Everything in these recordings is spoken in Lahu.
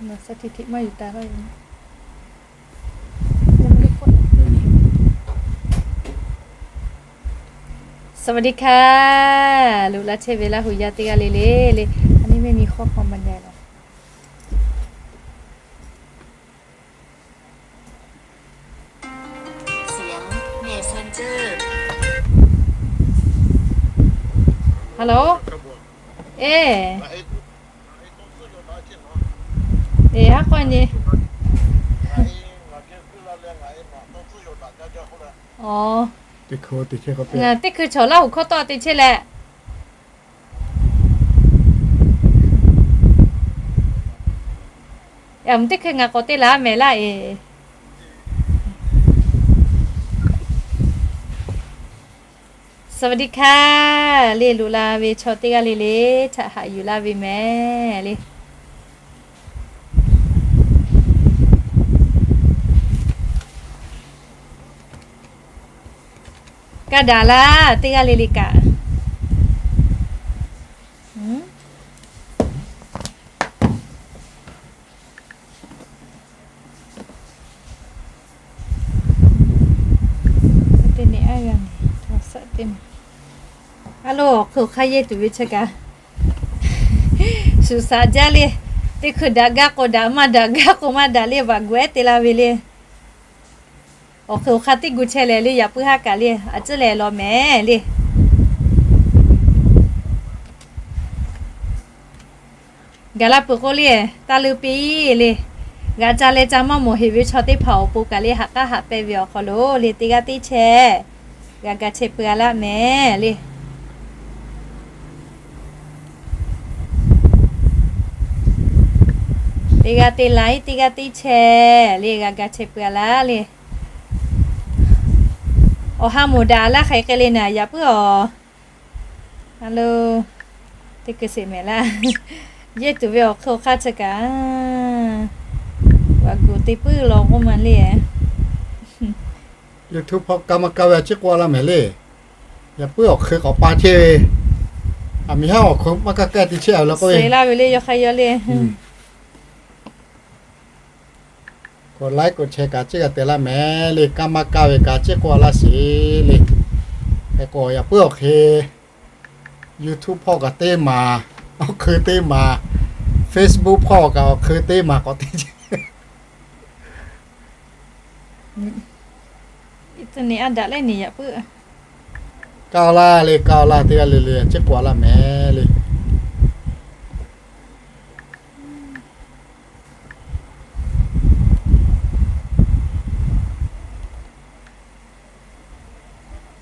สวัสดีค่ะ loꞈ la chehˇ ve Laˇ huˍ yaˇ teˇ g'aˇ le le le. อันนี้ไม่มีข้อความบรรยายหรอ Hello. Eˬ, eˬ, haˉ k'awˇ nyi. Aˬ, teˇ hkui chaw Laˇ huˍ hkawˇ tawˇ te chehˇ leh. Aˬ, teˇ hkui ngaˬ k'awꞈ te laˬ mehˍ laˇ eˬ. สวัสดีค่ะ le, loꞈ la ve chaw teˇ g'aˇ le le, chaꞈ haꞈ yuˬ laˇ ve mehˍ le. Kaˇ daꞈ laˇ teˇ g'aˇ le le kaꞈ. Teˇ nehˬ aˉ g'a nehˬ, a lo awˬ hk'e awˬ hk'aˇ yehˇ tuˬ ve chi kaꞈ, shuˍ shaꞈ jaˇ le. Teˇ hkui daꞈ gaˇ k'o daꞈ, maˇ daꞈ gaˇ k'o maˇ daꞈ le, vaꞈ gu ehˉ te la ve le. Awˬ hk'e awˬ hk'aˇ teˇ gu chehˇ leh le, yaꞈ puiˉ haˉ kaꞈ le, a ciˉ leh law mehˍ le. Gaˬ la peuˬ k'o le, taˇ leuˉ piˇ le. G'a ca leh ca maˇ mawˬ heˍ ve chaw teˇ hpaˍ awˬ pon kaꞈ le, haꞈ k'aˉ haꞈ pehnˇ ve awˬ hk'aw lo le, teˇ g'aˇ teˇ chehˇ g'a ga chehˇ peuˬ a laˇ mehˍ le. Teˇ g'aˇ teˇ la iˉ, teˇ g'aˇ teˇ chehˇ le, g'a ga chehˇ peuˬ a laˇ le. Awˬ ha mawˬ daꞈ laˇ hk'aiˬ k'ai le naˍ, yaꞈ puiˉ awˬ. A lo, teˇ keu sheˍ mehˍ laˇ. Yehˇ tuˬ ve awˬ hk'e awˬ hk'aˇ chi kaꞈ, vaꞈ gu te puiˉ law k'oˆ ma le. YouTube hpawˇ kaˇ maˇ kaˇ ve a ciˉ k'oˆ laˇ mehˍ le. Yaꞈ puiˉ awˬ hk'e k'awꞈ pa chehˇ ve, aˬ miˍ haˉ awˬ hk'e maˇ kaˇ kaˇ te chehˇ a ve la k'oˆ ve. Suh laˇ ve le, yawˇ hk'aˇ yawˇ le. K'awꞈ laiˉ k'awꞈ chehˇ kaꞈ ciˉ g'a te laˇ mehˍ le, kaˇ maˇ kaˇ ve kaꞈ ciˉ k'oˆ laˇ sheˍ le. Hk'e k'o yaꞈ puiˉ awˬ hk'e YouTube hpawˇ kaꞈ teˇ maˬ, awˬ hk'e teˇ maˬ, Facebook hpawˇ kaꞈ awˬ hk'e teˇ maˬ k'awꞈ te chehˇ. Iˉ tcuh nehˬ aˉ daꞈ leh nehˬ yaꞈ puiˉ. Kaˇ laˇ le, kaˇ laˇ teˇ g'aˇ le le, ciˉ k'oˆ laˇ mehˍ le.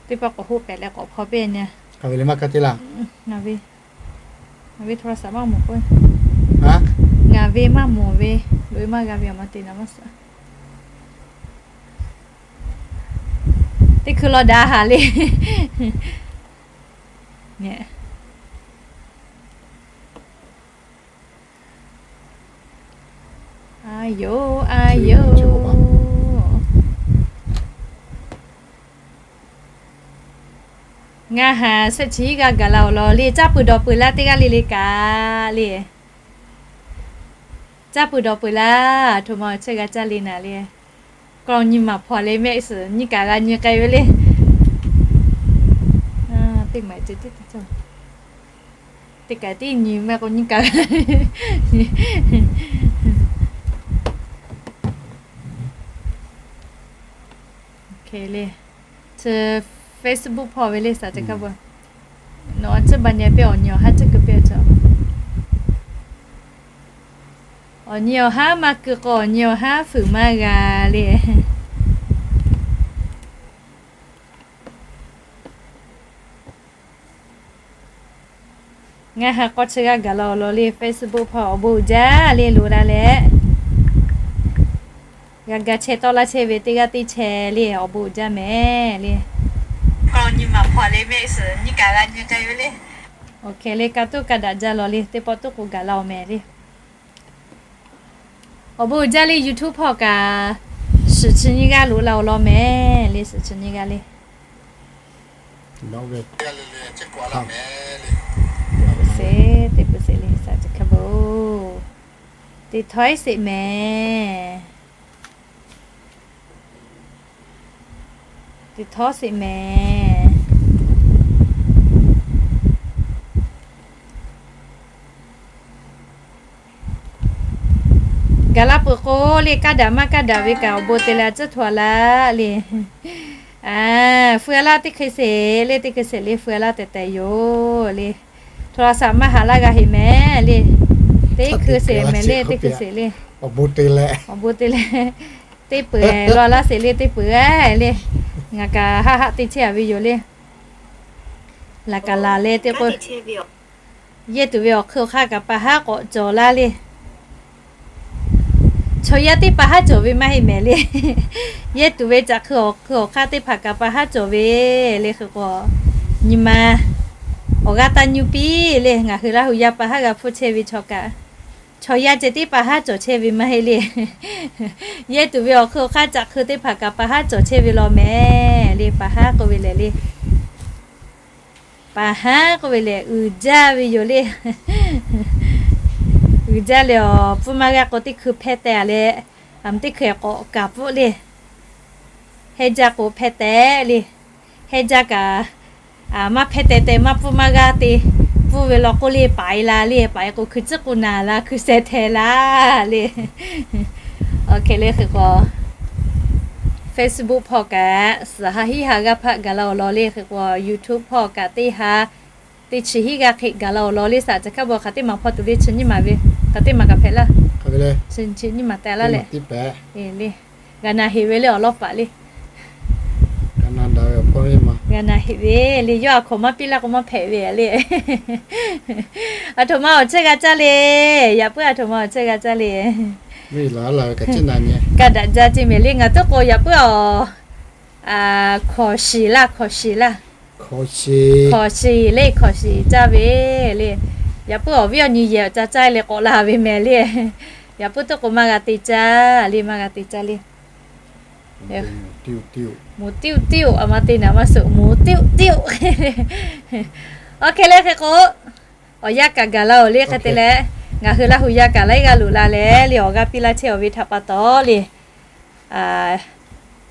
Teˇ pawˆ k'awꞈ hoˆ pehꞈ leh k'awꞈ hpaw piˇ nyi. Ngaˬ ve le maˇ kaˇ te laˇ. Ngaˬ ve, ngaˬ ve โทรศัพท์ maˇ mawˬ k'o, ngaˬ ve maˇ mawˬ ve, loꞈ-e maˇ g'a ve awˬ ma te naˍ maˇ suh. Teˇ hkui law daꞈ haˍ le. A yoˬ, a yoˬ. Ngaˬ haꞈ shehˆ chi g'a gaˬ la awˬ lawn le, caˇ peuˬ dawˬ peuˬ laˇ teˇ g'aˇ le le kaꞈ le. Caˇ peuˬ dawˬ peuˬ laˇ, htoꞈ ma awˬ chehˇ g'a caˇ le naˍ le. Kawˆ nyi maˬ hpawnˬ le mehˆ suhˍ nyiˇ kaꞈ g'a nyi k'ai ve le. Teˇ maˬ ceh tiˉ te cawˬ. Teˇ kaꞈ tiˉ nyi mehˆ k'o nyiˇ kaꞈ g'a. Chi Facebook hpawˇ ve le, saˍ ceh hkaˇ beuˬ. Nawˬ a ciˉ ba nyi piˇ, awˬ nyi awˬ haˉ ciˉ keu piˇ a cawˬ. Awˬ nyi awˬ haˉ maˇ keu k'o, awˬ nyi awˬ haˉ fuiˍ maˇ g'a le. Ngaˬ haꞈ k'awˇ chi g'a gaˬ la awˬ lawn le, Facebook hpawˇ awˬ bon uiˍ jaˇ le loꞈ la leh, g'a ga chehˇ tawˆ laˇ chehˇ ve teˇ g'aˇ teˇ chehˇ le awˬ bon uiˍ jaˇ mehˍ le. Kawˆ nyi maˬ hpawnˬ le mehˆ suhˍ nyiˇ kaꞈ g'a nyi k'ai ve le. Awˬ hkeh le ka tuˉ ka daꞈ jaˇ lawˬ le, teˇ pawˆ tuˉ k'o gaˬ la awˬ mehˍ le. Awˬ bon uiˍ jaˇ le, YouTube hpawˇ kaꞈ suhˍ chi nyiˇ g'aˇ loꞈ la awˬ lawn mehˍ le, suhˍ chi nyiˇ g'aˇ le. Teˇ peuˬ sheˍ, teˇ peuˬ sheˍ le, saˍ ceh hkaˇ beuˬ. Teˇ htawˇ sheˍ mehˍ. Teˇ htawˇ sheˍ mehˍ. Gaˬ la peuˬ k'o le, kaˇ daꞈ maˇ kaˇ daꞈ ve kaꞈ awˬ bon te leh a tcuhˉ htaꞈ laˇ le. Feu a laˇ teˇ hk'e sheˍ le, teˇ hk'e sheˍ le, feu a laˇ tehꞈ tehꞈ yoˬ le. Hto la saꞈ maˇ haꞈ laˇ g'a heˍ mehˍ le. Teˇ hkui sheˍ mehˍ le, teˇ hkui sheˍ le. Awˬ bon te leh, teˇ peuˬ law laˇ sheˍ le, teˇ peuˬ le. Ngaˬ kaꞈ haˆ haˆ te chehˇ a ve yoˬ le. Laꞈ kaˍ laˬ leh te k'o, yehˇ tuˬ ve awˬ hk'ui awˬ hk'aˇ kaꞈ pa haˉ k'awꞈ cawˬ laˇ le. Chaw yaˇ teˇ pa haˉ cawˬ ve maˇ heˆ mehˍ le. Yehˇ tuˬ ve caꞈ hk'ui awˬ hk'aˇ teˇ hpaˍ kaꞈ pa haˉ cawˬ ve le. Hk'e k'o, nyi ma awˬ g'aˇ taˇ nyi piˇ le. Ngaˬ hui Laˇ hu yaˇ pa haˉ g'a hpfuhˇ chehˇ ve chaw kaꞈ, chaw yaˇ ceh tiˉ pa haˉ cawˬ chehˇ ve maˇ heˆ le. Yehˇ tuˬ ve awˬ hk'ui awˬ hk'aˇ caꞈ hk'ui teˇ hpaˍ kaꞈ pa haˉ cawˬ chehˇ ve law mehˍ le. Pa haˉ k'oˆ ve lehˬ le, pa haˉ k'oˆ ve lehˬ, uiˍ jaˇ ve yoˬ le. Uiˍ jaˇ leh awˬ pfuhˇ maˇ g'a k'o, teˇ hkui hpeh teh a leh, a, teˇ hkui k'awꞈ kaˍ pfuhˆ le. Heh jaˇ k'o hpeh teh le. Heh jaˇ kaꞈ, a, maˇ hpeh teh teh maˇ pfuhˇ maˇ g'a te pfuhˇ ve law k'oˆ le, paiˍ la le. Paiˍ k'o hkui tcuhˉ k'o naˍ la, hkui sheh hteh la le. Awˬ hk'e le hk'e k'o, Facebook hpawˇ kaꞈ suhˍ ha hiˉ ha g'aˇ hpaˆ gaˬ la awˬ lawn le. Hk'e k'o YouTube hpawˇ kaꞈ teˇ ha teˇ chi hiˉ g'aˇ hk'e gaˬ la awˬ lawn le. Saꞈ caˬ hkaˇ bon hk'aˬ teˇ maˬ hpawˇ tuˬ le, chi nyiˇ maˬ ve, hk'aˬ teˇ maˬ kaꞈ hpehꞈ laˇ. Chi nyiˇ maˬ teh laˇ leh, le, g'a na heˍ ve le awˬ lawˉ paˍ le. G'a na heˍ ve le, yawˇ a hkawnˍ maˇ piˇ laˇ k'o maˇ hpehꞈ ve le. Aˬ htoꞈ ma awˬ chehˇ g'a caˇ le. Yaꞈ puiˉ aˬ htoꞈ ma awˬ chehˇ g'a caˇ le. Kaˇ daꞈ jaˇ ce mehˍ le. Ngaˬ tuˉ k'o yaꞈ puiˉ awˬ, hkawnˍ shiˍ laˇ, hkawnˍ shiˍ laˇ. Hkawnˍ shiˍ le, hkawnˍ shiˍ caˇ ve le. Yaꞈ puiˉ awˬ viˉ awˬ nyi yehˬ awˬ ca caˇ leh k'awꞈ la ve mehˍ le. Yaꞈ puiˉ tuˉ k'o maˇ g'a te caˇ le, maˇ g'a te caˇ le. Moˍ tiˇ oˬ tiˇ oˬ, a ma te naˍ maˇ suhˍ, moˍ tiˇ oˬ tiˇ oˬ. Awˬ hk'e le hk'e k'o, awˬ yanˇ kaꞈ gaˬ la oˬ le. Hk'e te leh, ngaˬ hui Laˇ hu yaˇ kaꞈ laiˉ g'aˇ loꞈ la leh le, awˬ g'aˇ piˇ laˇ chehˇ awˬ ve htaꞈ pa taw le,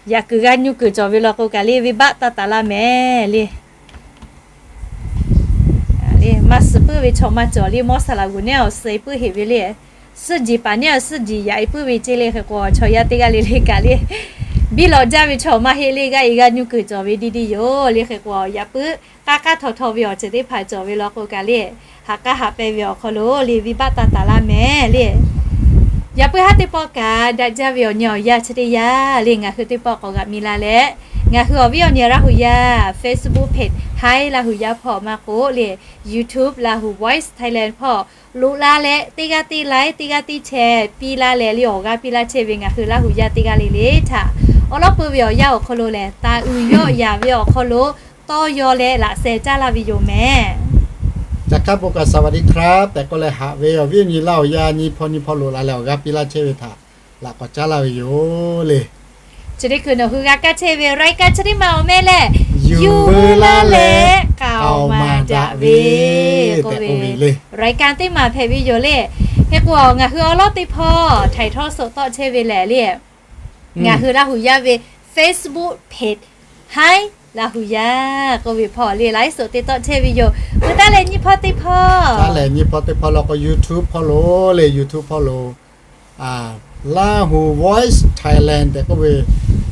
yaꞈ kuiˬ g'a nyu kuiˬ cawˬ ve law k'o kaꞈ le, venˇbaˆ taˇ taˍ laˇ mehˍ le. Maˇ suh puiˉ ve chaw maˇ cawˬ le. Mawˇ saˍ laꞈ g'uˬ neˉ awˬ suh e puiˉ heˍ ve le. Suhˆ jiˬ paˍ neˉ awˬ suhˆ jiˬ yaꞈ e puiˉ ve ce le. Hk'e k'o, chaw yaˇ teˇ g'aˇ le le kaꞈ le, biˇ lawꞈ jaˇ ve chaw maˇ heˆ le. G'a e g'a nyu kuiˬ cawˬ ve diˇ diˇ yoˬ le. Hk'e k'o, yaꞈ puiˉ k'aˇ k'aˇ htaw htaw ve awˬ ceuˬ teˇ hpaˍ cawˬ ve law k'o kaꞈ le, ha k'aˉ ha pehˇ ve awˬ hk'aw lo le, venˇbaˆ taˇ taˍ laˇ mehˍ le. Yaꞈ puiˉ haˉ teˇ pawˆ kaꞈ daꞈ jaˇ ve awˬ nyi awˬ yanˇ chi teˇ yanˇ le, ngaˬ hui teˇ pawˆ k'awꞈ g'aꞈ mi la leh, ngaˬ hui awˬ viˉ awˬ nyi Laˇ hu yaˇ Facebook page Hi Laˇ hu yaˇ hpawˇ maˇ k'oˆ le, YouTube Lahu Voice Thailand hpawˇ loꞈ la leh, teˇ g'aˇ teˇ like, teˇ g'aˇ teˇ share piˇ laˇ leh le, awˬ g'aˇ piˇ laˇ chehˇ ve ngaˬ hui Laˇ hu yaˇ teˇ g'aˇ le le htaꞈ awˉ lawˉ peuˬ ve awˬ yanˇ awˬ hk'aw lo lehˬ, taˍ uiˍ yawˆ yaˍ ve awˬ hk'aw lo tawˇ yaw leh laꞈ sheh caˇ laˇ ve yoˬ mehˍ. Caˬ hkaˇ bon kaꞈ สวัสดีครับ tehꞈ k'oˆ leh haꞈ ve awˬ viˉ awˬ nyi Laˇ hu yaˇ nyi hpawˇ nyi hpawˇ loꞈ la leh awˬ g'aˇ piˇ laˇ chehˇ ve htaꞈ laꞈ k'awꞈ caˉ laˇ ve yoˬ le. Chi teˇ hkui nawˬ hui g'a kaˇ chehˇ ve รายการ chi teˇ maˬ awˬ meh lehˬ, yuˬ veu laˇ leh k'aoˍ maˍ daꞈ ve k'oˆ ve le, รายการ teˇ maˬ hpehꞈ ve yoˬ le. Hk'e k'o, ngaˬ hui awˉ lawˉ teˇ hpawˇ htaiˍ htawˇ suhˍ tawˆ chehˇ ve lehˬ le, ngaˬ hui Laˇ hu yaˇ ve Facebook page Hi Laˇ hu yaˇ k'oˆ ve hpawˇ le, ไลฟ์สด te tawˆ chehˇ ve yoˬ. Peuˬ taˇ leh nyiˇ hpawˇ teˇ hpawˇ, taˇ leh nyiˇ hpawˇ teˇ hpawˇ law k'o YouTube hpawˇ lo le, YouTube hpawˇ lo Lahu Voice Thailand tehꞈ k'oˆ ve,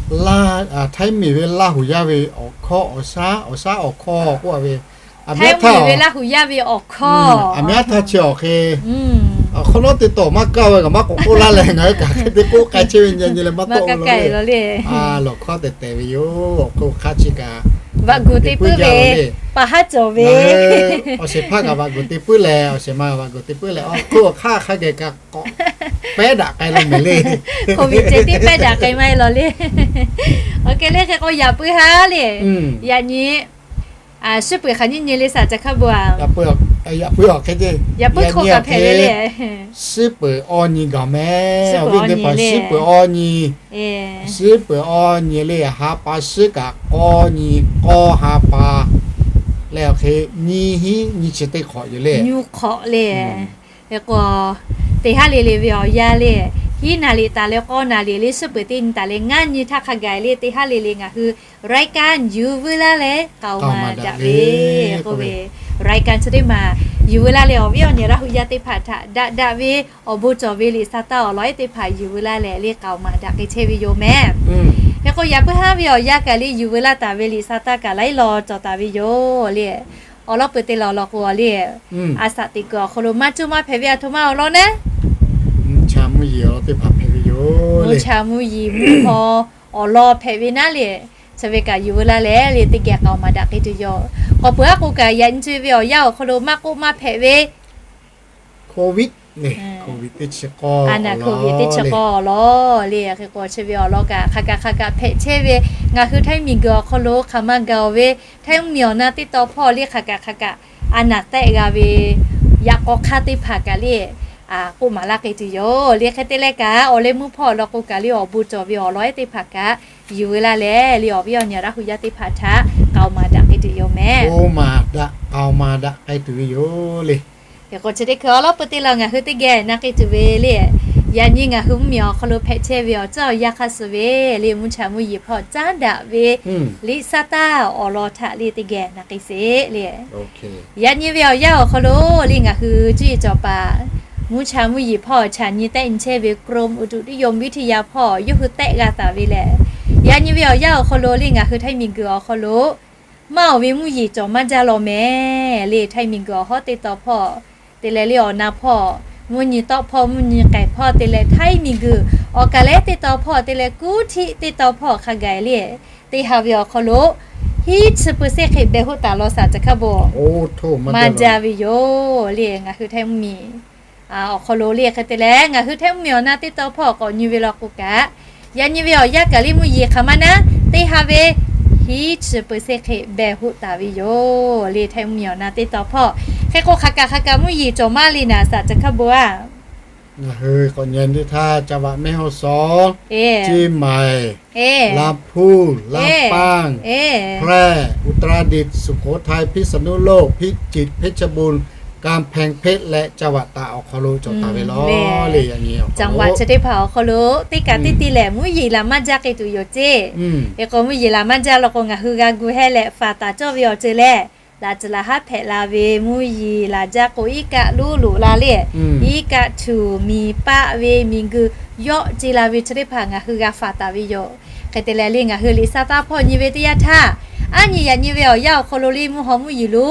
Htaiˇ miˬ ve Laˇ hu yaˇ ve awˬ hkawˇ awˬ shaˉ, awˬ shaˉ awˬ hkawˇ k'oˆ a ve, Htaiˇ miˬ ve Laˇ hu yaˇ ve awˬ hkawˇ, aˬ miˉ htaˇ chi awˬ hk'e, awˬ hk'awꞈ nawˉ te tawˍ maˇ kaˇ ve kaꞈ maˇ k'awꞈ k'oˆ laˇ leh ngaˬ hui kaꞈ hk'e te k'oˆ k'ai chehˇ ve nyi nyi leh maˇ tawˆ la le. Lawˬ hkawˇ tehˬ tehˬ ve yoˬ. Awˬ hk'oˆ hk'aˇ chi kaꞈ vaꞈ guˬ te puiˉ ve, pa haˉ cawˬ ve, awˬ shehˍ hpaˇ kaꞈ vaꞈ guˬ te puiˉ leh, awˬ shehˍ ma vaꞈ guˬ te puiˉ leh, awˬ hk'oˆ awˬ hk'aˇ hk'a geh kaꞈ k'awꞈ pehˉ daꞈ k'ai la mehˍ le. Hk'oˆ ve ceh tiˉ pehˉ daꞈ k'ai maˇ heˆ law le. Awˬ hk'e le hk'e k'o, yaꞈ puiˉ haˉ le, yaꞈ nyi shiˉ peuˬ hk'aˬ nyiˇ nyi le saˍ caˬ hkaˇ bon a, yaꞈ puiˉ awˬ hk'e, yaꞈ puiˉ hk'oˆ kaꞈ hpehꞈ ve le. Shiˉ peuˬ awˇ nyi gaˬ mehˍ. Awˬ viˉ teˇ hpaˍ shiˉ peuˬ awˇ nyi, shiˉ peuˬ awˇ nyi le, ha pa shiˉ kaꞈ k'awˇ nyi, k'awˇ ha pa leh awˬ hk'e nyiˇ hinˉ nyiˇ chi teˇ hk'awꞈ yoˬ le. Nyi hk'awꞈ le. Hk'e k'o, teˇ haˉ le le ve awˬ yanˇ le, hiˉ naˍ riˍ taˍ leh k'awˇ naˍ riˍ le, suhˉ peuˬ teˇ nyi taˍ leh ngaˇ nyi htaˇ hk'a gaˬ le, teˇ haˉ le le ngaˬ hui รายการ Yuˬ Veu Laˇ leh k'aoˍ maˍ daꞈ ve k'oˆ ve, รายการ chi teˇ maˬ Yuˬ Veu Laˇ leh awˬ viˉ awˬ nyi Laˇ hu yaˇ teˇ hpaˍ htaꞈ daꞈ daꞈ ve awˬ bon cawˬ ve liꞈ sa taˇ awˬ lawn ehˉ teˇ hpaˍ Yuˬ Veu Laˇ leh le k'aoˍ maˍ daꞈ k'ai chehˇ ve yoˬ mehˍ. Hk'e k'o yaꞈ puiˉ haˉ ve awˬ yanˇ kaꞈ le Yuˬ Veu Laˇ taˍ ve liꞈ sa taˇ kaꞈ laiˉ law cawˬ taˍ ve yoˬ le. Awˬ lawn peuˬ te laˬ law k'o le, a shaꞈ teꞈ kuiˬ awˬ hk'aw lo maˇ coˇ maˇ hpehꞈ ve a htoꞈ ma awˬ lawn naˉ, mvuhˇ cha mvuhˇ yeˬ awˬ lawn teˇ hpaˍ hpehꞈ ve yoˬ. Mvuhˇ cha mvuhˇ yeˬ mvuhˇ haw awˬ lawn hpehꞈ ve naˉ le, chi ve kaꞈ Yuˬ Veu Laˇ leh le teˇ geh k'aoˍ maˍ daꞈ k'ai tuˬ yoˬ. K'awꞈ peuˬ aˉ k'o kaꞈ yaꞈ nyi ve awˬ yanˇ awˬ hk'aw lo maˇ k'oˆ maˇ hpehꞈ ve Covid, Covid teˇ chi k'awˇ awˬ lawn le, hk'e k'o chi ve awˬ lawn kaꞈ hk'a kaꞈ hk'a kaꞈ hpehꞈ chehˇ ve, ngaˬ hui Htaiˇ miˬ guiˬ awˬ hk'aw lo hk'aˬ ma gaˬ ve Htaiˇ mvuhˇ miˬ awˬ na teˇ tawn hpawˇ le hk'a kaꞈ hk'a kaꞈ a naˍ tehˆ g'a ve yaꞈ k'aw hk'aˇ teˇ hpaˍ kaꞈ le k'oˆ maˍ laˇ k'ai tuˬ yoˬ le. Hk'e te leh kaꞈ awˬ leh mvuhˇ hpawˇ awˬ lawn k'o kaꞈ le awˬ bon cawˬ ve awˬ lawn ehˉ teˇ hpaˍ kaꞈ Yuˬ Veu Laˇ leh le awˬ viˉ awˬ nyi Laˇ hu yaˇ teˇ hpaˍ htaꞈ k'aoˍ maˍ daꞈ k'ai tuˬ yoˬ mehˍ. K'oˆ maˍ daꞈ k'aoˍ maˍ daꞈ k'ai tuˬ ve yoˬ le. Hk'e k'o chi teˇ hkui awˬ lawn peuˬ te laˬ ngaˬ hui teˇ geh na k'ai tuˬ ve le, yaꞈ nyi ngaˬ hui mvuhˇ miˬ awˬ hk'aw lo hpehꞈ chehˇ ve awˬ ceuˬ awˬ yanˇ hk'aˇ suh ve le mvuhˇ cha mvuhˇ yeˬ hpawˇ caˉ daꞈ ve liꞈ sa taˇ awˬ lawn htaꞈ le teˇ geh na k'ai sheˍ le. Yaꞈ nyi ve awˬ yanˇ awˬ hk'aw lo le ngaˬ hui cuˇ yiˍ cawˬ paˍ mvuhˇ cha mvuhˇ yeˬ hpawˇ chaꞈ nyi tehˆ nyi chehˇ ve กรมอุตุนิยมวิทยา hpawˇ yawˇ hui tehˆ g'a taˍ ve lehˬ, yaꞈ nyi ve awˬ yanˇ awˬ hk'aw lo le ngaˬ hui Htaiˇ miˬ guiˬ awˬ hk'aw lo maˇ awˬ ve mvuhˇ yeˬ cawˬ maˇ jaˇ law mehˍ le. Htaiˇ miˬ guiˬ awˬ hawˉ teˇ tawn hpawˇ te leh le awˬ na hpawˇ, mvuhˇ nyi tawˆ hpawˇ mvuhˇ nyi k'ehˬ hpawˇ te leh Htaiˇ miˬ guiˬ awˬ kaˬ lehˉ teˇ tawn hpawˇ te leh kuˇ htiˆ teˇ tawn hpawˇ hk'a gaˬ le teˇ ha ve awˬ hk'aw lo hiˉ chi เปอร์เซ็นต์ hk'e behˬ hoˆ taˍ law shaˍ ca hkaˇ bon maˇ jaˇ ve yoˬ le. Ngaˬ hui Htaiˇ mvuhˇ miˬ awˬ hk'aw lo le hk'e te leh ngaˬ hui Htaiˇ mvuhˇ miˬ awˬ na teˇ tawn hpawˇ k'awꞈ nyi ve law k'o kaꞈ, yaꞈ nyi ve awˬ yanˇ kaꞈ le mvuhˇ yeˬ hk'aˬ ma naˉ teˇ ha ve hiˉ chi เปอร์เซ็นต์ hk'e behˬ hoˆ taˍ ve yoˬ le. Htaiˇ mvuhˇ miˬ awˬ na teˇ tawn hpawˇ hk'e k'o hk'aˬ kaꞈ hk'aˬ kaꞈ mvuhˇ yeˬ cawˬ maˇ le naˍ shaˍ ca hkaˇ bon a. Ngaˬ hui k'awꞈ nyi teˇ htaˇ จังหวัดแม่ฮ่องสอน, เชียงใหม่, Lamphun, Lampang, Phrae, Uttaraดิตถ์, Sukhothai, Phitsanuloke, Phichit, Phetshebun, Kamphengphet leh จังหวัดตาก awˬ hk'aw lo cawˬ taˍ ve law le. Yaꞈ nyi จังหวัด chi teˇ hpaˍ awˬ hk'aw lo teˇ kaꞈ teˇ te lehˬ mvuhˇ yeˬ laˬ maˇ jaˇ k'ai tuˬ yoˬ ceˇ. Hk'e k'o mvuhˇ yeˬ laˬ maˇ jaˇ law k'o ngaˬ hui g'a gu heh leh faˍ taˍ cawˇ ve awˬ ceuˬ lehˬ, laꞈ tcuhˍ laꞈ haˉ hpehꞈ la ve mvuhˇ yeˬ laˬ jaˇ k'o iˉ kaˆ luˉ loꞈ la le, iˉ kaˆ htuꞈ miˬ paˆ ve miˬ guiˬ yawˆ ce la ve chi teˇ hpaˍ ngaˬ hui g'a faˍ taˍ ve yoˬ. Hk'e te leh le ngaˬ hui liꞈ sa taˇ hpawˇ nyi ve teˇ yanˇ htaˇ, aˉ nyi yaꞈ nyi ve awˬ yanˇ awˬ hk'aw lo le mvuhˇ haw mvuhˇ yeˬ lo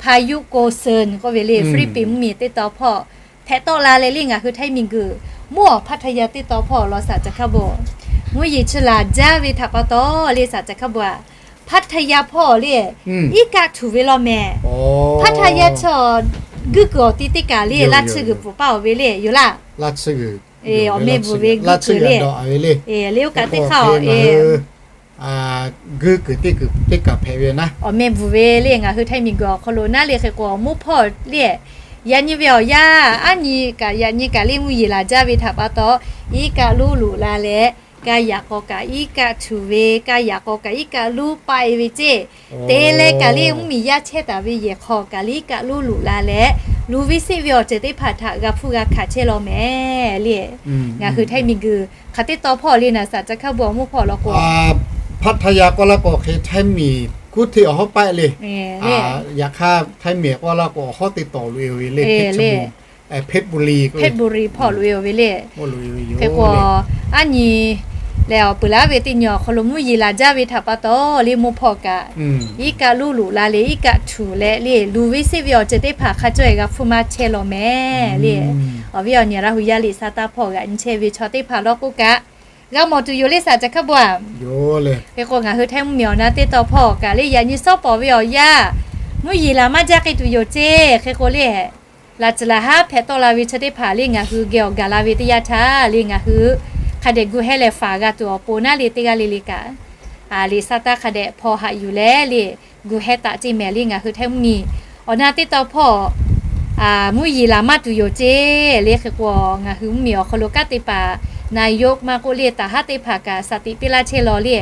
พายุโกเซิน k'oˆ ve le Hpiˇliˇpiˆ mvuhˇ miˬ teˇ tawn hpawˇ hpehꞈ tawˆ la leh le ngaˬ hui Htaiˇ miˬ guiˬ mvuhˇ awˬ พัทยา teˇ tawn hpawˇ law shaˍ ca hkaˇ bon mvuhˇ yeˬ chi laˬ jaˇ ve htaꞈ pa taw le shaˍ ca hkaˇ bon a, พัทยา hpawˇ le iˉ kaˆ htuꞈ ve law mehˍ. พัทยา chi guˇ kuiˬ awˬ ti teˇ kaˬ le laˇ tsuhˇ g'uiˬ pfuhˍ paˇ awˬ ve le yoˬ laˇ. Awˬ meh bvuhˬ ve guˇ kuiˬ le, le oˇ kaꞈ teˇ hk'aˇ awˬ e guˇ kuiˬ teˇ kaˬ hpehꞈ ve naˉ, awˬ meh bvuhˬ ve le ngaˬ hui Htaiˇ miˬ guiˬ awˬ hk'aw lo naˉ le hk'e k'o awˬ mvuhˇ hpawˇ le, yaꞈ nyi ve awˬ yanˇ aˉ nyi kaꞈ yaꞈ nyi kaꞈ le mvuhˇ yeˬ laˬ jaˇ ve htaꞈ pa taw, iˉ kaˆ luˉ loꞈ la leh, ka yaꞈ k'aw kaꞈ iˉ kaˆ htuꞈ ve, ka yaꞈ k'aw kaꞈ iˉ kaˆ luˉ paˆ e ve ceˇ. Te leh kaꞈ le mvuhˇ miˬ yaˇ chehˇ taˍ ve yehˬ hk'aw kaꞈ le iˉ kaˆ luˉ loꞈ la leh, luˬ ve seˆ ve awˬ ceuˬ teˇ hpaˍ htaꞈ g'a hpuˇ g'a hkanˍ chehˇ law mehˍ le. Ngaˬ hui Htaiˇ miˬ guiˬ hk'aˬ teˇ tawn hpawˇ le naˍ shaˍ ca hkaˇ bon awˬ mvuhˇ hpawˇ law k'o, พัทยา k'oˆ laˇ k'o hk'e Htaiˇ miˬ kuˇ hteˇ awˬ hawˉ paˆ le. Yaꞈ hk'aˇ Htaiˇ miˬ k'oˆ laˇ k'o awˬ hawˉ teˇ tawn loꞈ e ve le, Phethbury, Phethbury hpawˇ loꞈ e ve le. Hk'e k'o aˉ nyi lehˬ awˬ peuˬ laˉ ve teˇ nyi awˬ hk'aw lo mvuhˇ yeˬ laˬ jaˇ ve htaꞈ pa taw le mvuhˇ hpawˇ kaꞈ iˉ kaˆ luˉ loꞈ la leh iˉ kaˆ htuꞈ leh le luˬ ve seˆ ve awˬ ceuˬ teˇ hpaˍ hk'a cawˇ e g'a hpuˇ maˇ chehˇ law mehˍ le. Awˬ viˉ awˬ nyi laˇ hui yaˇ liꞈ sa taˇ hpawˇ g'aꞈ nyi chehˇ ve chaw teˇ hpaˍ law k'o kaꞈ g'a mawˬ tuˬ yoˬ le shaˍ ca hkaˇ bon a. Hk'e k'o ngaˬ hui Htaiˇ mvuhˇ miˬ awˬ na teˇ tawn hpawˇ kaꞈ le yaꞈ nyi sawˉ pawˍ ve awˬ yanˇ mvuhˇ yeˬ laˬ maˇ jaˇ k'ai tuˬ yoˬ ceˇ. Hk'e k'o le laꞈ tcuhˍ laꞈ haˉ hpehꞈ tawˆ la ve chi teˇ hpaˍ le ngaˬ hui geh awˬ gaˬ la ve teˇ yanˇ htaˇ le ngaˬ hui hk'a dehꞈ gu heh leh faˍ g'a tuˬ awˬ pon naˉ le teˇ g'aˇ le le kaꞈ, liꞈ sa taˇ hk'a dehꞈ hpaw haꞈ yuˬ leh le gu heh taˍ ceˇ mehˍ le ngaˬ hui Htaiˇ mvuhˇ miˬ awˬ na teˇ tawn hpawˇ mvuhˇ yeˬ laˬ maˇ tuˬ yoˬ ceˇ le. Hk'e k'o ngaˬ hui mvuhˇ miˬ awˬ hk'aw lo kanˉ te paˍ นายก maˇ k'oˆ le taˍ haˉ teˇ hpaˍ kaꞈ shaˍ tiꞈ piˇ laˇ chehˇ law le.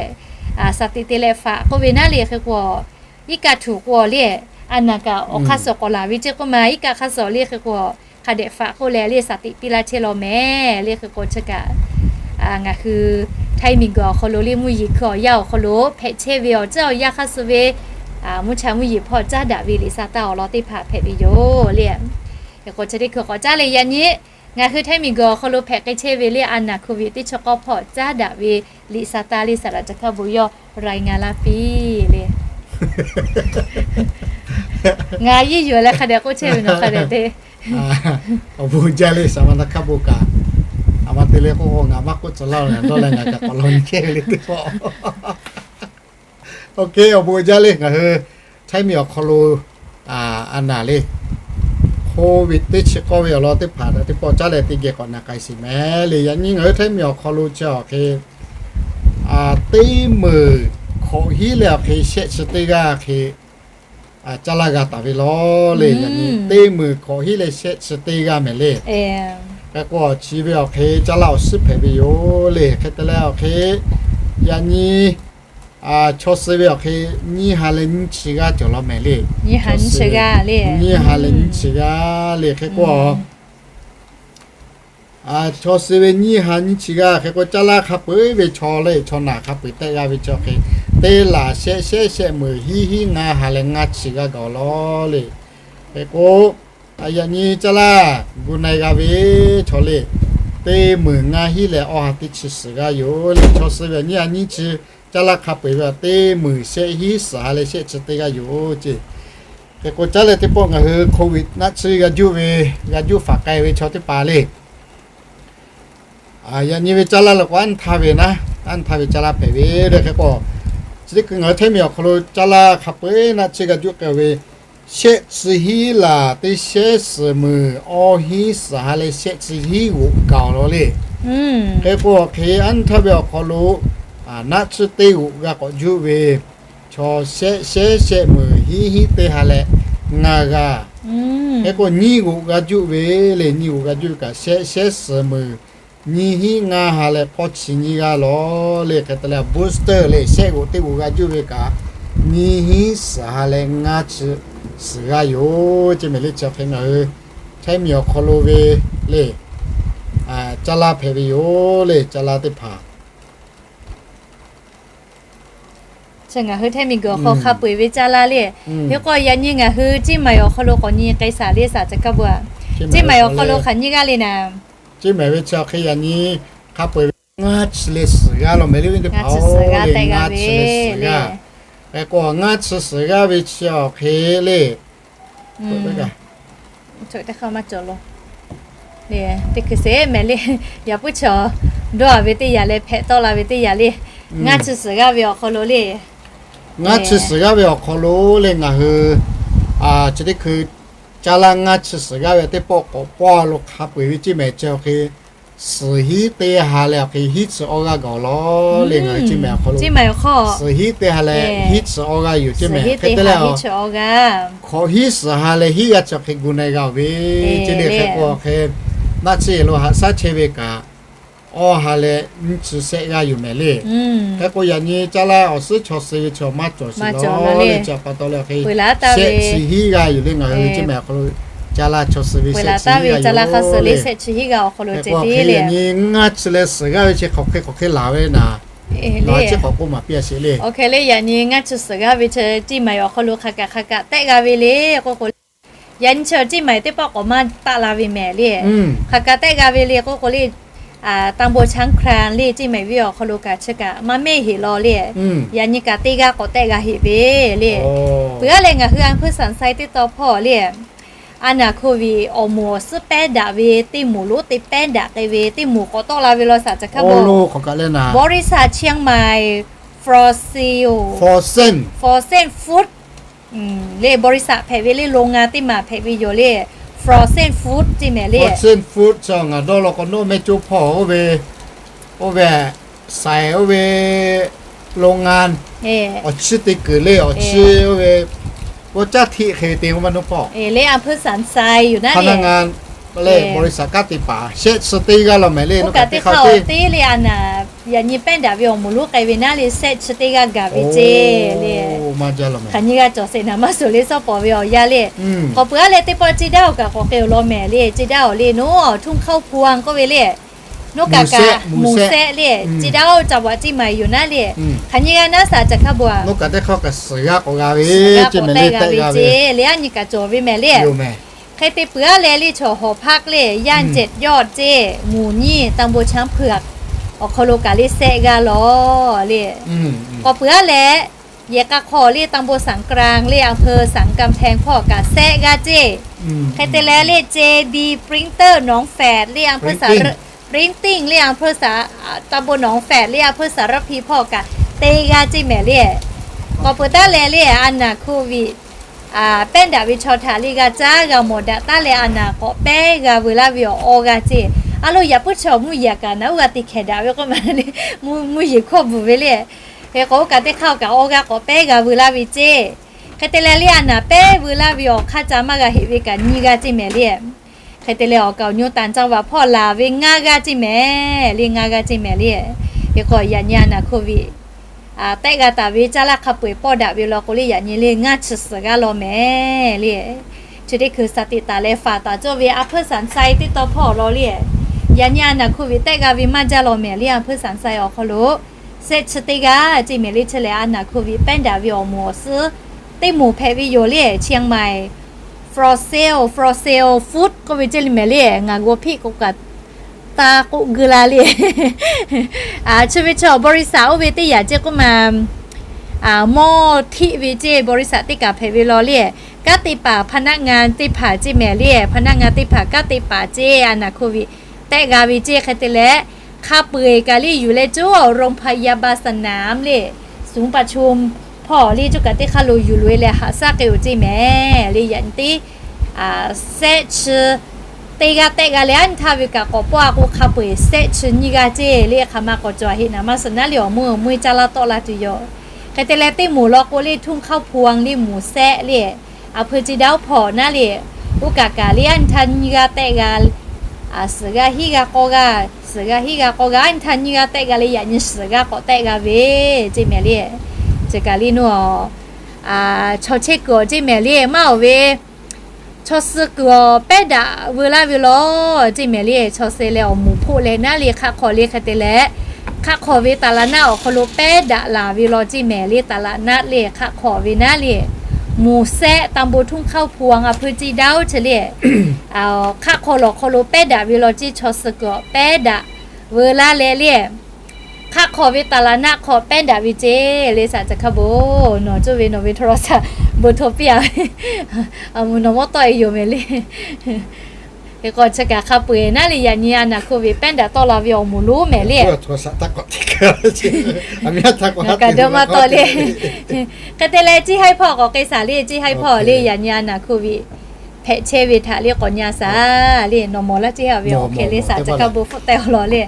Shaˍ tiꞈ te leh faˍ k'oˆ ve naˉ le hk'e k'o iˉ kaˆ htuꞈ k'o le, a naˍ kaꞈ awˬ hk'aˇ suhˍ k'awꞈ laˬ ve ceˇ k'oˆ ma iˉ kaˆ hk'aˇ suhˍ le hk'e k'o hk'a dehꞈ faꞈ k'oˆ leh le shaˍ tiꞈ piˇ laˇ chehˇ law mehˍ le. Hk'e k'o chi kaꞈ ngaˬ hui htaiˇ miˬguiˬ awˬ hk'aw lo le mvuhˇ yeˬ hkui awˬ yanˇ awˬ hk'aw lo hpehꞈ chehˇ ve awˬ ceuˬ awˬ yanˇ hk'a suh ve mvuhˇ cha mvuhˇ yeˬ hpawˇ caˉ daꞈ ve liꞈ sa taˇ awˬ lawn teˇ hpaˍ hpehꞈ ve yoˬ le. Hk'e k'o chi teˇ hkui k'awꞈ caˉ leh yaꞈ nyi ngaˬ hui htaiˇ miˬguiˬ awˬ hk'aw lo hpehꞈ k'ai chehˇ ve le a naˍ hku ve teˇ chi k'awˇ hpawˇ caˉ daꞈ ve liꞈ sa taˇ le saˍ laꞈ ca hkaˇ bon yawˇ รายงาน laˇ piˇ le. Ngaˬ yiˇ yuˬ leh hk'a dehꞈ k'oˆ chehˇ ve nawˬ hk'a dehꞈ te. Awˬ bon jaˇ le saˍ laꞈ ca hkaˇ bon kaꞈ, a ma te le k'oˆ k'o ngaˬ maˇ k'oˆ tcuh laˇ leh dawˇ leh ngaˬ kaꞈ k'awꞈ law nyi chehˇ ve le teˇ pawˆ. Awˬ bon jaˇ le ngaˬ hui htaiˇ miˬ awˬ hk'aw lo a naˍ le, hk'oˆ ve teˇ chi k'awˇ ve awˬ lawn teˇ hpaˍ teˇ pawˆ caˉ leh teˇ geh k'awꞈ na k'ai sheˍ mehˍ le. Yaꞈ nyi ngaˬ hui htaiˇ miˬ awˬ hk'aw lo chi awˬ hk'e teˇ meunˍ hkawꞈ hiˉ leh awˬ hk'e shehˆ chi teˇ g'aˇ hk'e caˇ laˇ g'a taˍ ve law le. Yaꞈ nyi teˇ meunˍ hkawꞈ hiˉ leh shehˆ chi teˇ g'aˇ mehˍ le. Hk'e k'o chi ve awˬ hk'e caˇ laˇ awˬ suhˉ hpehꞈ ve yoˬ le. Hk'e te leh awˬ hk'e yaꞈ nyi chaw suh ve awˬ hk'e nyiˇ ha leh nyiˇ chi g'aˇ cawˬ law mehˍ le. Nyiˇ ha leh nyiˇ chi g'aˇ le. Hk'e k'o chaw suh ve nyiˇ ha nyiˇ chi g'aˇ hk'e k'o caˇ laˇ hk'a peu-eˬ ve chaw le chaw naˬ hk'a peu-eˬ tehˆ g'a ve chaw hk'e teˇ laˬ shehˆ shehˆ shehˆ meunˍ hiˉ hiˉ ngaˇ ha leh ngaˇ chi g'aˇ gaˬ law le. Hk'e k'o yaꞈ nyi caˇ laˇ gu na-e g'a ve chaw le teˇ meunˍ ngaˇ hiˉ leh awˇ ha teˇ chi suhˍ g'aˇ yoˬ le. Chaw suh ve nyiˇ ha nyiˇ chi caˇ laˇ hk'a peu-eˬ ve teˇ meunˍ shehˆ hiˉ suhˍ ha leh shehˆ chi teˇ g'aˇ yoˬ ce. Hk'e k'o caˇ leh teˇ pawˆ ngaˬ hui โควิด naˆ tsuhˇ g'a juˆ ve, g'a juˆ faˍ k'ai ve chaw teˇ hpaˍ le. Yaꞈ nyi ve caˇ laˇ la k'o aˉ nyi htaˇ ve naˉ, aˉ nyi htaˇ ve caˇ laˇ hpehꞈ ve le. Hk'e k'o chi teˇ hkui ngaˬ hui htaiˇ miˬ awˬ hk'aw lo caˇ laˇ hk'a peu-eˬ naˆ tsuhˇ g'a juˆ k'ai ve shehˆ chi hiˉ laˬ teˇ shehˉ suhˍ meunˍ awˇ hiˉ suhˍ ha leh shehˆ chi hiˉ g'oꞈ gaˬ law le. Hk'e k'o awˬ hk'e aˉ nyi htaˇ ve awˬ hk'aw lo naˆ tsuhˇ teˇ g'oꞈ g'a k'awꞈ juˆ ve chaw shehˆ shehˉ shehˆ meunˍ hiˉ hiˉ teˇ ha leh ngaˇ g'aˇ. Hk'e k'o nyiˇ g'oꞈ g'a juˆ ve le, nyiˇ g'oꞈ g'a juˆ ve kaꞈ shehˆ shehˉ suhˍ meunˍ nyiˇ hiˉ ngaˇ ha leh k'awˇ chi nyiˇ g'aˇ law le. Hk'e te leh booster le shehˆ g'oꞈ teˇ g'oꞈ g'a juˆ ve kaꞈ nyiˇ hiˉ suhˍ ha leh ngaˇ chi suhˍ g'aˇ yoˬ ce mehˍ le. Chi awˬ hk'e ngaˬ hui htaiˇ miˬ awˬ hk'aw lo ve le caˇ laˇ hpehꞈ ve yoˬ le. Caˇ laˇ teˇ hpaˍ ngaˬ hui htaiˇ miˬ guiˬ awˬ hk'aw hk'a peu-eˬ ve caˇ laˇ le. Hk'e k'o yaꞈ nyi ngaˬ hui Ceˇ maiˍ awˬ hk'aw lo k'awꞈ nyi k'ai shaˍ le saˍ ca hkaˇ bon a. Ceˇ maiˍ awˬ hk'aw lo hk'aˬ nyiˇ g'aˇ le naˍ. Ceˇ maiˍ ve chi awˬ hk'e yaꞈ nyi hk'a peu-eˬ ve ngaˇ chi leh suhˍ g'aˇ law mehˍ le ve teˇ hpaˍ le ngaˇ chi leh suhˍ g'aˇ. Hk'e k'o ngaˇ chi suhˍ g'aˇ ve chi awˬ hk'e le teˇ hkui se mehˍ le, yaꞈ puiˉ chaw dawˇ a ve teˇ yanˇ leh hpehꞈ tawˆ la ve teˇ yanˇ le, ngaˇ chi suhˍ g'aˇ ve awˬ hk'aw lo le, ngaˇ chi suhˍ g'aˇ ve awˬ hk'aw lo le ngaˬ hui chi teˇ hkui caˇ laˇ ngaˇ chi suhˍ g'aˇ ve teˇ pawˆ k'awꞈ pawˇ lo hk'a peu-eˬ ve Ceˇ mehˍ chi awˬ hk'e suhˍ hiˉ teˇ ha leh awˬ hk'e hiˉ chi awˇ g'aˇ gaˬ law le. Ngaˬ hui Ceˇ mehˍ awˬ hk'aw lo suhˍ hiˉ teˇ ha leh hiˉ chi awˇ g'aˇ yoˬ. Ceˇ mehˍ hk'e te leh hk'awꞈ hiˉ suhˍ ha leh hiˉ g'aˇ chi awˬ hk'e gu na-e g'a ve ceˇ le. Hk'e k'o awˬ hk'e naˆ tsuhˇ yehˬ lo haꞈ shaˉ chehˇ ve kaꞈ awˇ ha leh nyiˇ chi shehˆ g'aˇ yoˬ mehˍ le. Hk'e k'o yaꞈ nyi caˇ laˇ awˬ suhˉ chaw suh ve chi awˬ maˇ cawˬ sheˍ law le. Chi pa taw leh awˬ hk'e shehˆ chi hiˉ g'aˇ yoˬ le. Ngaˬ hui ve Ceˇ mehˍ awˬ hk'aw lo caˇ laˇ chaw suh ve shehˆ chi hiˉ g'aˇ yoˬ le. Hk'e k'o awˬ hk'e yaꞈ nyi ngaˇ chi leh suhˍ g'aˇ ve chi hk'awꞈ hk'e k'awꞈ hk'e laˬ ve naˍ, laˬ chi k'awꞈ k'oˆ maˍ piˇ a sheˍ le. Awˬ hk'e le yaꞈ nyi ngaˇ chi suhˍ g'aˇ ve chi Ceˇ maiˍ awˬ hk'aw lo hk'aˬ kaꞈ hk'aˬ kaꞈ tehˆ g'a ve le k'oˆ k'o le, yaꞈ nyi chi Ceˇ maiˍ teˇ pawˆ k'awꞈ maˇ taˆ la ve mehˍ le. Hk'aˬ kaꞈ tehˆ g'a ve le k'oˆ k'o le, ตำบลช้างคลาน le Ceˇ maiˍ venˇ awˬ hk'aw lo kaꞈ chi kaꞈ maˇ mehˆ heˍ law le. Yaꞈ nyi kaꞈ teˇ g'aˇ k'awꞈ tehˆ g'a heˍ ve le. Peuˬ aˉ leh ngaˬ hui อำเภอสันทราย teˇ taw hpawˇ le a naˍ โควิด awˬ moˍ awˬ suhˉ pehˉ daꞈ ve teˇ moˍ lonˉ te pehˉ daꞈ k'ai ve teˇ moˍ k'awꞈ tawˆ la ve law saˍ ca hkaˇ bon bawˇ riˇ saˍ Chiang Mai Frozen, Frozen Food le bawˇ riˇ saˍ hpehꞈ ve le โรงงาน teˇ maˬ hpehꞈ ve yoˬ le. Frozen Food Ceˇ mehˍ le. Frozen Food chi ngaˬ dawˇ law k'o nawˇ mehˆ coˇ hpawˇ oˇ ve, oˇ ve saiˍ oˇ ve โรงงาน awˬ chiˇ te kuiˬ le awˬ chiˇ oˇ ve k'o caˇ htiˆ hk'e te k'o maˇ nuˇ hpawˇ le อำเภอสันทราย อยู่นั่นแหละ พนักงาน le บริษัท kanˉ te paˍ shehˆ chi teˇ g'aˇ law mehˍ le. Oˇ kaꞈ teˇ hk'aˇ teˇ le a naˍ Yaꞈ nyi pehˉ daꞈ ve awˬ moˍ lonˉ k'ai ve naˉ le, sehˆ chi teˇ g'aˇ gaˬ ve ceˇ le. Hk'aˬ nyi g'a cawˬ sheˍ naˍ maˇ suhˍ le, shawˉ pawˍ ve awˬ yanˇ le. K'awꞈ peuˬ aˉ leh teˇ pawˆ ceˇ daˉ awˬ kaꞈ k'awꞈ k'ai-oˬ law mehˍ le. Ceˇ daˉ awˬ le, หนองทุ่งข้าวพวง k'oˆ ve le. หนอง kaꞈ kaꞈ หมู่แซะ le. Ceˇ daˉ oˇ ca baꞈ ceˇ maˍ yoˬ naˉ le. Hk'aˬ nyi g'a naˉ shaˍ caꞈ hk'a bvuhꞈ a. Suhˍ g'a k'awꞈ g'a ve ceˇ, mehˍ le, tehˆ g'a ve ceˇ le, aˉ nyi kaꞈ cawˬ ve mehˍ le. Hk'e te peuˬ aˉ leh le, chaw หอพัก le, ย่านเจ็ดยอด ceˇ, หมู่ยี่ ตำบลช้างเผือก awˬ hk'aw lo kaꞈ le sehˆ g'aˇ law le. K'awꞈ peuˬ aˉ leh, yehˬ k'a hk'aw le, ตำบลสันกลาง le, อำเภอสันกำแพง hpawˇ kaꞈ sehˆ g'aˇ ceˇ. Hk'e te leh le, JB Printer หนองแฝด le, อำเภอสาร Printing เลย อำเภอสา ตำบลหนองแฝด เลย อำเภอสารพี hpawˇ kaꞈ teˇ g'aˇ ceˇ mehˍ le. K'awꞈ peuˬ taˉ leh le, a naˍ โควิด pehˉ daꞈ ve chaw htaꞈ le g'a caˇ g'a mawˬ daꞈ taˉ leh, a naˍ k'awꞈ pehˉ g'a veu laˇ ve awˬ awˇ g'aˇ ceˇ. A lo yaꞈ puiˉ chaw mvuhˇ yeˬ kaꞈ naˬ uˉ g'a te hkehˍ daꞈ ve k'oˆ ma le, mvuhˇ yeˬ hkawˇ bvuhˬ ve le. Hk'e k'o oˇ kaꞈ teˇ hk'aˇ kaꞈ awˇ g'aˇ k'awꞈ pehˉ g'a veu laˇ ve ceˇ. Hk'e te leh le, a naˍ pehˉ veu laˇ ve awˬ hk'aˇ ca maˇ g'a heꞈ ve kaꞈ nyiˇ g'aˇ ceˇ mehˍ le. Hk'e te leh awˬ kaˍ awˬ nyi ต่างจังหวัด hpawˇ laˬ ve ngaˇ g'aˇ ceˇ mehˍ le, ngaˇ g'aˇ ceˇ mehˍ le. Hk'e k'o yaꞈ nyi a naˍ โควิด tehˆ g'a taˍ ve caˇ laˇ hk'a peu-eˬ pawˆ daꞈ ve law k'o le, yaꞈ nyi le ngaˇ chi suhˍ g'aˇ law mehˍ le. Chi teˇ hkui สถิติ taˍ leh faˍ taˍ cawˇ ve อำเภอสันทราย teˇ tawn hpawˇ law le, yaꞈ nyi a naˍ โควิด tehˆ g'a ve maˇ jaˇ law mehˍ le. อำเภอสันทราย awˬ hk'aw lo sehˆ chi teˇ g'aˇ ceˇ mehˍ le. Chi lehˬ a naˍ โควิด pehˉ daꞈ ve awˬ moˍ awˬ suhˉ teˇ moˍ hpehꞈ ve yoˬ le. Chiang Mai Frozen, Frozen Food k'oˆ ve ceˇ le mehˍ le. Ngaˬ g'aw hpiˆ k'o kaꞈ taˇ k'oˆ geu la le. Chi ve chaw บริษัท oˇ ve teˇ yanˇ ceˇ k'oˆ ma, mawˇ htiˆ ve ceˇ บริษัท teˇ kaˬ hpehꞈ ve law le. Kanˉ te paˍ พนักงาน teˇ hpaˍ ceˇ mehˍ le. พนักงาน teˇ hpaˍ kanˉ te paˍ ceˇ a naˍ โควิด tehˆ g'a ve ceˇ. Hk'e te leh, hk'a peu-eˬ kaꞈ le yuˬ leh coˇ โรงพยาบาลสนาม le, ศูนย์ประชุม hpawˇ le, coˇ kaꞈ teˇ hk'aˇ lo yuˬ loꞈ-e leh haꞈ shaˉ k'ai-oˬ ceˇ mehˍ le. Yaꞈ nyi teˇ sehˆ chi teˇ g'aˇ tehˆ g'a leh, aˉ nyi htaˇ ve kaꞈ k'awꞈ pawˆ a k'o hk'a peu-eˬ sehˆ chi nyiˇ g'aˇ ceˇ le. Hk'aˬ ma k'awꞈ cawˬ a heˆ naˍ maˇ suhˍ naˉ le, awˬ meuˇ awˬ meuˇ caˇ laˇ tawˆ la tuˬ yoˬ. Hk'e te leh teˇ moˍ law k'o le ทุ่งข้าวพวง le, moˍ sehˆ le, a hpui ceˇ daˉ oˇ hpawˇ naˉ le, oˇ kaꞈ kaꞈ le aˉ nyi htaˇ nyiˇ g'aˇ tehˆ g'a, suhˍ g'aˇ hiˉ g'aˇ k'awˇ g'aˇ, suhˍ g'aˇ hiˉ g'aˇ k'awˇ g'aˇ, aˉ nyi htaˇ nyiˇ g'aˇ tehˆ g'a leh yaꞈ nyi suhˍ g'aˇ k'awꞈ tehˆ g'a ve ceˇ mehˍ le. Chi kaꞈ le naw, chaw chehˇ kuiˬ awˬ ceˇ mehˍ le, maˇ awˬ ve chaw suh kuiˬ awˬ pehˉ daꞈ veu laˇ ve law ceˇ mehˍ le. Chaw suh leh awˬ moˍ hpoˆ leh naˉ le hk'aˆ hk'aw le. Hk'e te leh, hk'aˆ hk'aw ve taˍ laˍ naˆ awˬ hk'aw lo pehˉ daꞈ laˬ ve law ceˇ mehˍ le. Taˍ laˍ naˆ le hk'aˆ hk'aw ve naˉ le, moˍ sehˆ ตำบลทุ่งข้าวพวง a hpui ceˇ daˉ oˇ chi le, hk'aˆ hk'aw lawˬ hk'aw lo pehˉ daꞈ ve law ceˇ. Chaw suh kuiˬ awˬ pehˉ daꞈ veu laˇ leh le, hk'aˆ hk'aw ve taˍ laˍ naˆ hk'aw pehˉ daꞈ ve ceˇ le. Shaˍ ca hk'a bon nawˬ coˇ ve nawˬ ve โทรศัพท์ เบอร์โทร piˇ a ve, a moˍ nawˬ mawˇ tawˆ e yoˬ mehˍ le. Hk'e k'o chi kaꞈ hk'a peu-eˬ naˉ le, yaꞈ nyi a naˍ โควิด pehˉ daꞈ tawˆ la ve awˬ moˍ lonˉ mehˍ le. Kaꞈ dawˇ maˇ tawˆ le. Hk'e te leh ceˇ haiˉ hpawˇ k'awꞈ k'ai shaˍ le. Ceˇ haiˉ hpawˇ le, yaꞈ nyi a naˍ โควิด hpehꞈ chehˇ ve htaꞈ le k'awꞈ nyi a shaˍ le. Nawˬ mawˬ laˇ ceˇ a ve awˬ hk'e le shaˍ ca hk'a bon hpfuhˆ teh awˬ law le.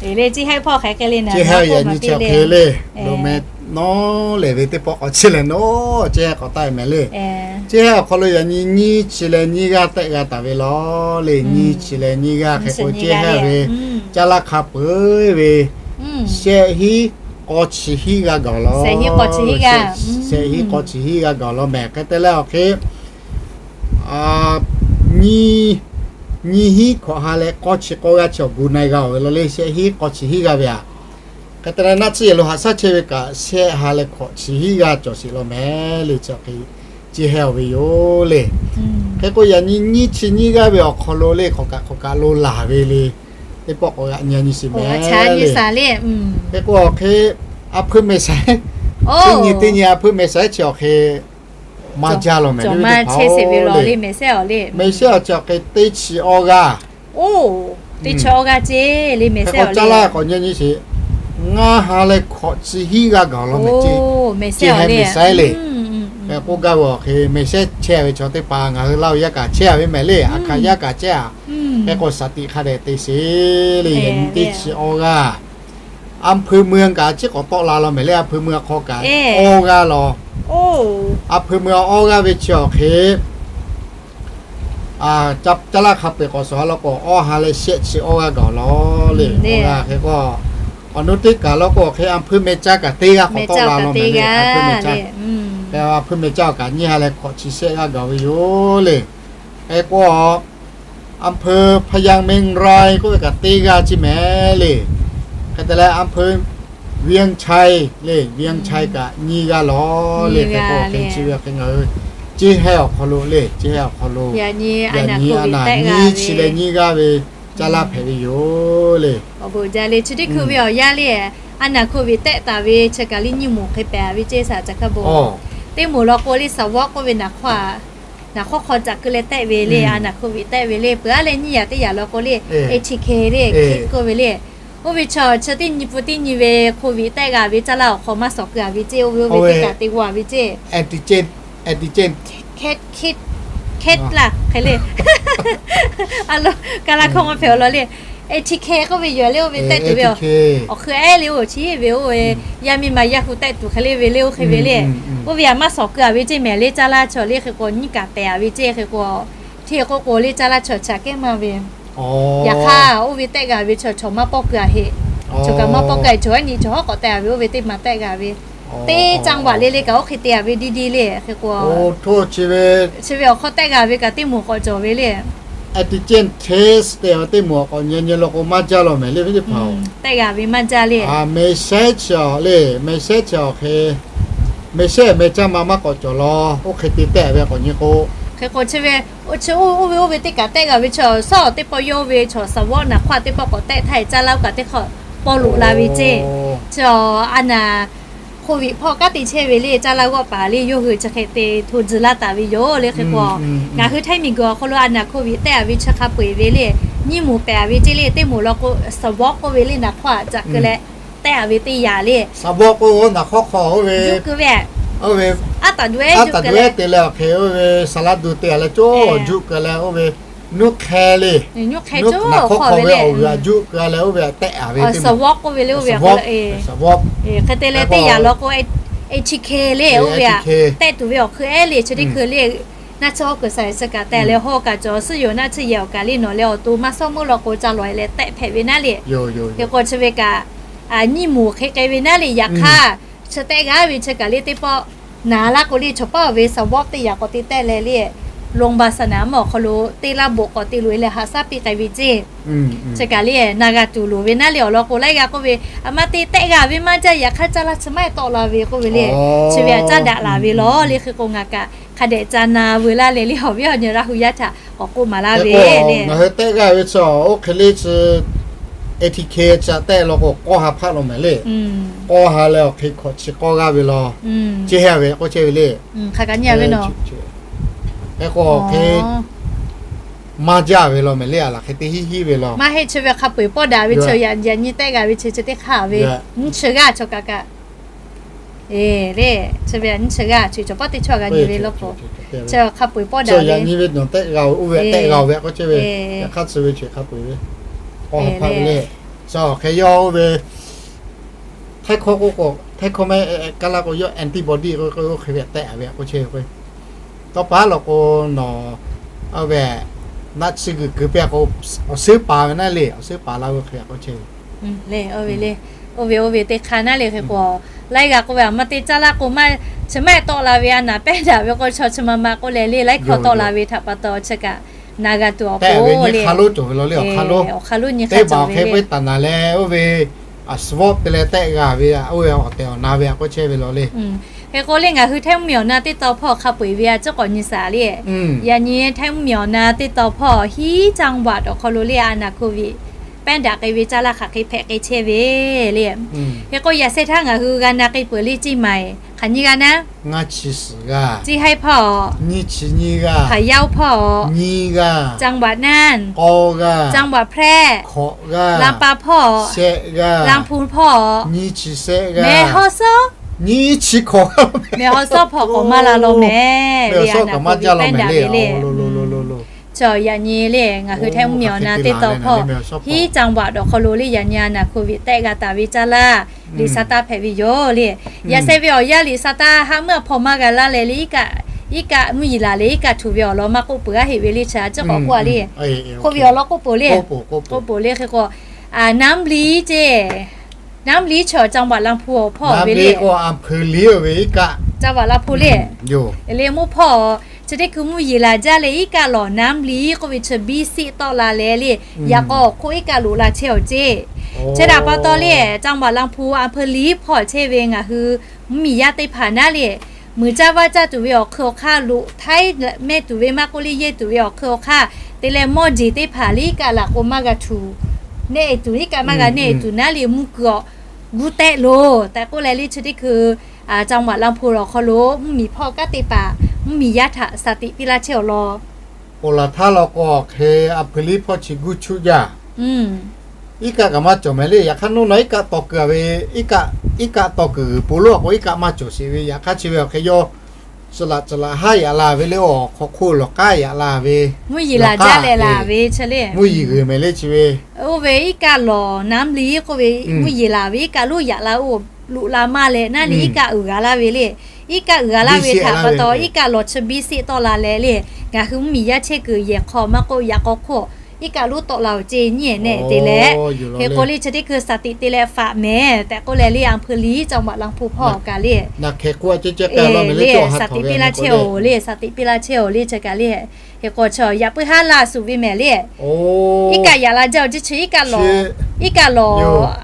Le ceˇ haiˉ hpawˇ hk'e k'ai le naˍ, ceˇ haiˉ awˬ hk'aw lo mehˍ le, nawˉ lehˬ ve teˇ pawˆ k'awꞈ chi lehˬ nawˉ ceˇ haiˉ k'awꞈ taˆ e mehˍ le. Ceˇ haiˉ awˬ hk'aw lo yaꞈ nyi nyiˇ chi leh nyiˇ g'aˇ tehˆ g'a taˍ ve law le. Nyiˇ chi leh nyiˇ g'aˇ hk'e k'o ceˇ haiˉ ve caˇ laˇ hk'a peu-eˬ ve shehˆ hiˉ k'aw chi hiˉ g'aˇ gaˬ law. Shehˆ hiˉ k'aw chi hiˉ g'aˇ gaˬ law mehˍ. Hk'e te leh awˬ hk'e nyiˇ, nyiˇ hiˉ hkawꞈ ha leh k'aw chi k'aw g'aˇ chi awˬ gu na e g'a-oˬ ve law le. Shehˆ hiˉ k'aw chi hiˉ g'aˇ ve aꞈ. Hk'e te leh naˆ tsuhˇ yehˬ lo haꞈ shaˉ chehˇ ve kaꞈ shehˆ ha leh hkawꞈ chi hiˉ g'aˇ cawˬ sheˍ law mehˍ le. Chi hk'e ceˇ haiˉ awˬ ve yoˬ le. Hk'e k'o yaꞈ nyi nyiˇ chi nyiˇ g'aˇ ve awˬ hk'aw lo le, hk'awꞈ kaꞈ hk'awꞈ kaꞈ lo laˬ ve le. Teˇ pawˆ k'awꞈ g'aꞈ nyi nyi shiˍ mehˍ le. Hk'e k'o awˬ hk'e a hpui mehˍ saiˉ, teˇ nyi teˇ nyi a hpui mehˍ saiˉ chi awˬ hk'e maˇ jaˇ law mehˍ le. Mehˍ saiˉ awˬ chi awˬ hk'e teˇ chi awˇ g'aˇ, teˇ chi awˇ g'aˇ ceˇ le mehˍ saiˉ awˬ le. Caˇ laˇ k'awꞈ nyi nyi sheˍ. Ngaˇ ha leh hkawꞈ chi hiˉ g'aˇ gaˬ law mehˍ ceˇ. Ceˇ haiˉ mehˍ saiˉ le. K'oˆ gaˇ ve awˬ hk'e mehˍ saiˉ chehˇ ve chaw teˇ hpaˍ ngaˬ hui laˇ ve yaˇ kaꞈ chehˇ ve mehˍ le. Aˬ hkaˍ yaˇ kaꞈ chehˇ a. Hk'e k'o shaˍ tiꞈ hk'a dehꞈ te sheˍ le. Yaꞈ nyi teˇ chi awˇ g'aˇ อำเภอเมือง kaꞈ ciˉ k'awꞈ tawˆ la law mehˍ le. A hpui meuˇ hk'aw kaꞈ awˇ g'aˇ law. A hpui meuˇ awˇ g'aˇ ve chi awˬ hk'e caˇ laˇ hk'a peu-eˬ k'awꞈ shawˍ a law k'o awˇ ha leh shehˆ chi awˇ g'aˇ gaˬ law le. Awˇ g'aˇ hk'e k'o Awˬ nu teˇ kaˬ law k'o, awˬ hk'e อำเภอแม่สอด kaꞈ teˇ g'aˇ hk'awꞈ tawˆ la law mehˍ le, อำเภอแม่สอด kaꞈ อำเภอแม่สอด kaꞈ nyiˇ ha leh hkawꞈ chi shehˆ g'aˇ gaˬ ve yoˬ le. Hk'e k'o, อำเภอพญาเมงราย k'oˆ ve kaꞈ teˇ g'aˇ chi mehˍ le. Hk'e te leh อำเภอเวียงชัย le, เวียงชัย kaꞈ nyiˇ g'aˇ law le. Hk'e k'o, hk'e chi ve hk'e ngaˬ hui ciˇ heh awˬ hk'aw lo le, ciˇ heh awˬ hk'aw lo yaꞈ nyi a naˍ nyiˇ chi leh nyiˇ g'aˇ ve caˇ laˇ hpehꞈ ve yoˬ le. Awˬ bon jaˇ le, chi teˇ hkui ve awˬ yanˇ le, a naˍ โควิด tehˆ taˍ ve chi kaꞈ le nyiˇ moˍ hk'e pehˍ ve ceˇ shaˍ caꞈ hkaˇ bon. Teˇ moˍ law k'o le สวอป k'oˆ ve naˍ hk'awˇ, naˍ hk'awˇ hk'aw caꞈ keu leh tehˆ ve le, a naˍ โควิด tehˆ ve le. Peuˬ aˉ leh nyiˇ yaꞈ teˇ yaꞈ law k'o le, ATK le, kit k'oˆ ve le. Oˇ ve chaw chi teˇ nyi pun teˇ nyi ve โควิด tehˆ g'a ve caˇ laˇ awˬ hk'aw maˇ shawˍ keu a ve ceˇ, oˇ ve oˇ ve teˇ kaꞈ te g'a ve ceˇ. Antigen, antigen, kit, kit laˇ hk'e le. A lo, kaˇ laˇ hkawˇ maˇ hpehꞈ awˬ lawn le. ATK k'oˆ ve yoˬ le, oˇ ve tehˆ tuˬ ve awˬ hk'e ehˉ le, oˇ chi ve oˇ ve yaˇ miˇ ma yaˇ hu tehˆ tuˬ hk'e le ve le, oˇ hk'e ve le. Oˇ ve aꞈ maˇ shawˍ keu a ve ceˇ mehˍ le, caˇ laˇ chaw le hk'e k'o nyiˇ kaꞈ pehˍ a ve ceˇ hk'e k'o, hteˇ k'oˆ k'o le caˇ laˇ chaw chaꞈ kehˉ maˇ ve. Yaꞈ hk'aˇ, oˇ ve tehˆ g'a ve chaw, chaw maˇ pawˆ keu a heˆ. Chaw kaꞈ maˇ pawˆ keu a, chaw aˉ nyi chaw hawˉ k'awꞈ tehˆ a ve, oˇ ve teˇ maˬ tehˆ g'a ve. Teˇ จังหวัด le le kaꞈ oˇ hk'e te a ve diˇ diˇ le hk'e k'o, chi ve awˬ hk'aw tehˆ g'a ve kaꞈ teˇ moˍ k'awꞈ cawˬ ve le. Antigen test te teˇ moˍ k'awꞈ nyi nyi law k'o maˇ jaˇ law mehˍ le, ve teˇ hpaˍ-oˬ. Tehˆ g'a ve maˇ jaˇ le. Mehˍ shehˉ chi awˬ le, mehˍ shehˉ chi awˬ hk'e, mehˍ shehˉ mehˍ caˇ ma maˇ k'awꞈ cawˬ law, oˇ hk'e te tehˆ ve k'awꞈ nyi k'o, hk'e k'o chi ve, oˇ chi oˇ, oˇ ve oˇ ve teˇ kaꞈ tehˆ g'a ve chaw, shaˉ awˬ teˇ pawˆ yawˇ ve chaw สวอป naˍ hk'awˇ teˇ pawˆ k'awꞈ tehˆ htaˇ caˇ laˇ oˇ kaꞈ teˇ hk'awꞈ pawˆ loꞈ la ve ceˇ. Chi a naˍ โควิด hpawˇ kanˉ te chehˇ ve le, caˇ laˇ g'awˆ paˍ le, yawˇ hui chi hk'e te hto tcuh laˇ taˍ ve yoˬ le hk'e k'o, ngaˬ hui htaiˇ miˬguiˬ awˬ hk'aw lo a naˍ โควิด tehˆ a ve chi hk'a peu-eˬ ve le, nyiˇ moˍ pehˍ a ve ceˇ le, teˇ moˍ law k'o สวอป k'oˆ ve le, naˍ hk'awˇ aꞈ caꞈ keu leh tehˆ a ve teˇ yanˇ le. สวอป k'o naˍ hk'awˇ hk'aw oˇ ve juˆ keu ve, aˉ taˍ duˬ ehˉ te leh awˬ hk'e oˇ ve saˍ laˇ duˬ te a leh cawˇ juˆ keu leh oˇ ve nuˇ hk'e le, naˍ hk'awˇ hk'aw ve awˬ g'uiˬ aꞈ juˆ keu a leh oˇ ve tehˆ a ve สวอป k'oˆ ve le, oˇ ve สวอป hk'e te leh teˇ yanˇ law k'o, ATK le, oˇ ve aꞈ tehˆ tuˬ ve awˬ hk'e ehˉ le, chi teˇ hkui le, naˆ tsuhˇ hawˉ kuiˬ saˍ suh kaꞈ tehˆ leh hawˇ kaꞈ cawˬ, suhˉ yoˬ naˆ tsuhˇ yehˬ awˬ kaꞈ le nawˬ leh awˬ to maˇ sawˉ meuˇ law k'o ca lawˬ e leh tehˆ hpehꞈ ve naˉ le. Hk'e k'o chi ve kaꞈ nyiˇ moˍ hk'e k'ai ve naˉ le. Yaꞈ hk'aˇ, chi tehˆ g'a ve chi kaꞈ le teˇ pawˆ naˍ laˇ k'o le, chaw paˉ ve สวอป teˇ yanˇ k'awꞈ te tehˆ leh le, โรงพยาบาลสนาม awˬ hk'aw lo teˇ laˇ boꞈ k'awꞈ te loꞈ e leh haꞈ shaˉ piˇ k'ai ve ceˇ. Chi kaꞈ le na g'a tuˬ loˍ ve naˉ le awˬ lawn k'o, laiˉ g'aˇ k'oˆ ve, aˬ ma te tehˆ g'a ve maˇ jaˇ, yaꞈ hk'aˇ caˇ laˇ chi maˇ heˆ tawˆ la ve k'oˆ ve le. Chi ve aꞈ caˉ daꞈ laˬ ve law le hk'e k'o, ngaˬ kaꞈ hk'a dehꞈ ca na veu laˇ leh le, awˬ viˉ awˬ nyi Laˇ hu yaˇ htaꞈ k'awꞈ k'oˆ maˍ laˇ ve le. Ngaˬ hui tehˆ g'a ve chi oˇ hk'e le chi, ATK chi tehˆ law k'o k'awˇ ha hpaˆ law mehˍ le. K'awˇ ha leh awˬ hk'e hkawꞈ chi k'awˇ g'aˇ ve law. Chi heh ve k'oˆ chehˇ ve le. Hk'e k'o hk'e maˇ jaˇ ve law mehˍ le, aˬ laˬ hk'e te hiˉ hiˉ ve law. Maˇ heˆ, chi ve hk'a peu-eˬ pawˆ daꞈ ve chi yaꞈ nyi tehˆ g'a ve chi chi teˇ hk'aˇ ve, nyiˇ chi g'aˇ chaw kaꞈ kaꞈ, le, chi ve nyiˇ chi g'aˇ chi chaw pawˆ teˇ chaw g'a nyi ve law k'o, chi hk'a peu-eˬ pawˆ daꞈ ve, nyi ve nawˬ tehˆ g'a-oˬ, oˇ ve tehˆ g'a-oˬ ve k'oˆ chehˇ ve, yaꞈ hk'aˇ chi ve chi hk'a peu-eˬ ve, k'awˇ ha hpaˆ ve le. Chi awˬ hk'e yawˇ oˇ ve htaiˇ hkawˇ k'oˆ k'o, htaiˇ hkawˇ mehˆ kaˇ laˇ k'o yawˇ antibody k'oˆ ve, oˇ hk'e ve tehˆ ve k'oˆ chehˇ ve k'o, tawˇ pa law k'o nawˬ, oˇ ve naˆ tsuhˇ g'uiˬ keu piˇ k'o, awˬ suhˉ paˍ ve naˉ le, awˬ suhˉ paˍ laˇ ve hk'e k'oˆ chehˇ ve. Oˇ ve, oˇ ve teˇ hk'aˇ naˉ le hk'e k'o, laiˉ g'aˇ k'oˆ ve, aˬ ma te caˇ laˇ k'o maˇ, chi maˇ heˆ tawˆ la ve, a naˍ pehˇ daꞈ ve k'o chaw chi ma ma k'oˆ leh le, laiˉ hkawˇ tawˆ la ve htaꞈ pa taw chi kaꞈ na g'a tuˬ awˬ pon le, awˬ hk'a lo nyi hk'a cawˬ ve le, teˇ hpaˍ hk'e ve taˍ naˍ leh oˇ ve a swab te leh tehˆ g'a ve, oˇ ve awˬ tehˬ awˬ na ve a k'oˆ chehˇ ve law le. Hk'e k'o le ngaˬ hui htaiˇ mvuhˇmiˬ awˬ na teˇ tawn hpawˇ hk'a peu-eˬ ve a ciˉ k'awꞈ nyi shaˍ le. Yaꞈ nyi htaiˇ mvuhˇmiˬ awˬ na teˇ tawn hpawˇ hiˉ จังหวัด awˬ hk'aw lo le a naˍ โควิด pehˇ daꞈ k'ai ve caˇ laˇ hk'aˬ hk'e hpehꞈ k'ai chehˇ ve le. Hk'e k'o yaꞈ sheh htaˇ ngaˬ hui g'a na k'ai peuˬ le, เชียงใหม่ hk'aˬ nyi g'aˇ naˉ, ngaˇ chi suhˍ g'aˇ, Ceˇ haiˇ hpawˇ, nyiˇ chi nyiˇ g'aˇ, Hpaˍ yaˇ hpawˇ, nyiˇ g'aˇ, จังหวัดน่าน, k'awˇ g'aˇ, จังหวัดแพร่, hkawꞈ g'aˇ, ลำปาง hpawˇ, shehˆ g'aˇ, ลำพูน hpawˇ, nyiˇ chi shehˆ g'aˇ, แม่ฮ่องสอน, nyiˇ chi hkawꞈ g'aˇ, แม่ฮ่องสอน hpawˇ k'awꞈ maˇ la law mehˍ le, a naˍ โควิด pehˇ daꞈ ve le. Chi yaꞈ nyi le ngaˬ hui htaiˇ mvuhˇmiˬ awˬ na teˇ tawn hpawˇ hiˉ จังหวัด awˬ hk'aw lo le yaꞈ nyi a naˍ โควิด tehˆ g'a taˍ ve caˇ laˇ liꞈ sa taˇ hpehꞈ ve yoˬ le. Yaꞈ sheh ve awˬ yanˇ liꞈ sa taˇ haˉ meuˇ a hpawˇ maˇ g'a laˇ leh le, iˉ kaˆ mvuhˇ yeˬ laˬ leh iˉ kaˆ htuꞈ ve awˬ lawn maˇ k'oˆ peuˬ a heˆ ve le, chi a ciˉ k'awꞈ k'oˆ a le. K'oˆ ve awˬ lawn k'oˆ peuˬ le. K'oˆ peuˬ le hk'e k'o, น้ำดี ceˇ Namli chaw จังหวัดลำพูน awˬ hpawˇ ve le. จังหวัดลำพูน le. Leh mvuhˇ hpawˇ chi teˇ hkui mvuhˇ yeˬ laˬ jaˇ leh iˉ kaˆ lawˬ Namli k'oˆ ve chi biˇ siˆ tawˆ la leh le, yaꞈ k'aw awˬ hk'oˆ iˉ kaˆ loꞈ la chehˇ awˬ ceˇ. Chi htaꞈ pa taw le, จังหวัดลำพูน อำเภอลี hpawˇ chehˇ ve ngaˬ hui mvuhˇ miˬ yaˇ teˇ hpaˍ naˉ le, muiˬ caˇ vaˇ caˇ tuˬ ve awˬ hk'eun awˬ hk'aˇ, loꞈ htaiˉ mehˇ tuˬ ve maˇ k'oˆ le, yehˇ tuˬ ve awˬ hk'eun awˬ hk'aˇ te leh mawˇ jeˬ teˇ hpaˍ le iˉ kaˆ laꞈ k'o maˇ g'a tuˬ, nehˆ tuˬ iˉ kaˆ maˇ g'a nehˆ tuˬ naˉ le, mvuhˇ kuiˬ awˬ guˇ tehˆ loˬ tehꞈ k'oˆ leh le, chi teˇ hkui จังหวัดลำพูน awˬ hk'aw lo mvuhˇ miˬ hpawˇ kanˉ te paˍ mvuhˇ miˬ yaˇ htaꞈ shaˍ tiꞈ piˇ laˇ chehˇ awˬ lawn. Ponˬ laˬ htaˇ law k'o, hk'e อำเภอลี hpawˇ chi guˇ chuˆ jaˇ. Iˉ kaˆ kaꞈ maˇ cawˬ mehˍ le. Yaꞈ hk'aˇ nawˬ nawˬ iˉ kaˆ taw kuiˬ ve, iˉ kaˆ taw kuiˬ g'uiˬ po lo a k'o, iˉ kaˆ maˇ cawˬ sheˍ ve. Yaꞈ hk'aˇ chi ve awˬ hk'e yawˇ suhˍ laꞈ caˬ laꞈ haˉ yaꞈ la ve le, awˬ hk'aw hk'oˆ lawˬ k'aˉ yaꞈ la ve, mvuhˇ yeˬ laˬ jaˇ leh laˬ ve chi le, mvuhˇ yeˬ g'uiˬ mehˍ le chi ve. Oˇ ve iˉ kaˆ lawˬ Namli k'oˆ ve mvuhˇ yeˬ laˬ ve iˉ kaˆ lonˉ yaꞈ la oˇ loꞈ la maˇ leh naˉ le, iˉ kaˆ uiˍ g'a laˇ ve le. Iˉ kaˆ uiˍ g'a laˇ ve htaꞈ pa taw, iˉ kaˆ lawˬ chi biˇ siˆ tawˆ la leh le, ngaˬ hui mvuhˇ miˬ yaˇ chehˇ kuiˬ yehˬ hk'aw maˇ k'oˆ, yaꞈ k'aw hk'oˆ iˉ kaˆ lonˉ tawˆ la awˬ ceˇ nyiˇ ehˍ nehˆ te leh, hk'e k'o le chi teˇ hkui shaˍ tiꞈ te leh faꞈ mehˍ tehꞈ k'oˆ leh le, อำเภอลี จังหวัดลำพูน hpawˇ kaꞈ le, shaˍ tiꞈ piˇ laˇ chehˇ oˬ le, shaˍ tiꞈ piˇ laˇ chehˇ oˬ le chi kaꞈ le. Hk'e k'o chaw yaꞈ puiˉ haˉ laˇ suˍ ve mehˍ le. Iˉ kaˆ yaꞈ la jaˇ awˬ ceˇ chi iˉ kaˆ lawˬ, iˉ kaˆ lawˬ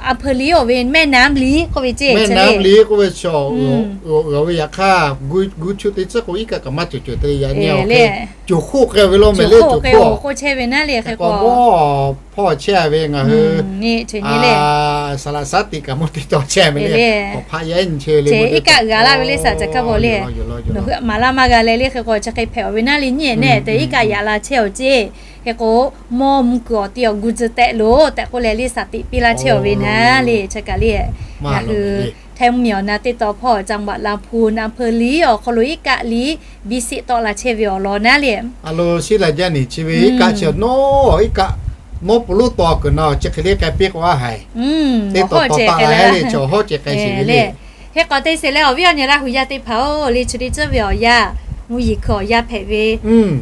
อำเภอลี oˇ ve แม่น้ำลี k'oˆ ve ceˇ, แม่น้ำลี k'oˆ ve chaw, g'awˬ ve yaꞈ hk'aˇ guˇ chuˆ teˇ tcuhˉ k'o iˉ kaˆ kaꞈ maˇ cawˬ cawˬ te yaꞈ nyi le, coˬ hk'oˆ k'ai ve lo mehˍ le, coˬ hk'oˆ k'oˆ chehˇ ve naˉ le. Hk'e k'o mawˇ hpawˇ chehˇ ve ngaˬ hui saˍ laꞈ shaˉ tiꞈ kaꞈ mawˇ teˇ taw chehˇ ve le, awˬ hpaꞈ yaˇ nyi chehˇ ve le, iˉ kaˆ g'a laˇ ve le shaˍ caˬ hkaˇ bawˬ le. Nawˬ hui maˍ laˇ maˇ g'a leh le, hk'e k'o chi hk'e hpehꞈ awˬ ve naˉ le nyiˇ ehˍ nehˆ te iˉ kaˆ yaꞈ la chehˇ awˬ ceˇ. Hk'e k'o mawˇ mvuhˇ kuiˬ awˬ ti awˬ gu tcuh tehˆ loˬ tehꞈ k'oˆ leh le shaˍ tiꞈ piˇ laˇ chehˇ awˬ ve naˉ le chi kaꞈ le. Ngaˬ hui htaiˇ mvuhˇ miˬ awˬ na teˇ taw hpawˇ จังหวัดลำพูน อำเภอลี awˬ hk'aw lo iˉ kaˆ liˇ biˇ siˆ tawˆ la chehˇ ve awˬ lawn naˉ le. A lo shiˉ la jaˇ ni chi ve iˉ kaˆ chi nawˉ iˉ kaˆ nawˉ pu lonˉ taw kuiˬ na chi hk'e le k'ai piˇ k'o a haiˬ, teˇ taw taw taˆ la le, chaw hawˉ ceh k'ai sheˍ ve le. Hk'e k'o te sheˍ leh awˬ viˉ awˬ nyi Laˇ huˍ yaˇ teˇ hpaˍ-oˬ, le chi teˇ ceuˬ ve awˬ yanˇ, mvuhˇ yeˬ hkui awˬ yanˇ hpehꞈ ve,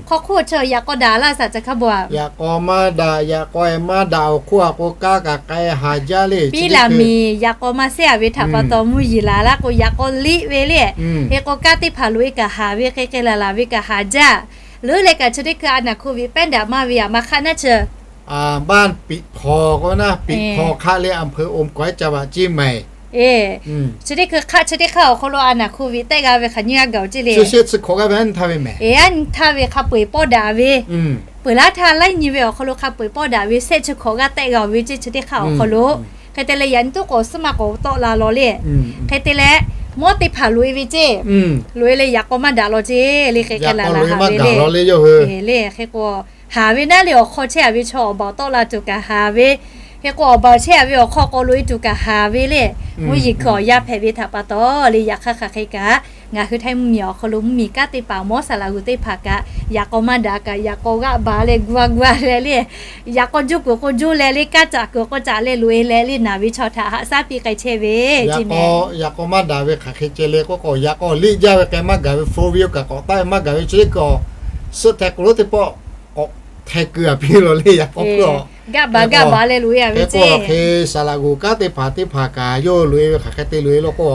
hk'aw hk'oˆ chi yaꞈ k'aw daꞈ laˇ shaˍ caˬ hkaˇ bawˬ a. Yaꞈ k'aw maˇ daꞈ, yaꞈ k'aw e maˇ daꞈ awˬ hk'oˆ a k'o, kaˇ kaꞈ k'ai haˍ jaˇ le. Piˉ laˬ miˬ yaꞈ k'aw maˇ sehˉ a ve htaꞈ pa taw mvuhˇ yeˬ laˬ laˇ k'o yaꞈ k'aw liˆ ve le. Hk'e k'o kaˇ teˇ hpaˍ loꞈ e kaꞈ haˍ ve, k'ai k'ai laˬ laˬ ve kaꞈ haˍ jaˇ. Leuˉ leh kaꞈ chi teˇ hkui a naˬ hk'oˆ ve pehˉ daꞈ maˇ ve a ma hk'aˆ naˉ chi บ้านปิดทอง k'o naˉ, ปิดทอง hk'aˆ le อำเภอโอมก๋อย จังหวัดเชียงใหม่ Chi teˇ hkui hk'aˆ chi teˇ hk'aˆ awˬ hk'aw lo a naˬ hk'oˆ ve tehˆ g'a ve hk'aˬ nyiˇ g'aˇ gaˬ awˬ ceˇ le. Chi hk'awꞈ g'aˇ ve a nyi htaˇ ve mehˍ, e a nyi htaˇ ve hk'a peu eˬ pawˆ daꞈ ve, peuˬ laˇ htaˇ laiˉ nyi ve awˬ hk'aw lo hk'a peu eˬ pawˆ daꞈ ve sehˆ chi hk'awꞈ g'aˇ tehˆ g'a awˬ ve ceˇ chi teˇ hk'aˆ awˬ hk'aw lo. Hk'e te leh yaꞈ nyi tuˉ k'awꞈ suhˉ ma k'awꞈ tawˆ la law le. Hk'e te leh mawˇ teˇ hpaˍ loꞈ e ve ceˇ, loꞈ e leh yaꞈ k'aw maˇ daꞈ law ceˇ le, k'ai k'ai laˬ laˬ haˍ ve le. Le hk'e k'o haˍ ve naˉ le awˬ hk'aw chehˇ a ve chaw awˬ baˬ tawˆ la tuˬ kaꞈ haˍ ve, hk'e k'o awˬ baˬ chehˇ a ve awˬ hk'aw k'awꞈ loꞈ e tuˬ kaꞈ haˍ ve le. Mvuhˇ yeˬ hkui awˬ yanˇ hpehꞈ ve htaꞈ pa taw le, yaꞈ hk'aˇ hk'aˬ hk'e kaꞈ ngaˬ hui htaiˇ mvuhˇ miˬ awˬ hk'aw lo mvuhˇ miˬ kanˉ te paˍ mawˇ saˍ laꞈ g'uˬ teˇ hpaˍ kaꞈ yaꞈ k'aw maˇ daꞈ kaꞈ yaꞈ k'aw g'aˆ baˬ leh gu a gu a leh le, yaꞈ k'aw juˇ kuiˬ k'o juˇ leh le, kaˇ caꞈ kuiˬ k'o caꞈ leh loꞈ e leh le naˬ ve chaw htaꞈ haꞈ shaˉ piˇ k'ai chehˇ ve ceˇ mehˍ. Yaꞈ k'aw maˇ daꞈ ve hk'aˬ hk'e ceh le k'oˆ k'o, yaꞈ k'aw liˆ jaˇ ve k'ai maˇ gaˬ ve, four wheel kaꞈ k'awꞈ taˆ ve maˇ gaˬ ve chi teˇ hkui suhˆ hteh k'o lonˉ teˇ pawˆ k'awꞈ hteh keu a piˇ lo le, yaꞈ k'aw hk'e gaˆ baˬ gaˆ baˬ leh loꞈ e a ve ceˇ. Hk'e k'o hk'e saˍ laꞈ g'uˬ kanˉ teˇ hpaˍ teˇ hpaˍ kaꞈ yawˇ loꞈ e ve hk'aˬ hk'e te loꞈ e lo k'o,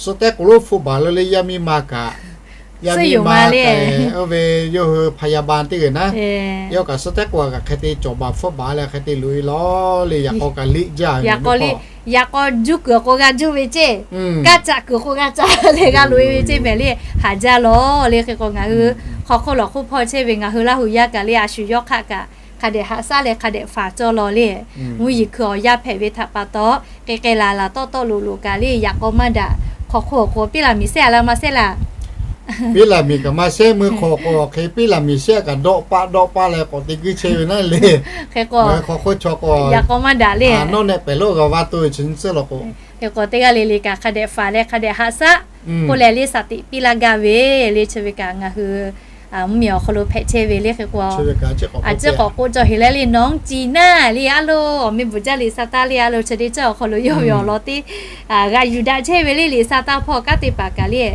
suhˆ tehˉ k'o lonˉ hpfuhˇ baˬ lo le yaˇ miˇ ma kaꞈ, yaˇ miˇ ma kaꞈ, oˇ ve yawˇ hui พยาบาล teˇ g'aˇ naˉ, yawˇ kaꞈ suhˆ tehˉ k'o kaꞈ hk'e te cawˬ baˬ hpfuhˇ baˬ leh hk'e te loꞈ e law le, yaꞈ k'aw kaꞈ liˆ jaˇ ve. Yaꞈ k'aw juˇ kuiˬ k'o g'a juˇ ve ceˇ, kaˇ caꞈ kuiˬ k'o g'a caꞈ leh g'a loꞈ e ve ceˇ mehˍ le, haˍ jaˇ law le. Hk'e k'o ngaˬ hui hk'aw hk'oˆ lawˬ hk'oˆ hpawˇ chehˇ ve ngaˬ hui Laˇ huˍ yaˇ kaꞈ le a shu yawˇ hk'aˆ kaꞈ hk'a dehꞈ haꞈ shaˉ leh hk'a dehꞈ faˍ cawˇ law le. Mvuhˇ yeˬ hkui awˬ yanˇ hpehꞈ ve htaꞈ pa taw k'ai k'ai laˬ laˬ tawˆ tawˆ loꞈ loꞈ kaꞈ le, yaꞈ k'aw maˇ daꞈ. Hk'aw hk'oˆ awˬ k'o piˉ laˬ miˬ sehˉ a laˇ maˇ sehˉ laˇ. Piˉ laˬ miˬ kaꞈ maˇ sehˉ, meuˇ hk'aw k'o hk'e piˉ laˬ miˬ sehˉ kaꞈ dawˆ paˆ dawˆ paˆ leh k'awꞈ te guiˇ chehˇ ve naˉ le. Hk'e k'o hk'aw hk'oˆ chaw k'o yaꞈ k'aw maˇ daꞈ le, nawˉ nehˆ pehˬ lonˉ g'a va to ve chi nyi tcuhˉ law k'o, hk'e k'o teˇ g'aˇ le le kaꞈ hk'a dehꞈ faˍ leh hk'a dehꞈ haꞈ shaˉ k'oˆ leh le shaˍ tiꞈ piˇ laˇ gaˇ ve le. Chi ve kaꞈ ngaˬ hui mvuhˇ miˬ awˬ hk'aw lo hpehꞈ chehˇ ve le. Hk'e k'o a ciˉ k'awꞈ k'oˆ cawˬ heˍ leh le, น้องจีน่า le a lo, awˬ meh bvuhꞈ jaˇ liꞈ sa taˇ le a lo, chi teˇ ceuˬ awˬ hk'aw lo yawˇ ve awˬ lawn teˇ g'aꞈ yuˬ daꞈ chehˇ ve le, liꞈ sa taˇ hpawˇ kanˉ te paˍ kaꞈ le.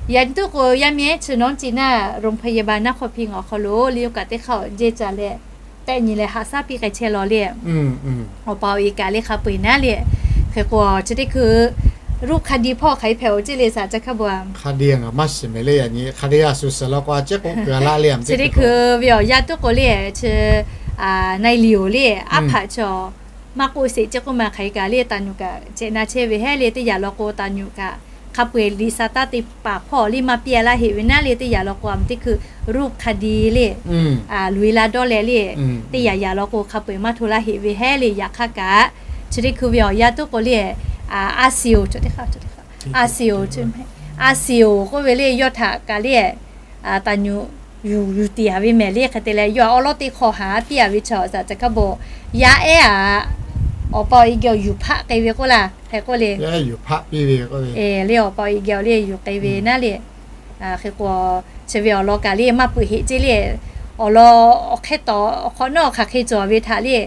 Yaꞈ nyi tuˉ k'o yaˇ miˇ ehˉ chi น้องจีน่า โรงพยาบาลนครพิงค์ awˬ hk'aw lo le yawˇ kaꞈ teˇ hk'aˇ awˬ jehˇ ca leh tehˆ nyi leh haꞈ shaˉ piˇ k'ai chehˇ law le. Awˬ pa awˬ e kaꞈ le hk'a peu eˬ naˉ le, Hk'e k'o, chi teˇ hkui รูปคดี hpawˇ hk'aˬ hk'e hpehꞈ-oˬ ceˇ le, saˍ ca hk'a bvuhꞈ. Hk'aˬ hk'e ngaˬ maˇ shiˍ mehˍ le, yaꞈ nyi hk'aˬ hk'e a suhˍ suhˍ law k'o a ciˉ k'oˆ kuiˬ a laˇ le, chi teˇ hkui ve awˬ yanˇ tuˉ k'o le, chi นายหลิว le, aˉ hpaꞈ chaw maˇ k'oˆ sheˍ ceˇ k'oˆ ma hk'aˬ hk'e kaꞈ le, taˍ nyuꞈ kaꞈ cehˬ na chehˇ ve hehˉ le, teˇ yanˇ law k'o taˍ nyuꞈ kaꞈ hk'a peu-eˬ liꞈ sa taˇ te paˍ hpawˇ le maˇ piˇ-a laˇ heꞈ ve naˉ le, teˇ yanˇ law k'o a teˇ hkui รูปคดี le, loꞈ-e la dawˇ leh le, teˇ yanˇ yanˇ law k'o hk'a peu-eˬ maˇ hto laˇ heꞈ ve hehˉ le, yaꞈ hk'aˇ kaꞈ chi teˇ hkui ve awˬ yanˇ tuˉ k'o le, a siˍ-oˬ, a siˍ-oˬ, a siˍ-oˬ k'oˆ ve le, yawˇ htaꞈ kaꞈ le taˍ nyuꞈ yuˬ yuˬ tiˍ-a ve mehˍ le, hk'e te leh yawˇ awˉ lawˉ teˇ hk'aw haˍ piˇ-a ve chaw saˍ ca hk'a bvuhꞈ, yaˇ ehˉ-a, awˬ pa awˬ e geh awˬ yuˬ hpaˆ k'ai ve k'oˆ laˇ hk'e k'oˆ le, le awˬ pa awˬ e geh awˬ le yuˬ k'ai ve naˉ le. Hk'e k'o, chi ve awˬ lawn kaꞈ le maˇ peuˬ heꞈ ceˇ le, awˬ lawn awˬ hk'e tawˍ awˬ hk'awꞈ nawˉ hk'aˬ hk'e cawˬ ve htaꞈ le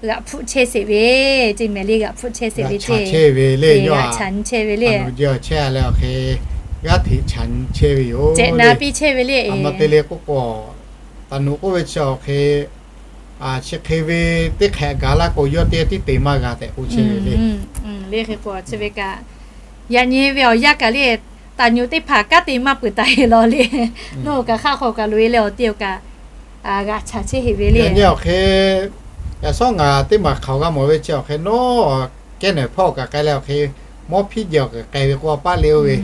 g'aꞈ hpfuhˆ chehˇ sheˍ ve ceˇ mehˍ le, g'aꞈ hpfuhˆ chehˇ sheˍ ve ceˇ, g'aꞈ chaꞈ nyi chehˇ ve le, chehˇ leh awˬ hk'e g'aˇ hteꞈ chaꞈ nyi chehˇ ve yoˬ, cehˬ na piˇ chehˇ ve le. Te le k'oˆ k'o, taˍ nuꞈ k'oˆ ve chi awˬ hk'e chi hk'e ve teˇ hk'ehꞈ gaˬ laˇ k'o, yawˇ teˇ tiˉ te maˇ g'a tehꞈ k'oˆ chehˇ ve le. Le hk'e k'o chi ve kaꞈ, yaꞈ nyi ve awˬ yanˇ kaꞈ le, taˍ nyuꞈ teˇ hpaˍ kanˉ te maˇ peuˬ taˍ heˆ law le. Nawˬ hui kaꞈ hk'aˆ hk'aw kaꞈ loꞈ-e leh awˬ te-oˬ kaꞈ g'aꞈ chaꞈ chehˇ heꞈ ve le. Yaꞈ nyi awˬ hk'e, yaꞈ shawˉ ngaˬ teˇ maˬ hk'aoˍ g'a mawˬ ve chi awˬ hk'e nawˉ, kehˉ nehˬ hpawˇ kaꞈ k'ai leh awˬ hk'e, mawˇ hpiˉ jehˬ awˬ hk'e k'ai ve k'o, a paˆ le oˇ ve,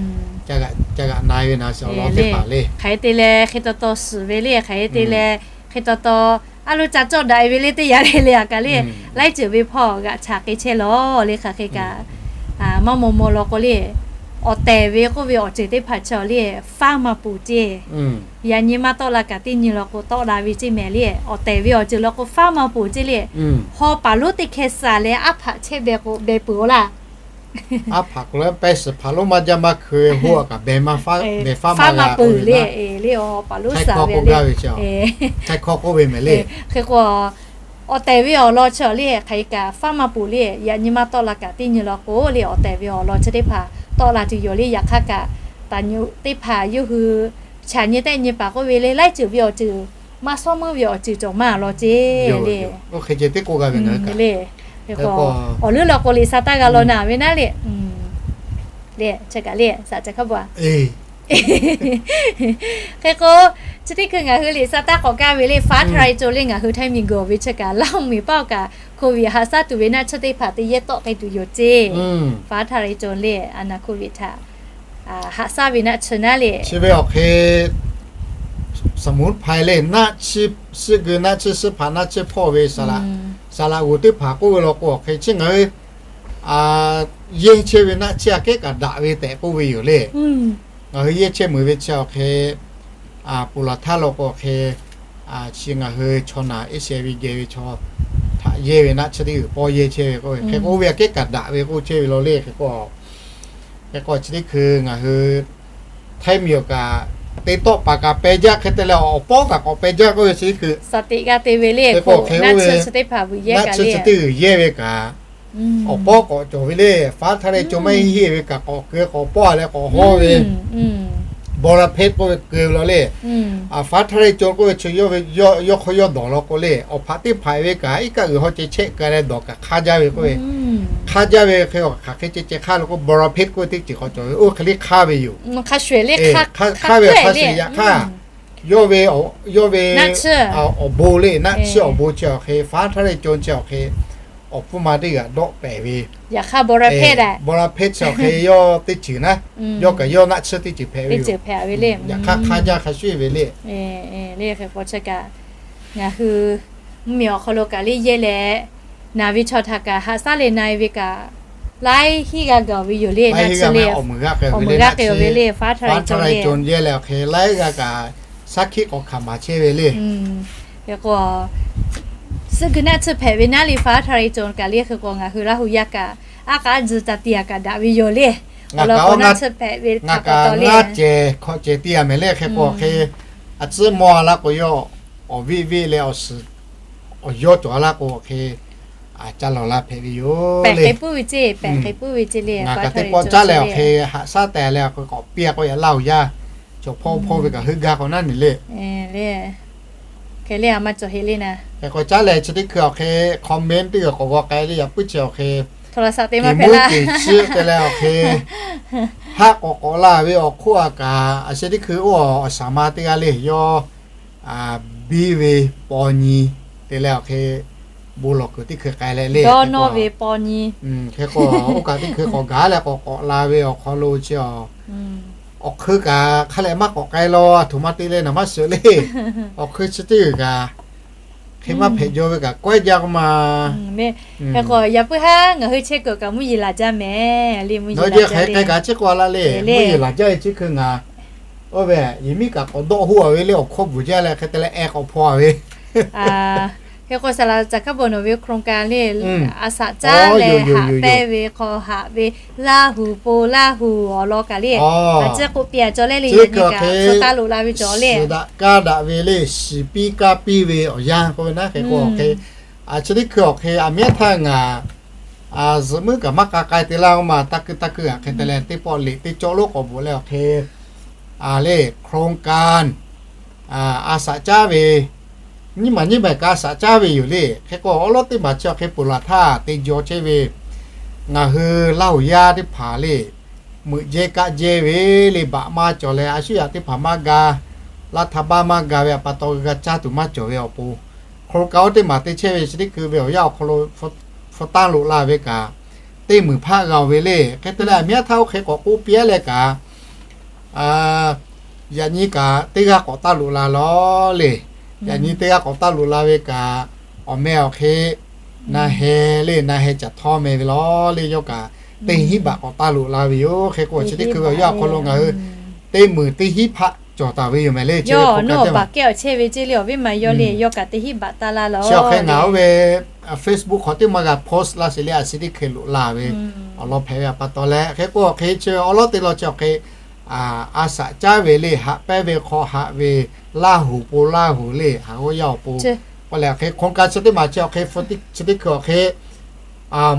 ca g'aꞈ na-e ve naˍ shiˍ awˬ lawn teˇ hpaˍ le. Hk'aˬ hk'e te leh hk'e taw taw suhˍ ve le, hk'aˬ hk'e te leh hk'e taw taw a lo ca cawˇ daꞈ-e ve le teˇ yanˇ le le a kaꞈ le, laiˉ ceuˬ ve hpawˇ g'aꞈ chaꞈ k'ai chehˇ law le hk'aˬ hk'e kaꞈ, maˇ maw maw law k'o le, awˬ tehˬ ve k'oˆ ve awˬ ceuˬ teˇ hpaˍ chaw le, faˉ maˇ poˬ ceˇ. Yaꞈ nyi maˇ tawˆ la kaꞈ teˇ nyi law k'o tawˆ la ve ceˇ mehˍ le, awˬ tehˬ ve awˬ ceuˬ law k'o faˉ maˇ poˬ ceˇ le. Haw paˍ lonˉ teˇ hkeh saˍ leh aˉ hpaꞈ chehˇ beh k'o beh peuˬ-oˬ laˇ. Aˉ hpaꞈ k'o leh pehˇ shiˍ hpaˍ lonˉ maˇ jaˇ maˇ hkui ve hoˆ a kaꞈ beh maˇ faˉ, beh faˉ maˇ poˬ le, le awˬ paˍ lonˉ saˍ ve le. Hk'e k'oˆ ve mehˍ le. Hk'e k'o, awˬ tehˬ ve awˬ lawn chi le hk'aˬ hk'e kaꞈ faˉ maˇ poˬ le, yaꞈ nyi maˇ tawˆ la kaꞈ teˇ nyi law k'o le, awˬ tehˬ ve awˬ lawn chi teˇ hpaˍ tawˆ la tuˬ yoˬ le. Yaꞈ hk'aˇ kaꞈ, taˍ nyuꞈ teˇ hpaˍ yawˇ hui chaꞈ nyi tehˆ nyi paˍ k'oˆ ve le, laiˉ ceuˬ ve awˬ ceuˬ maˇ shawˉ meuˇ ve awˬ ceuˬ cawˬ maˇ law ceˇ le. Awˬ leuˉ law k'o liꞈ sa taˇ g'a law naˍ ve naˉ le. Le, chi kaꞈ le, saˍ ca hk'a bvuhꞈ. Hk'e k'o, chi teˇ hkui ngaˬ hui liꞈ sa taˇ k'awꞈ kaˇ ve le, faˉ htaˇ re co le ngaˬ hui htaiˇ miˬ guiˬ ve chi kaꞈ Laˇ huˍ miˬ paˆ kaꞈ โควิด haꞈ shaˉ tuˬ ve naˆ tsuhˇ teˇ hpaˍ te yehˇ tawˆ k'ai tuˬ yoˬ ceˇ. Faˉ htaˇ re co le a naˍ โควิด htaꞈ haꞈ shaˉ ve naˆ tsuhˇ naˉ le. Chi ve awˬ hk'e สมุนไพร le, naˆ tsuhˇ, suhˆ geu naˆ tsuhˇ, suhˆ hpaꞈ naˆ tsuhˇ hpawˇ ve saˍ laꞈ g'oˍ teˇ hpaˍ k'oˆ ve law k'o awˬ hk'e chi ngaˬ hui yehˇ chehˇ ve naˆ tsuhˇ aꞈ kehˉ kaꞈ daꞈ ve tehꞈ k'oˆ ve yoˬ le. Ngaˬ hui yehˇ chehˇ meuˍ ve chi awˬ hk'e, ponˬ laˬ htaˇ law k'o awˬ hk'e, chi ngaˬ hui chaw naˬ Asia ve geh ve chaw htaꞈ yehˇ ve naˆ tsuhˇ teˇ g'uiˬ pawˇ yehˇ chehˇ ve k'o, hk'e k'oˆ ve aꞈ kehˉ kaꞈ daꞈ ve k'oˆ chehˇ ve law le. Hk'e k'o, hk'e k'o chi teˇ hkui ngaˬ hui htaiˇ miˬ awˬ kaꞈ te tawˆ paˍ kaꞈ peh jaˇ hk'e te leh awˬ pawˉ kaꞈ k'awꞈ peh jaˇ k'oˆ ve chi teˇ hkui, hk'e k'oˆ ve naˆ tsuhˇ chi teˇ hpaˍ vuiˬ yehˇ kaꞈ le, awˬ pawˉ k'awꞈ cawˬ ve le. Faˉ htaˇ re co maˇ heˆ ve kaꞈ k'awꞈ keu k'awꞈ pawˇ leh k'awꞈ hawˇ ve บอระเพ็ด k'oˆ ve keu ve law le. Faˉ htaˇ re co k'oˆ ve chi yawˇ ve yawˇ hk'aw yawˇ dawˬ law k'o le, awˬ hpaꞈ teˇ hpaˍ ve kaꞈ iˉ kaˆ g'uiˬ haw ceh chehˆ keu leh dawˬ kaꞈ hk'aˇ jaˇ ve k'oˆ ve, hk'aˇ jaˇ ve hk'e hk'aˬ hk'e ceh ceh hk'aˇ law k'o บอระเพ็ด k'oˆ ve teˇ ceuˬ k'awꞈ cawˬ ve oˇ hk'e le hk'aˇ ve yoˬ. Hk'aˇ ve hk'a shuˍ yaꞈ hk'aˇ yawˇ ve, yawˇ ve awˬ bon le, naˆ tsuhˇ awˬ bon chi awˬ hk'e faˉ htaˇ re co chi awˬ hk'e awˬ hpfuhˇ ma teˇ g'aꞈ dawˆ pehˍ ve, บอระเพ็ด chi awˬ hk'e yawˇ teˇ ceuˬ naˉ, yawˇ kaꞈ yawˇ naˆ tsuhˇ teˇ ceuˬ hpehꞈ ve yoˬ. Yaꞈ hk'aˇ hk'aˇ jaˇ hk'a shuˍ ve le. Le hk'e k'o chi kaꞈ ngaˬ hui mvuhˇmiˬ awˬ hk'aw lo kaꞈ le yehˇ leh, naˬ ve chaw htaꞈ kaꞈ haꞈ shaˉ leh na-e ve kaꞈ laiˉ hinˉ g'a gaˬ ve yoˬ le. Naˆ tsuhˇ le awˬ meuˍ g'aˇ k'ai-o ve le, naˆ tsuhˇ awˬ bon g'aˇ k'ai-o ve le, faˉ htaˇ re co yehˇ leh awˬ hk'e laiˉ g'aˇ kaꞈ shaˉ hkiˆ k'awꞈ hkanˍ maˍ chehˇ ve le. Hk'e k'o, suhˆ gui naˆ tsuhˇ hpehꞈ ve naˉ le faˉ htaˇ re co kaꞈ le hk'e k'o ngaˬ hui Laˇ huˍ yaˇ kaꞈ aˉ k'a aˉ tcuhˇ ca tiˇ a kaꞈ daꞈ ve yoˬ le. Ngaˬ kaꞈ ngaˇ cehˬ hkawꞈ cehˬ tiˇ a mehˍ le hk'e k'o hk'e, a tcuhˉ mawˇ a laˇ k'o yawˇ awˬ veˆ veˆ leh awˬ suhˍ awˬ yawˇ cawˬ a laˇ k'o hk'e, ca lawˬ la hpehꞈ ve yoˬ le. Ngaˬ kaꞈ teˇ pawˆ caˉ leh awˬ hk'e haꞈ shaˉ tehꞈ leh awˬ hk'e k'awꞈ piˇ a k'o yaꞈ Laˇ huˍ yaˇ cawˬ hpawˇ hpawˇ ve kaꞈ heuˆ gaˇ k'o naˉ ne le. Hk'e le a maˇ cawˬ heˆ le naˉ. Hk'e k'o caˉ leh chi teˇ hkui awˬ hk'e comment teˇ g'aˇ k'awꞈ g'aw k'ai le yaꞈ puiˉ chi awˬ hk'e Teˇ moˉ teˇ chi te leh awˬ hk'e, haˆ k'awꞈ k'awꞈ la ve awˬ hk'oˆ a kaꞈ, a sheh teˇ hkui oˇ awˬ shaˍ ma teˇ g'aˇ le yawˇ biˇ ve paw nyi te leh awˬ hk'e, bon lawˬ kuiˬ teˇ hkui k'ai leh le, hk'e k'o, oˇ kaꞈ teˇ hkui k'awꞈ gaˬ leh k'awꞈ k'awꞈ la ve awˬ hk'aw lo chi a, awˬ hk'ui kaꞈ hk'a leh maˇ k'awꞈ k'ai law, a htoꞈ ma te leh naˍ maˇ shiˍ le. Awˬ hk'ui chi teˇ g'uiˬ kaꞈ hk'e maˇ hpehꞈ jaw ve kaꞈ kawehˉ jaˇ k'o ma. Hk'e k'o yaꞈ puiˉ haˉ ngaˬ hui chehˇ kuiˬ kaꞈ mvuhˇ yeˬ laˬ jaˇ mehˍ le, mvuhˇ yeˬ laˬ jaˇ ve chi hkui ngaˬ, oˇ ve yehˬ miˉ kaꞈ k'awꞈ dawˆ hoˆ a ve le, awˬ hkawˇ bvuhˬ jaˇ leh hk'e te leh ehˉ k'awꞈ hpaw a ve. Hk'e k'o saˍ laˍ caˍ hkaˉ bon nawˬ ve โครงการ le, a shaꞈ caˉ leh haꞈ pehnˇ ve hk'aw haꞈ ve Laˇ huˍ po Laˇ huˍ awˬ lawn kaꞈ le, a ciˉ k'oˆ piˇ a cawˬ leh le, yaꞈ nyi kaꞈ hpu taˇ loꞈ la ve cawˬ le, shiˍ daꞈ kaˇ daꞈ ve le, shiˍ piˇ kaˇ piˇ ve awˬ yanˇ k'oˆ ve naˉ hk'e k'o hk'e, a chi teˇ hkui awˬ hk'e a miˉ htaˇ ngaˬ zuhꞈ muiˉ kaꞈ maˇ k'a k'ai te laˇ oˇ ma, taˇ keu taˇ keu a hk'e te leh teˇ pawˆ liꞈ teˇ cawˆ lonˉ k'awꞈ bvuhꞈ leh awˬ hk'e, a le, โครงการ a shaꞈ caˉ ve, nyiˇ maˬ nyiˇ maˬ kaꞈ a shaꞈ caˉ ve yoˬ le. Hk'e k'o awˉ lawˉ teˇ maˬ chi awˬ hk'e ponˬ laˬ htaˇ te jaw chehˇ ve, ngaˬ hui Laˇ huˍ yaˇ teˇ hpaˍ le, meuꞈ jehˇ kaˆ jehˇ ve le, baꞈ maˇ cawˬ leh a shu yaꞈ teˇ hpaˍ maˇ ga, laˇ htaˇ baˆ maˇ ga ve a pa taw g'a caˇ tuˬ maˇ cawˬ ve awˬ pon, โครงการ oˇ teˇ maˬ te chehˇ ve chi teˇ hkui ve awˬ yanˇ awˬ hk'aw lo hpu tanˇ loꞈ la ve kaꞈ, teˇ muiˬ hpaˆ g'a oˬ ve le. Hk'e te leh a miˉ htaˇ oˇ hk'e k'awꞈ k'oˆ piˇ leh kaꞈ, yaꞈ nyi kaꞈ teˇ g'aˇ k'awꞈ taˇ loꞈ la lawˬ le. Yaꞈ nyi teˇ g'aˇ k'awꞈ taˇ loꞈ la ve kaꞈ, awˬ meh awˬ hk'e na heh le, na heh caˬ htawˇ meh ve lawˬ le, yawˇ kaꞈ teˇ hinˉ baꞈ k'awꞈ taˇ loꞈ la ve yoˬ. Hk'e k'o chi teˇ hkui ve awˬ yanˇ awˬ hk'aw lo ngaˬ hui teˇ muiˬ teˇ hinˉ hpaˆ cawˬ taˍ ve yoˬ mehˍ le. Chi awˬ nawˉ baˬ kehˉ awˬ chehˇ ve ceˇ le, awˬ viˉ ma yawˇ le yawˇ kaꞈ teˇ hinˉ baꞈ taˇ la lawˬ. Chi awˬ hk'e ngaˬ oˇ ve Facebook hk'aw teˇ maˇ g'a post laˇ sheˍ le, a chi teˇ hkui loꞈ la ve awˬ lawn hpehꞈ ve a pa taw leh, hk'e k'o awˬ hk'e chi awˉ lawˉ teˇ lawn chi awˬ hk'e a shaꞈ caˉ ve le, haꞈ pehnˇ ve hk'aw haꞈ ve Laˇ huˍ po Laˇ huˍ le, haꞈ g'awˇ yaˇ awˬ pon k'oˆ leh awˬ hk'e โครงการ chi teˇ maˬ chi awˬ hk'e chi teˇ hkui awˬ hk'e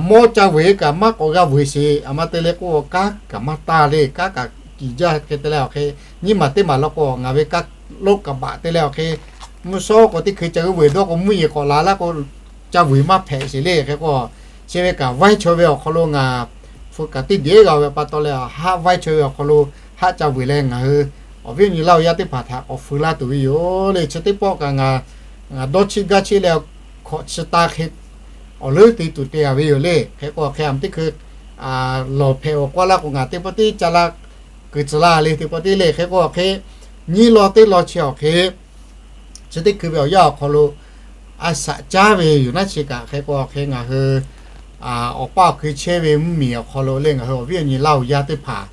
mawˇ ca vuiˬ kaꞈ maˇ k'awꞈ g'a vuiˬ sheˍ. A ma te leh k'o kanˉ kaꞈ maˇ taˇ le, kanˉ kaꞈ kiˬ jaˇ hk'e te leh awˬ hk'e, nyiˇ maˬ teˇ maˬ law k'o ngaˬ ve kaˇ loˆ kaꞈ baꞈ te leh awˬ hk'e, mvuhˇ shawˉ k'o teˇ hkui ca g'uiˇ vuiˬ dawˇ k'o mvuhˇ yeˬ k'awꞈ la laˇ k'o ca vuiˬ maˇ hpehꞈ sheˍ le. Hk'e k'o chi ve kaꞈ vaiˇ chaw ve awˬ hk'aw lo ngaˬ hpu kaꞈ teˇ deꞈ g'a ve pa taw leh, haˆ vaiˇ chaw ve awˬ hk'aw lo haˆ ca vuiˬ leh ngaˬ hui awˬ viˉ awˬ nyi Laˇ huˍ yaˇ teˇ hpaˍ htaꞈ k'awꞈ feu laˇ tuˬ ve yoˬ le. Chi teˇ pawˆ kaꞈ ngaˬ ngaˬ dawˇ chiˇ gaˇ chiˇ leh hkawꞈ chi taˇ hk'e awˬ leuˉ te tuˬ te a ve yoˬ le. Hk'e k'o hk'e a ma teˇ hkui lawˬ hpehꞈ awˬ k'oˆ laˇ k'o ngaˬ teˇ pawˆ teˇ ca la kuiˬ tcuh laˇ le teˇ pawˆ teˇ le. Hk'e k'o awˬ hk'e nyiˇ law teˇ law chi awˬ hk'e chi teˇ hkui ve awˬ yanˇ awˬ hk'aw lo a shaꞈ caˉ ve yoˬ naˉ chi kaꞈ hk'e k'o awˬ hk'e ngaˬ hui awˬ paˇ awˬ hkui chehˇ ve mvuhˇ miˬ awˬ hk'aw lo le ngaˬ hui awˬ viˉ awˬ nyi Laˇ huˍ yaˇ teˇ hpaˍ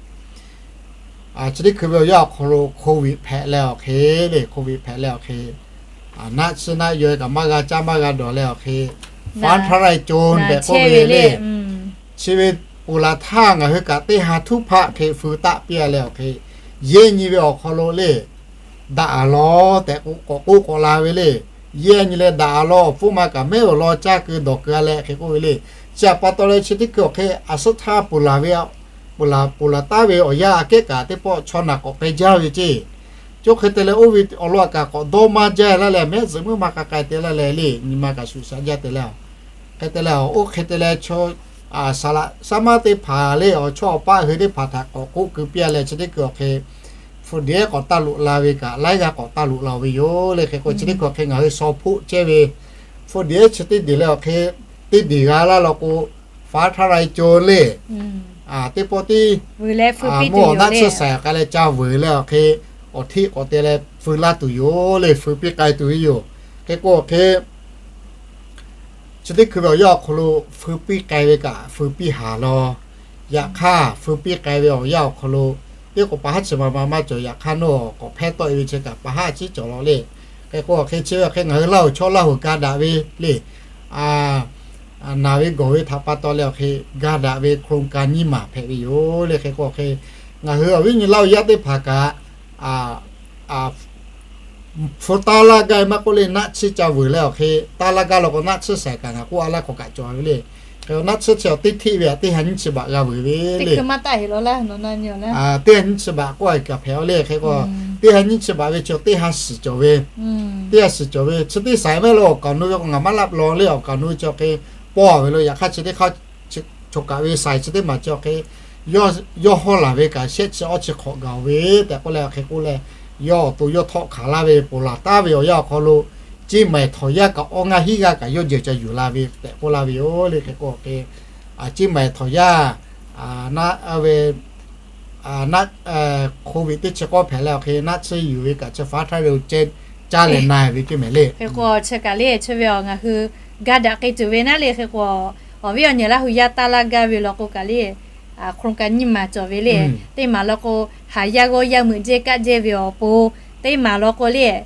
chi teˇ hkui ve awˬ yanˇ awˬ hk'aw lo โควิด hpehꞈ leh awˬ hk'e le, โควิด hpehꞈ leh awˬ hk'e naˆ tsuhˇ naˆ yaw kaꞈ maˇ g'a caˇ maˇ g'a dawˬ leh awˬ hk'e, ฟ้าทะลายโจร tehꞈ k'oˆ ve le. Chi ve ponˬ laˬ htaˇ ngaˬ hui kaꞈ teˇ ha htuˉ hpaˆ hk'e feu taˆ piˇ a leh awˬ hk'e, yehˇ nyi ve awˬ hk'aw lo le daꞈ a lawˬ tehꞈ k'awꞈ k'oˆ k'awꞈ la ve le. Yehˇ nyi leh daꞈ a lawˬ, awˬ hpfuhˇ ma kaꞈ mehˉ awˬ lawn caˇ keu dawˬ keu a leh hk'e k'oˆ ve le. Chi a pa taw leh chi teˇ hkui awˬ hk'e a suhˉ htaˇ ponˬ laˬ ve, ponˬ laˬ ponˬ laˬ taˉ ve awˬ yanˇ aꞈ kehˉ kaꞈ teˇ pawˆ chaw naˬ k'awꞈ k'ai jaˇ ve ceˇ. Chi hk'e te leh oˇ ve awˬ lawn a kaꞈ k'awꞈ dawˇ maˇ jaˇ laˇ leh mehˉ zuhꞈ muiˉ ma k'a k'ai te laˇ leh le, nyi ma kaꞈ shuˍ shaꞈ jaˇ te leh, hk'e te leh oˇ hk'e te leh chaw saˍ laꞈ saˉ maˉ teˇ hpaˍ le awˬ chawˇ awˬ paˆ hui teˇ hpaˍ htaꞈ k'awꞈ k'oˆ keu piˇ a leh chi teˇ hkui awˬ hk'e hpu deˉ k'awꞈ taˇ loꞈ la ve kaꞈ laiˉ g'aˇ k'awꞈ taˇ loꞈ la ve yoˬ le. Hk'e k'o chi teˇ hkui awˬ hk'e ngaˬ hui shaw hpoˆ chehˇ ve hpu deˉ chi teˇ deˬ leh awˬ hk'e teˇ deˬ g'a laˇ law k'o, ฟ้าทะลายโจร le teˇ pawˆ teˇ mawˇ awˬ naˆ tsuhˇ saiˍ k'ai leh ca vuiˬ leh awˬ hk'e awˬ htiˆ k'awꞈ te leh feu laˇ tuˬ yoˬ le, feu piˇ k'ai tuˬ ve yoˬ. Hk'e k'o awˬ hk'e chi teˇ hkui ve awˬ yanˇ awˬ hk'aw lo feu piˇ k'ai ve kaꞈ feu piˇ haˍ law. Yaꞈ hk'aˇ feu piˇ k'ai ve awˬ yanˇ awˬ hk'aw lo teˇ k'o pa haˉ chi ma ma maˇ cawˬ, yaꞈ hk'aˇ nawˬ k'awꞈ hpehˇ tawˆ e ve chi kaꞈ pa haˉ ciˉ cawˬ law le. Hk'e k'o awˬ hk'e chi ve awˬ hk'e ngaˬ hui Laˇ huˍ chaw Laˇ huˍ ga daꞈ ve le, naˬ ve gawˬ ve htaꞈ pa taw leh awˬ hk'e ga daꞈ ve โครงการ nyiˇ maˬ hpehꞈ ve yoˬ le. Hk'e k'o awˬ hk'e ngaˬ hui awˬ viˉ nyi Laˇ huˍ yaˇ teˇ hpaˍ kaꞈ hpu taˇ laˇ gaˇ ve maˇ k'oˆ le, naˆ tsuhˇ ca vuiˬ leh awˬ hk'e taˇ laˇ gaˇ law k'o naˆ tsuhˇ saiˍ kaꞈ ngaˬ k'oˆ a laˇ k'awꞈ kaꞈ cawˬ ve le. Hk'e naˆ tsuhˇ chi awˬ teˇ htiˆ ve a teˇ ha nyiˇ chi baꞈ g'a vuiˬ ve le. Teˇ ha nyiˇ chi baꞈ k'oˆ a kaꞈ hpehꞈ a le. Hk'e k'o teˇ ha nyiˇ chi baꞈ ve chi teˇ ha shiˍ cawˬ ve, teˇ ha shiˍ cawˬ ve chi teˇ saiˍ mehˆ lo awˬ kaˍ nu ve k'o ngaˬ maˇ laˆ law le, awˬ kaˍ nu ve chi awˬ hk'e pawˇ ve lo. Yaꞈ hk'aˇ chi teˇ hk'aˇ chi chaw kaꞈ ve saiˍ chi teˇ maˬ chi awˬ hk'e yawˇ hawˇ laˬ ve kaꞈ shehˆ chi awˇ chi hk'awꞈ gaˬ ve tehꞈ k'oˆ leh, awˬ hk'e k'oˆ leh, yawˇ awˬ to yawˇ htawˆ hkanˍ laˇ ve ponˬ laˬ taˉ ve awˬ yanˇ awˬ hk'aw lo, Ciˇ Maiˍ htawnˍ yaˇ kaꞈ awˇ ngaˇ hinˉ g'aˇ kaꞈ yawˇ jehˬ ca yuˬ la ve tehꞈ k'oˆ laˇ ve yoˬ le. Hk'e k'o awˬ hk'e, Ciˇ Maiˍ htawnˍ yaˇ, a, ve, a, COVID teˇ chi k'awˇ hpehꞈ leh awˬ hk'e naˆ tsuhˇ yuˬ ve kaꞈ chi faˉ htaˇ ve caˇ leh na ve teˇ mehˍ le. Hk'e k'o chi kaꞈ le chi ve awˬ ngaˬ hui ga daꞈ k'ai tuˬ ve naˆ le. Hk'e k'o awˬ viˉ awˬ nyi Laˇ hu yaˇ taˇ laˇ gaˇ ve law k'o kaꞈ le, โครงการ nyiˇ maˬ cawˬ ve le. Teˇ maˬ law k'o, haˍ yaˇ g'awˇ yaˇ meuꞈ jehˇ kaˆ jehˇ ve awˬ pon, teˇ maˬ law k'o le,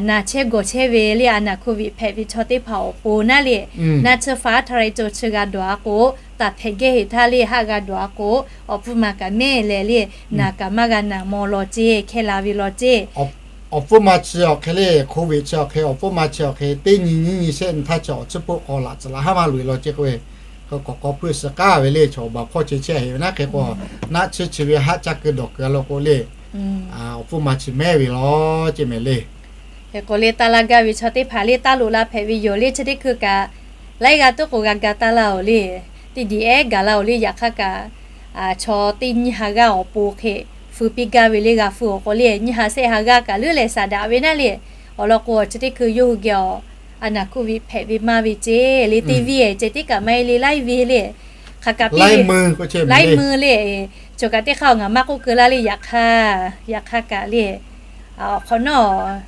naˬ chehˇ gawˬ chehˇ ve le, a naˬ COVID hpehꞈ ve chaw teˇ hpaˍ awˬ pon naˆ le. Naˆ tsuhˇ faˉ htaˇ leh cawˬ chi g'a dawˬ a k'o, taˍ hpehꞈ gehˇ heˍ htaˇ le haˆ g'a dawˬ a k'o, awˬ pfuhˇ ma kaꞈ mehˇ leh le, naˬ kaꞈ maˇ g'a naˬ maw law ceˇ, hkehˇ la ve law ceˇ. Awˬ pfuhˇ ma chi awˬ hk'e le, COVID chi awˬ hk'e, awˬ pfuhˇ ma chi awˬ hk'e teˇ nyi nyiˇ nyi shehˆ nyi htaˇ chi awˬ tsuhˇ hpeuˆ k'aw laꞈ tcuhˍ laꞈ haˉ maˇ loꞈ e law ceˇ k'oˆ ve, hk'e k'awꞈ k'awꞈ hpeuˆ suh k'aˉ ve le. Chaw awˬ baˬ hpawˇ ceh chehˇ heˍ ve naˆ. Hk'e k'o naˆ tsuhˇ chi ve haˆ caˇ keu dawˬ keu a law k'o le, awˬ pfuhˇ ma chi mehˇ ve law ceˇ mehˍ le. Hk'e k'o le taˇ laˇ gaˇ ve chaw teˇ hpaˍ le taˇ loꞈ la hpehꞈ ve yoˬ le. Chi teˇ hkui kaꞈ laiˉ g'aˇ tuˉ k'o g'a ga taˇ laˇ oˬ le. Teˇ diˬ ehˉ gaˬ la oˬ le. Yaꞈ hk'aˇ kaꞈ chaw teˇ nyiˇ ha g'aˇ awˬ pon hk'e feu piˇ gaˇ ve le. G'a feu awˬ k'o le nyiˇ ha shehˆ ha g'aˇ kaꞈ leuˉ leh shaˍ daꞈ ve naˆ le. Awˬ lawn k'o chi teˇ hkui yawˇ hui geh awˬ a naˬ COVID hpehꞈ ve maˇ ve ceˇ le, teˇ viˉ ehˍ ceh tiˉ kaꞈ maˇ e le laiˉ ve le. Hk'aˬ kaꞈ piˇ ve laiˉ meuˇ le. Chaw kaꞈ teˇ hk'aˇ ngaˬ maˇ k'oˆ keu laˇ le. Yaꞈ hk'aˇ, yaꞈ hk'aˇ kaꞈ le awˬ hk'awꞈ nawˉ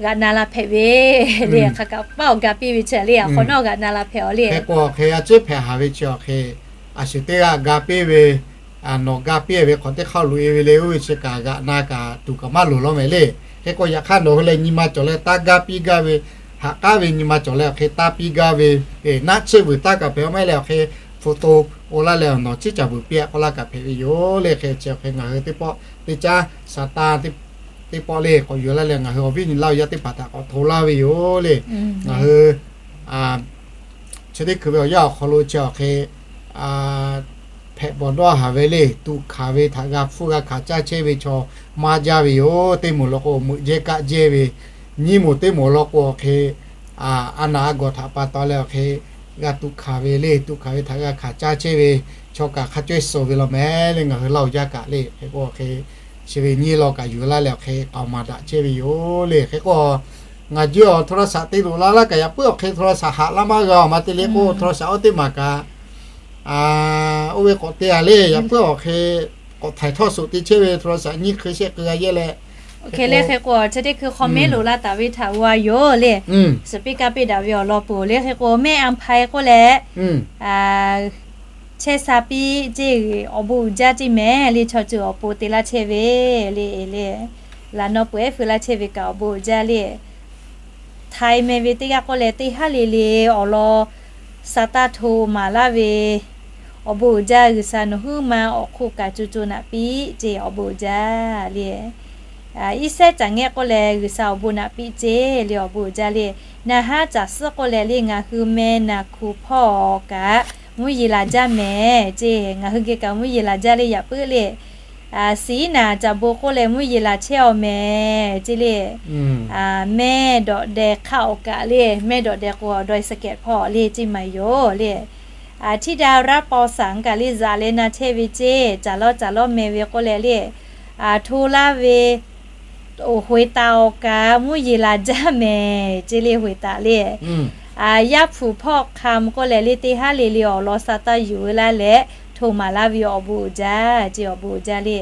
g'aꞈ na la hpehꞈ ve le. Hk'aˬ kaꞈ paˉ awˬ ga piˇ ve chi le awˬ hk'awꞈ nawˉ g'aꞈ na la hpehꞈ awˬ le. Hk'e k'o hk'e a ciˉ hpehꞈ haˍ ve chi awˬ hk'e, a shu teˇ g'aˇ ga piˇ ve, nawˬ ga piˇ ve hk'awꞈ teˇ hk'aˇ loꞈ e ve le. Oˇ ve chi kaꞈ g'aꞈ na kaꞈ tuˬ kaꞈ maˇ loˍ law mehˍ le. Hk'e k'o yaꞈ hk'aˇ nawˬ hui lehˬ nyi ma cawˬ leh taˇ gaˇ piˇ gaˇ ve, haꞈ k'aˉ ve nyi ma cawˬ leh awˬ hk'e taˇ piˇ gaˇ ve, naˆ tsuhˇ vuiˬ taˇ kaꞈ hpehꞈ maˇ heˆ leh awˬ hk'e hpu to o laˇ leh awˬ nawˬ ciˉ caˬ vuiˬ piˇ a k'oˆ laˇ kaꞈ hpehꞈ ve yoˬ le. Hk'e chi awˬ hk'e ngaˬ hui teˇ pawˆ teˇ caˉ Saˍtanˍ teˇ pawˆ le k'awꞈ yuˬ laˇ leh ngaˬ hui awˬ viˉ nyi Laˇ hu yaˇ teˇ hpaˍ htaꞈ k'awꞈ hto laˇ ve yoˬ le. Ngaˬ hui chi teˇ hkui ve awˬ yanˇ awˬ hk'aw lo chi awˬ hk'e hpehꞈ bawˬ dawˇ haˍ ve le. Tuꞈ hkanˍ ve htaꞈ g'a hpfuhˇ g'a hkanˍ caˇ chehˇ ve chaw maˇ jaˇ ve yoˬ. Teˇ moˍ law k'o meuꞈ jehˇ kaˆ jehˇ ve, nyiˇ moˍ teˇ moˍ law k'o awˬ hk'e a naˬ a gawˬ htaꞈ pa taw leh awˬ hk'e g'a tuꞈ hkanˍ ve le. Tuꞈ hkanˍ ve htaꞈ g'a hkanˍ caˇ chehˇ ve chaw kaꞈ hk'a cawehˇ suh ve law mehˍ le. Ngaˬ hui Laˇ hu yaˇ kaꞈ le hk'e k'o awˬ hk'e chi ve nyiˇ law kaꞈ yuˬ laˇ leh awˬ hk'e k'aoˍ maˍ daꞈ chehˇ ve yoˬ le. Hk'e k'o ngaˬ juˇ awˬ hto laˇ shaꞈ te loꞈ la laˇ kaꞈ yaꞈ puiˉ awˬ hk'e hto laˇ shaꞈ haꞈ laˇ maˇ g'a awˬ ma te le k'o hto laˇ shaꞈ oˇ teˇ maˬ kaꞈ oˇ ve k'awꞈ te a le. Yaꞈ puiˉ awˬ hk'e k'awꞈ htaiˍ htawˇ suꞈ te chehˇ ve hto laˇ shaꞈ nyiˇ hk'e shehˆ hk'e g'a yehˇ leh, hk'e le hk'e k'o chi teˇ hkui hk'aw mehˉ loꞈ la taˍ ve htaꞈ g'a yoˬ le. Suhˍ piˇ kaˇ piˇ daꞈ ve awˬ lawn peuˬ le. Hk'e k'o mehˆ a hpaˍ k'oˆ leh chehˇ sha piˇ ceˇ, awˬ bon uiˍ jaˇ ceˇ mehˍ le. Chaw ceuˬ awˬ pon te laˇ chehˇ ve le le, laꞈ naw peuˬ ehˉ feu laˇ chehˇ ve kaꞈ awˬ bon uiˍ jaˇ le. Htaiˍ meh ve teˇ g'aˇ k'oˆ leh teˇ haˉ le le awˬ lawn sa taˇ hto maˍ laˇ ve, awˬ bon uiˍ jaˇ. G'uiˬsha nawˬ huiˉ ma awˬ hk'oˆ kaꞈ co co naꞈ piˇ ceˇ, awˬ bon uiˍ jaˇ le. Iˉsaˍ caˬ ngehˆ k'oˆ leh G'uiˬsha awˬ bon naꞈ piˇ ceˇ le, awˬ bon uiˍ jaˇ le. Naˍ haˉ caˬ suhˉ k'oˆ leh le ngaˬ hui meh naˬ hku hpawˇ kaꞈ mvuhˇ yeˬ laˬ jaˇ mehˍ ceˇ, ngaˬ hui geh kaꞈ mvuhˇ yeˬ laˬ jaˇ le. Yaꞈ puiˉ le, siˉ naˍ caˬ bon k'oˆ leh mvuhˇ yeˬ laˬ chehˇ awˬ mehˍ ceˇ le. Mehˇ dawꞈ deh hk'aˆ awˬ kaꞈ le, mehˇ dawꞈ deh k'o daweh saˍ kehˍ hpawˇ le ceˇ maˬ yoˬ le. Htiˇ daꞈ raˉ paw saˍ kaꞈ le zaꞈ leh na chehˇ ve ceˇ, caˬ lawˇ caˬ lawˇ meh ve k'oˆ leh le, hto laˇ ve oˬ, hoꞈ e taˍ awˬ kaꞈ mvuhˇ yeˬ laˬ jaˇ mehˍ ceˇ le, hoꞈ e taˍ le. Yaˇ hpu hpawˇ hk'a mvuh k'oˆ leh le teˇ haˉ le le awˬ lawn sa taˇ yuˬ e laˇ leh hto maˍ laˇ ve awˬ bon uiˍ jaˇ ceˇ, awˬ bon uiˍ jaˇ le.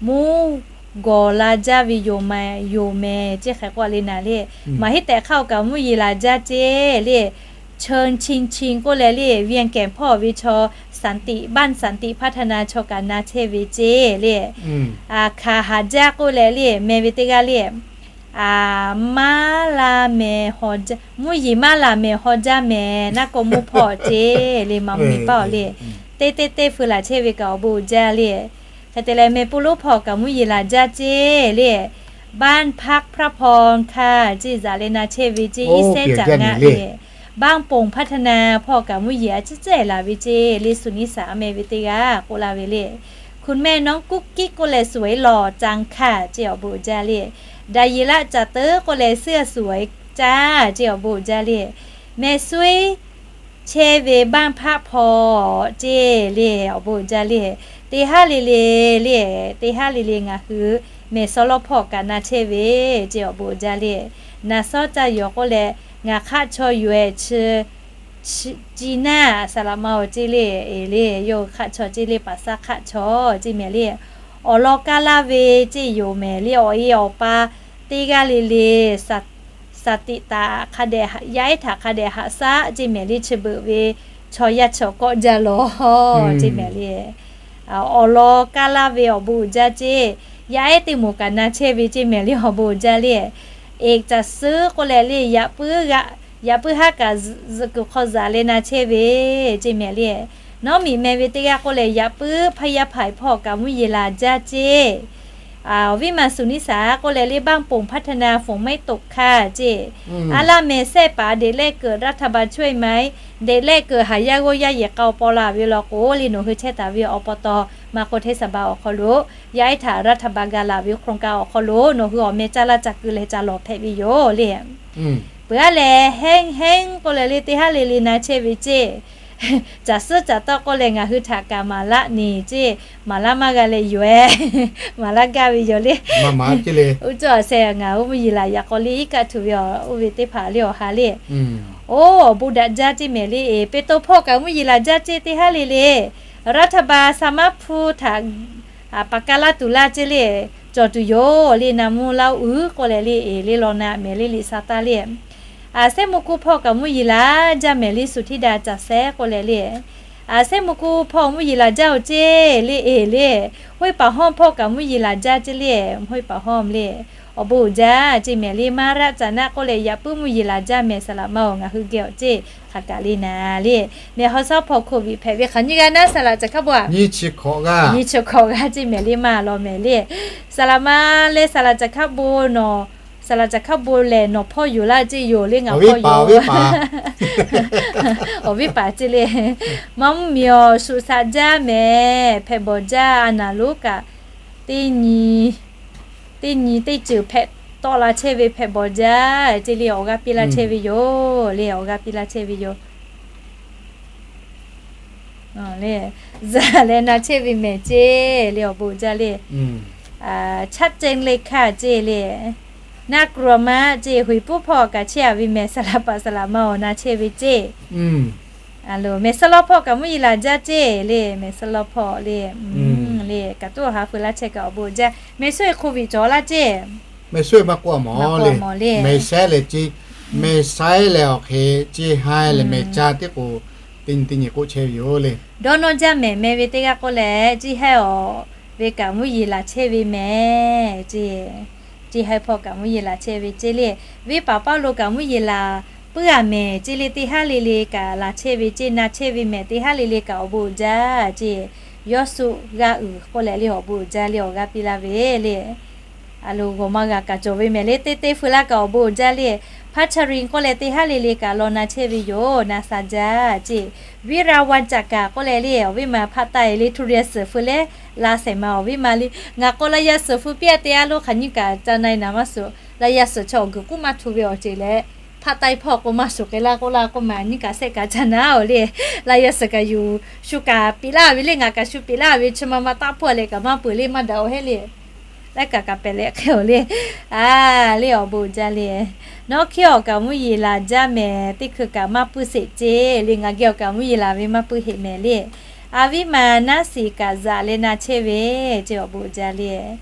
Mvuhˇ gawˬ la jaˇ ve yoˬ ma yoˬ mehˍ ceˇ hk'e k'oˆ le naˍ le. Maˬ hiˉ tehꞈ hk'aˇ awˬ kaꞈ mvuhˇ yeˬ laˬ jaˇ ceˇ le. เชิงชิง k'oˆ leh le เวียงแก่น hpawˇ ve chaw สันติ บ้านสันติพัฒนา chaw kaꞈ na chehˇ ve ceˇ le. Hkanˍ haˍ jaˇ k'oˆ leh le meh ve teˇ g'aˇ le, maˇ la mehˍ haw jaˇ, mvuhˇ yeˬ maˇ laˬ mehˍ haw jaˇ mehˍ naˉ k'o mvuhˇ hpawˇ ceˇ le, maˍ mvuhˇ miˬ paˇ awˬ le. Teˇ teˇ teˇ feu laˬ chehˇ ve kaꞈ awˬ bon uiˍ jaˇ le. Hk'e te leh meh puˇ lonˉ hpawˇ kaꞈ mvuhˇ yeˬ laˬ jaˇ ceˇ le. บ้านพักพระพร hkanˍ ceˇ zaꞈ leh na chehˇ ve ceˇ, iˉsaˍ caˬ ngaˆ le. บ้านโป่งพัฒนา hpawˇ kaꞈ mvuhˇ yeˬ a ciˉ cehˇ laˬ ve ceˇ le, สุนิสา meh ve teˇ g'aˇ k'oˆ laˇ ve le. คุณแม่น้องกุ๊กกิ๊ก k'oˆ leh suhˍ e lawˬ caˇ hkanˍ ceˇ awˬ bon uiˍ jaˇ le. Daˍyeˍlaˆ caˬ teuˉ k'oˆ leh เสื้อสวย caˇ ceˇ awˬ bon uiˍ jaˇ le. Meh suiˉ chehˇ ve banˇ hpaˆ hpaw ceˇ le, awˬ bon uiˍ jaˇ le. Teˇ haˉ le le le, teˇ haˉ le le ngaˬ hui mehˬ suhˍ lawˇ hpawˇ kaꞈ na chehˇ ve ceˇ, awˬ bon uiˍ jaˇ le. Naˍ sawˉ caˇ yoˬ k'oˆ leh, ngaˬ hk'aˆ chaw yoˬ eh chi, chi naˆ saˍ laꞈ ma-oˬ ceˇ le, eˬ le, yawˇ hui hk'aˆ chaw ceˇ le, paˍ saˉ hk'aˆ chaw ceˇ mehˍ le. Awˬ lawn kaˇ laˇ ve ceˇ yoˬ mehˍ le, awˬ e awˬ pa teˇ g'aˇ le le, saˍ tiꞈ taꞈ hk'a dehꞈ, yaˇ ehˉ htaꞈ hk'a dehꞈ haꞈ shaˉ ceˇ mehˍ le, chi beuꞈ ve chaw yaˇ chi awˬ kawˆ jaˇ lawˬ ceˇ mehˍ le. Awˬ lawn kaˇ laˇ ve awˬ bon uiˍ jaˇ ceˇ, yaˇ ehˉ teˇ moˍ kaꞈ na chehˇ ve ceˇ mehˍ le, awˬ bon uiˍ jaˇ le. Eˍ caˬ suhˉ k'oˆ leh le, yaꞈ puiˉ haˉ kaꞈ zuhꞈ kuiˬ hk'aw zaꞈ leh na chehˇ ve ceˇ mehˍ le. Nawˉ miꞈ meh ve teˇ g'aˇ k'oˆ leh, yaꞈ puiˉ hpaˇ yaˇ hpaˍ hpawˇ kaꞈ mvuhˇ yeˬ laˬ jaˇ ceˇ. Awˬ viˉ ma suˍ niˇ saˍ k'oˆ leh le, บ้านโป่งพัฒนา ฝนไม่ตก hkaˇ ceˇ. A laˇ mehˍ sehˆ paˍ เด็กแรกเกิด รัฐบาลช่วยไหม เด็กแรกเกิด haˍ yaˇ g'awˇ yaˇ yehˬ k'a awˬ paw la ve law k'o le, nawˬ hui chehˇ taˍ ve awˬ pa taw มคเทศบาล awˬ hk'aw lo, yaˇ ehˉ htaꞈ รัฐบาล ga laˬ ve โครงการ awˬ hk'aw lo nawˬ hui awˬ meh caˇ laˇ ca keu leh ca lawˬ hpehꞈ ve yoˬ le. Peuˬ aˉ lehˬ, hehnˇ hehnˇ k'oˆ leh le, teˇ haˉ le le na chehˇ ve ceˇ. Caˬ suhˉ caˬ tawˆ k'oˆ leh ngaˬ hui htaꞈ kaꞈ maˍ laˇ neˬ ceˇ, maˍ laˇ maˇ g'a leh yoˬ eh, maˍ laˇ gaˇ ve yoˬ le. Uˉ cawˇ a sheh ngaˬ hui mvuhˇ yeˬ laˬ yaꞈ k'aw le, iˉ kaˆ htuꞈ ve oˇ ve teˇ hpaˍ le awˬ ha le. Oˇ awˬ bon daꞈ jaˇ ceˇ mehˍ le. Eˬ, Peˍtawˇ hpawˇ kaꞈ mvuhˇ yeˬ laˬ jaˇ ceˇ, teˇ haˉ le le รัฐบาล สามารถพูด htaꞈ paˍ kaˇ laˇ tuˬ laˇ ceˇ le. Cawˬ tuˬ yoˬ le, naˍ mvuh laˇ-oˬ uiˍ k'oˆ leh le, eˬ le law na mehˍ le, liꞈ sa taˇ le. Aˬ sehˉ mvuhˇ kuˇ hpawˇ kaꞈ mvuhˇ yeˬ laˬ jaˇ mehˍ le, สุธิดา caˬ sehˉ k'oˆ leh le. Aˬ sehˉ mvuhˇ kuˇ hpawˇ mvuhˇ yeˬ laˬ jaˇ-oˬ ceˇ le, eˬ le. Hoˆ paˍ hawˇ hpawˇ kaꞈ mvuhˇ yeˬ laˬ jaˇ ceˇ le, hoˆ paˍ hawˇ le. Awˬ bon uiˍ jaˇ ceˇ mehˍ le, maˇ raˆ caˍ naˆ k'oˆ leh yaꞈ puiˉ mvuhˇ yeˬ laˬ jaˇ mehˍ, saˍ laꞈ ma-oˬ, ngaˬ hui geh awˬ ceˇ hk'aˬ kaꞈ le naˍ le. Mehˬ haw sawˉ hpawˇ โควิด hpehꞈ ve hk'aˬ nyiˇ g'aˇ naˉ saˍ laꞈ caˬ hkaˉ bon a, nyiˇ chi hkawꞈ g'aˇ ceˇ mehˍ le, maˇ law mehˍ le. Saˍ laꞈ ma leh saˍ laꞈ caˬ hkaˉ bon nawˬ, saˍ laꞈ caˬ hkaˉ bon lehˬ nawˬ hpawˇ yoˬ laˇ ceˇ yoˬ le, ngaˬ hpawˇ yoˬ. Awˬ viˉ paˍ ceˇ le. Maˇ mvuhˇ miˬ awˬ shuˍ shaꞈ jaˇ mehˍ, hpehꞈ bawˬ jaˇ a naˍ lonˉ kaꞈ teˇ nyi teˇ ceuˬ hpehꞈ tawˆ la chehˇ ve hpehꞈ bawˬ jaˇ ceˇ le, awˬ g'aˇ piˇ laˇ chehˇ ve yoˬ le, awˬ g'aˇ piˇ laˇ chehˇ ve yoˬ. Zaˬ leh na chehˇ ve mehˍ ceˇ le, awˬ bon jaˇ le. Chaˆ cehˇ le hkaˇ ceˇ le. Naˆ k'o maˇ ceˇ, hoꞈ puˉ hpawˇ kaꞈ chehˇ a ve mehˍ, saˍ laꞈ paˍ saˍ laꞈ ma-oˬ, na chehˇ ve ceˇ. Mehˍ suhˍ lawˇ hpawˇ kaꞈ mvuhˇ yeˬ laˬ jaˇ ceˇ le, mehˍ suhˍ lawˇ hpawˇ le. Le kaꞈ tuˉ awˬ ha feu laˇ chehˇ kaꞈ awˬ bon jaˇ. Mehˍ suhˍ-e โควิด cawˬ laˇ ceˇ. Mehˍ suhˍ-e maˇ k'oˆ a mawˬ le. Mehˍ saiˉ leh ceˇ, mehˍ saiˉ leh awˬ hk'e ceˇ ha leh mehˍ ca tiˉ k'o, teˇ nyi teˇ nyi k'oˆ chehˇ ve yoˬ le. Dawˇ nawˇ jaˇ mehˍ meh ve teˇ g'aˇ k'oˆ leh, ceˇ haiˉ awˬ ve kaꞈ mvuhˇ yeˬ laˬ chehˇ ve mehˍ ceˇ. Ceˇ haiˉ hpawˇ kaꞈ mvuhˇ yeˬ laˬ chehˇ ve ceˇ le. Venˇ paˍ Pawˇluꞈ kaꞈ mvuhˇ yeˬ laˬ puiˉ a mehˍ ceˇ le, teˇ haˉ le le kaꞈ laˬ chehˇ ve ceˇ, na chehˇ ve mehˍ teˇ haˉ le le kaꞈ awˬ bon uiˍ jaˇ ceˇ. Yawˇ suh g'a uiˍ k'oˆ leh le, awˬ bon uiˍ jaˇ le, awˬ g'aˇ piˇ laˇ ve le. A lo g'awˬ ma g'a kaꞈ cawˬ ve mehˍ le, teˇ teˇ feu laˇ kaꞈ awˬ bon uiˍ jaˇ le. Hpaˇ chaˇ ri k'oˆ leh teˇ haˉ le le kaꞈ law na chehˇ ve yoˬ, na sha jaˇ ceˇ. Viˇ ra wa caꞈ kaꞈ k'oˆ leh le, awˬ viˉ ma hpaˆ taˆ e le, โทรศัพท์ feu leh ไลน์ shehˍ ma awˬ viˉ ma le. Ngaˬ k'o ไลน์ suhˍ feu piˇ a te a lo hk'aˬ nyiˇ kaꞈ ca na e naˍ maˇ suhˍ, ไลน์ suhˍ chaw awˬ guiˬ k'oˆ maˇ hto ve awˬ ceuˬ leh, hpaˆ taˆ e hpawˇ k'o maˇ suhˍ k'ai laˇ k'oˆ laˇ k'oˆ ma nyiˇ kaꞈ shehˆ kaꞈ ca na-oˬ le. ไลน์ suhˍ kaꞈ yuˬ shu kaꞈ piˇ laˇ ve le, ngaˬ kaꞈ shu piˇ laˇ ve, chi ma ma taˆ hpawˇ leh kaꞈ maˇ peuˬ le, maˇ daꞈ-oˬ heˆ le. Laiˉ kaꞈ kaꞈ pehˬ leh hk'e-oˬ le. A le, awˬ bon uiˍ jaˇ le. Nawˉ hkiˉ awˬ kaꞈ mvuhˇ yeˬ laˬ jaˇ mehˍ, teˇ hkui kaꞈ maˇ puiˇ sheˍ ceˇ le, ngaˬ geh awˬ kaꞈ mvuhˇ yeˬ laˬ ve maˇ puiˇ heˆ mehˍ le. A viˉ ma naˉ shiˍ kaꞈ zaꞈ leh na chehˇ ve ceˇ, awˬ bon uiˍ jaˇ le.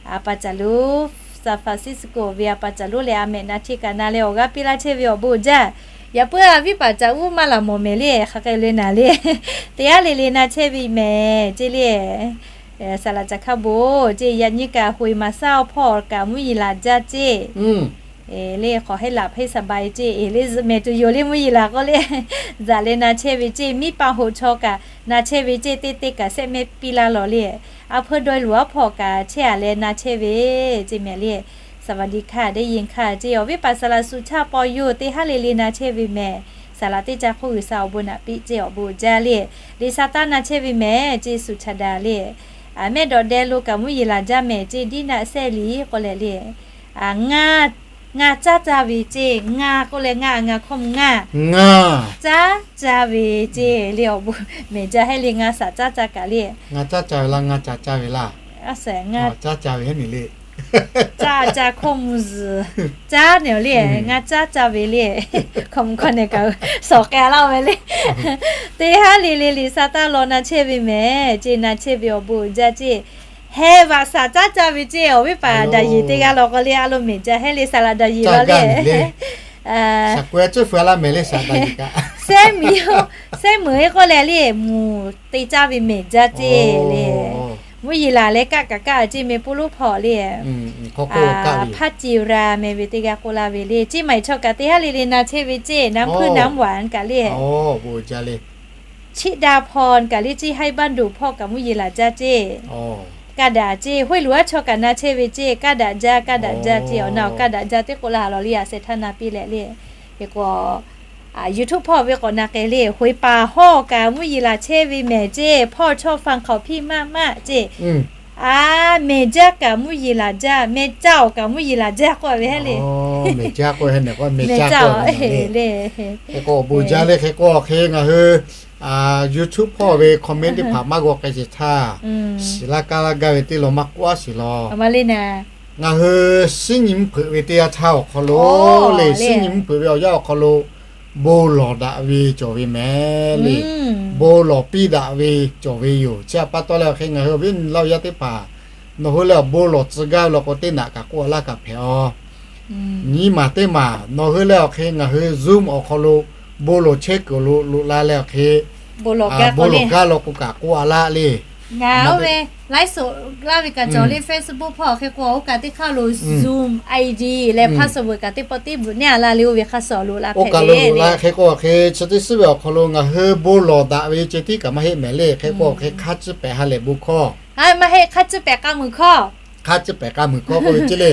A pa caˬ lonˉ, San Francisco ve a pa caˬ lonˉ leh a mehꞈ na chehˇ kaꞈ na leh awˬ g'aˇ piˇ laˇ chehˇ ve awˬ bon uiˍ jaˇ. Yaꞈ puiˉ a viˉ paˍ caꞈ uˉ maˇ laˬ mawˬ mehˍ le, hk'aˬ hk'e le naˍ le. Teˇ haˉ le le na chehˇ ve mehˍ ceˇ le. Saˍ laꞈ caˬ hkaˇ bon ceˇ, yaꞈ nyi kaꞈ hoꞈ e maˍ saˉ awˬ hpawˇ kaꞈ mvuhˇ yeˬ laˬ jaˇ ceˇ. Le k'awꞈ heˆ laˬ hpeˇ saˍ ba e ceˇ, e le zuhꞈ mehˍ tuˬ yoˬ le mvuhˇ yeˬ laˬ k'oˆ le. Zaꞈ leh na chehˇ ve ceˇ, miˉ pa hoꞈ chaw kaꞈ na chehˇ ve ceˇ, teˇ teˇ kaꞈ shehˆ mehˆ piˇ laˇ lawˬ le. A hpeu dawˇ e luˬ awˉ hpawˇ kaꞈ chehˇ a leh na chehˇ ve ceˇ mehˍ le. สวัสดีค่ะ ได้ยินค่ะ ceˇ, awˬ viˉ paˍ saˍ laꞈ suꞈ chaˇ paw yoˬ, teˇ haˉ le le na chehˇ ve mehˍ. Saˍ laꞈ teˇ caˇ hk'oˆ G'uiˬsha awˬ bon naꞈ piˇ ceˇ, awˬ bon uiˍ jaˇ le. Liꞈ sha taˇ na chehˇ ve mehˍ ceˇ, suꞈ chaˍ daꞈ le. A mehˆ dawꞈ deh lo kaꞈ mvuhˇ yeˬ laˬ jaˇ mehˍ ceˇ, diˇ naˆ sehˆ liꞈ k'oˆ leh le. A ngaˇ Ngaˬ caˇ caˇ ve ceˇ. Ngaˬ k'oˆ leh ngaˬ, ngaˬ hkawˇ mvuh ngaˇ. Ngaˬ caˇ caˇ ve ceˇ le awˬ bon. Mehˬ jaˇ hehˉ le ngaˬ shaˍ caˇ caˇ kaꞈ le. Ngaˬ caˇ caˇ ve laˇ, ngaˬ caˇ caˇ ve laˇ. Ngaˬ caˇ caˇ ve hehˉ nyi le. Caˇ caˇ hkawˇ mvuh zuhˬ. Caˇ nehˬ le. Ngaˬ caˇ caˇ ve le. Hkawˇ mvuh hkawˇ nehˬ kaꞈ suhˍ k'ai laˇ ve le. Teˇ haˉ le le liꞈ sha taˇ law na chehˇ ve mehˬ ceˇ, na chehˇ ve awˬ bon uiˍ jaˇ ceˇ. Heh vaꞈ shaˍ caˇ caˇ ve ceˇ. Awˬ viˉ paˍ daꞈ yeˬ teˇ g'aˇ law k'o le a lo mehˬ jaˇ hehˉ le, saˍ laꞈ daꞈ yeˬ law le. Sehˉ meuˍ, sehˉ meuˍ-e k'oˆ leh le mvuhˬ te caˇ ve mehˬ jaˇ ceˇ le. Mvuhˇ yeˬ laˬ leh kaˆ kaꞈ kaˆ ceˇ meh poˆ lonˉ hpawˇ le. Hpaˇ ceˍ ra meh ve teˇ g'aˇ k'oˆ laˇ ve le. Ceˇ maˬ chaw kaꞈ teˇ haˉ le le na chehˇ ve ceˇ. Naˉ hpuˇ naˉ vaꞈ kaꞈ le. Chiˇ daꞈ hpawˇ kaꞈ le ceˇ, haiˉ baˆ doˬ hpawˇ kaꞈ mvuhˇ yeˬ laˬ jaˇ ceˇ. Kaˇ daꞈ ceˇ, hoˆ loꞈ aˉ chaw kaꞈ na chehˇ ve ceˇ, kaˇ daꞈ jaˇ, kaˇ daꞈ jaˇ ceˇ. Awˬ na awˬ kaˇ daꞈ jaˇ teˇ k'oˆ la lawˬ le, a sheh htaˇ na piˇ leh le. Hk'e k'o, YouTube hpawˇ ve k'awꞈ na k'ai le, hoꞈ paˍ hawˇ kaꞈ mvuhˇ yeˬ laˬ chehˇ ve mehˬ ceˇ, hpawˇ chawˇ fa hk'aoˍ hpiˇ maˆ maˆ ceˇ. A, mehˬ jaˇ kaꞈ mvuhˇ yeˬ laˬ jaˇ, mehˬ caˇ awˬ kaꞈ mvuhˇ yeˬ laˬ jaˇ k'oˆ ve hehˉ le. Mehˬ caˇ k'oˆ hehˉ nehˬ k'o mehˬ caˇ k'oˆ le. Hk'e k'o awˬ bon jaˇ le. Hk'e k'o hk'e ngaˬ hui YouTube hpawˇ ve comment teˇ hpaˍ maˇ g'aw k'ai sheˍ htaˇ, shiˍ laˇ kaˇ laˇ gaˇ ve teˇ law maˇ k'oˆ aˉ sheˍ law. Ngaˬ hui suhˉ nyi mvuhˇ hpeuꞈ ve teˇ yanˇ htaˇ awˬ hk'aw lo le, suhˉ nyi mvuhˇ hpeuꞈ ve awˬ yanˇ awˬ hk'aw lo bon lawˬ daꞈ ve cawˬ ve mehˍ le. Bon lawˬ piˇ daꞈ ve cawˬ ve yoˬ. Chi htaꞈ pa taw leh awˬ hk'e ngaˬ hui awˬ viˉ awˬ nyi laˇ ve yaˇ teˇ hpaˍ, nawˬ hui leh awˬ bon lawˬ tcuh gaˇ ve law k'o teˇ naꞈ kaꞈ k'oˆ laˇ kaꞈ hpehꞈ a. Nyi maˬ teˇ maˬ nawˬ hui leh awˬ hk'e ngaˬ hui Zoom awˬ hk'aw lo bon lawˬ chehˇ kuiˬ lo loꞈ la leh awˬ hk'e bon lawˬ gaˇ law k'o kaꞈ k'oˆ a laˇ le. Ngaˬ oˇ ve laiˉ soˍ laˇ ve kaꞈ cawˬ le, Facebook hpawˇ hk'e k'o oˇ kaꞈ teˇ hk'aˇ lo Zoom ID leh password kaꞈ teˇ pawˆ tiˉ bvuhꞈ neˇ a laˇ le. Oˇ ve hk'a shuˍ loꞈ la hpehꞈ ve le. Hk'e k'o hk'e chi teˇ suhˉ ve awˬ hk'aw lo ngaˬ hui bon lawˬ daꞈ ve ceh tiˉ kaꞈ maˇ heˆ mehˍ le. Hk'e k'o hk'e hk'a ciˇ pehˍ ha lehˬ bon hkawˇ, maˇ heˆ, hk'a ciˇ pehˍ k'a muiˬ hkawˇ, hk'a ciˇ pehˍ k'a muiˬ hkawˇ k'oˆ ve ceh le.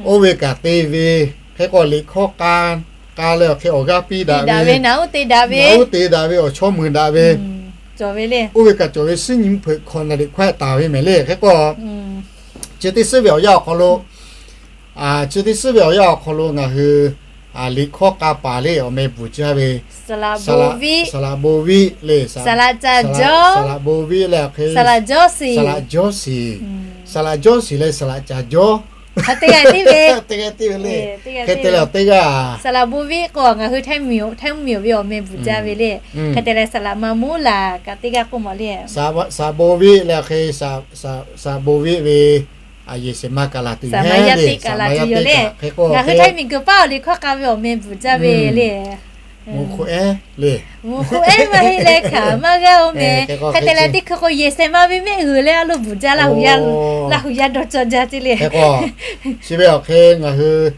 Oˇ ve kaꞈ te ve, hk'e k'o liꞈ hkawˇ k'a, k'a leh awˬ hk'e awˬ g'aˇ piˇ daꞈ ve, naˬ uˉ te daꞈ ve, naˬ uˉ te daꞈ ve, awˬ chawˇ muiˬ daꞈ ve, oˇ ve kaꞈ cawˬ ve suhˉ nyi mvuhˇ hpeuꞈ hkawꞈ naˍ riˍ hkawehˇ taˍ ve mehˍ le. Hk'e k'o chi teˇ suhˉ ve awˬ yanˇ awˬ hk'aw lo, chi teˇ suhˉ ve awˬ yanˇ awˬ hk'aw lo ngaˬ hui liꞈ hkawˇ k'a paˍ le awˬ meh bvuhˬ jaˇ ve, saˍ laꞈ bon viˆ le, saˍ laꞈ bon viˆ leh awˬ hk'e, saˍ laꞈ jawˇ shiˍ, saˍ laꞈ jawˇ shiˍ leh saˍ laꞈ caˍ jawˇ, teˇ g'aˇ tiˉ ve, teˇ g'aˇ tiˉ ve le. Hk'e te leh teˇ g'aˇ saˍ laꞈ bon viˆ k'o ngaˬ hui htaiˇ miˬ htaiˇ mvuhˇ miˬ ve awˬ meh bvuhˬ jaˇ ve le. Hk'e te leh saˍ laꞈ ma muˉ laˬ kaꞈ teˇ g'aˇ k'oˆ mawˬ le. Saˍ laꞈ bon viˆ leh hk'e, saˍ laꞈ bon viˆ ve a yeˬ shehˍ ma kaꞈ laˬ tuˬ, saˍ ma yaˇ teˇ kaꞈ laˬ tuˬ yoˬ le. Ngaˬ hui htaiˇ miˬ guiˬ paˉ awˬ liꞈ hkawˇ k'a ve awˬ meh bvuhˬ jaˇ ve le. Mvuhˬ hk'oˆ ehˉ le, mvuhˬ hk'oˆ ehˉ maˇ heˆ leh hkanˍ maˇ g'aˇ oˇ meh. Hk'e te leh teˇ hkui k'o yeˬ shehˍ ma ve mehˆ g'uiˬ leh a lo bvuhˬ jaˇ, Laˇ huˍ yaˇ dawˇ cawˇ jaˇ ceˇ le. Chi ve awˬ hk'e ngaˬ hui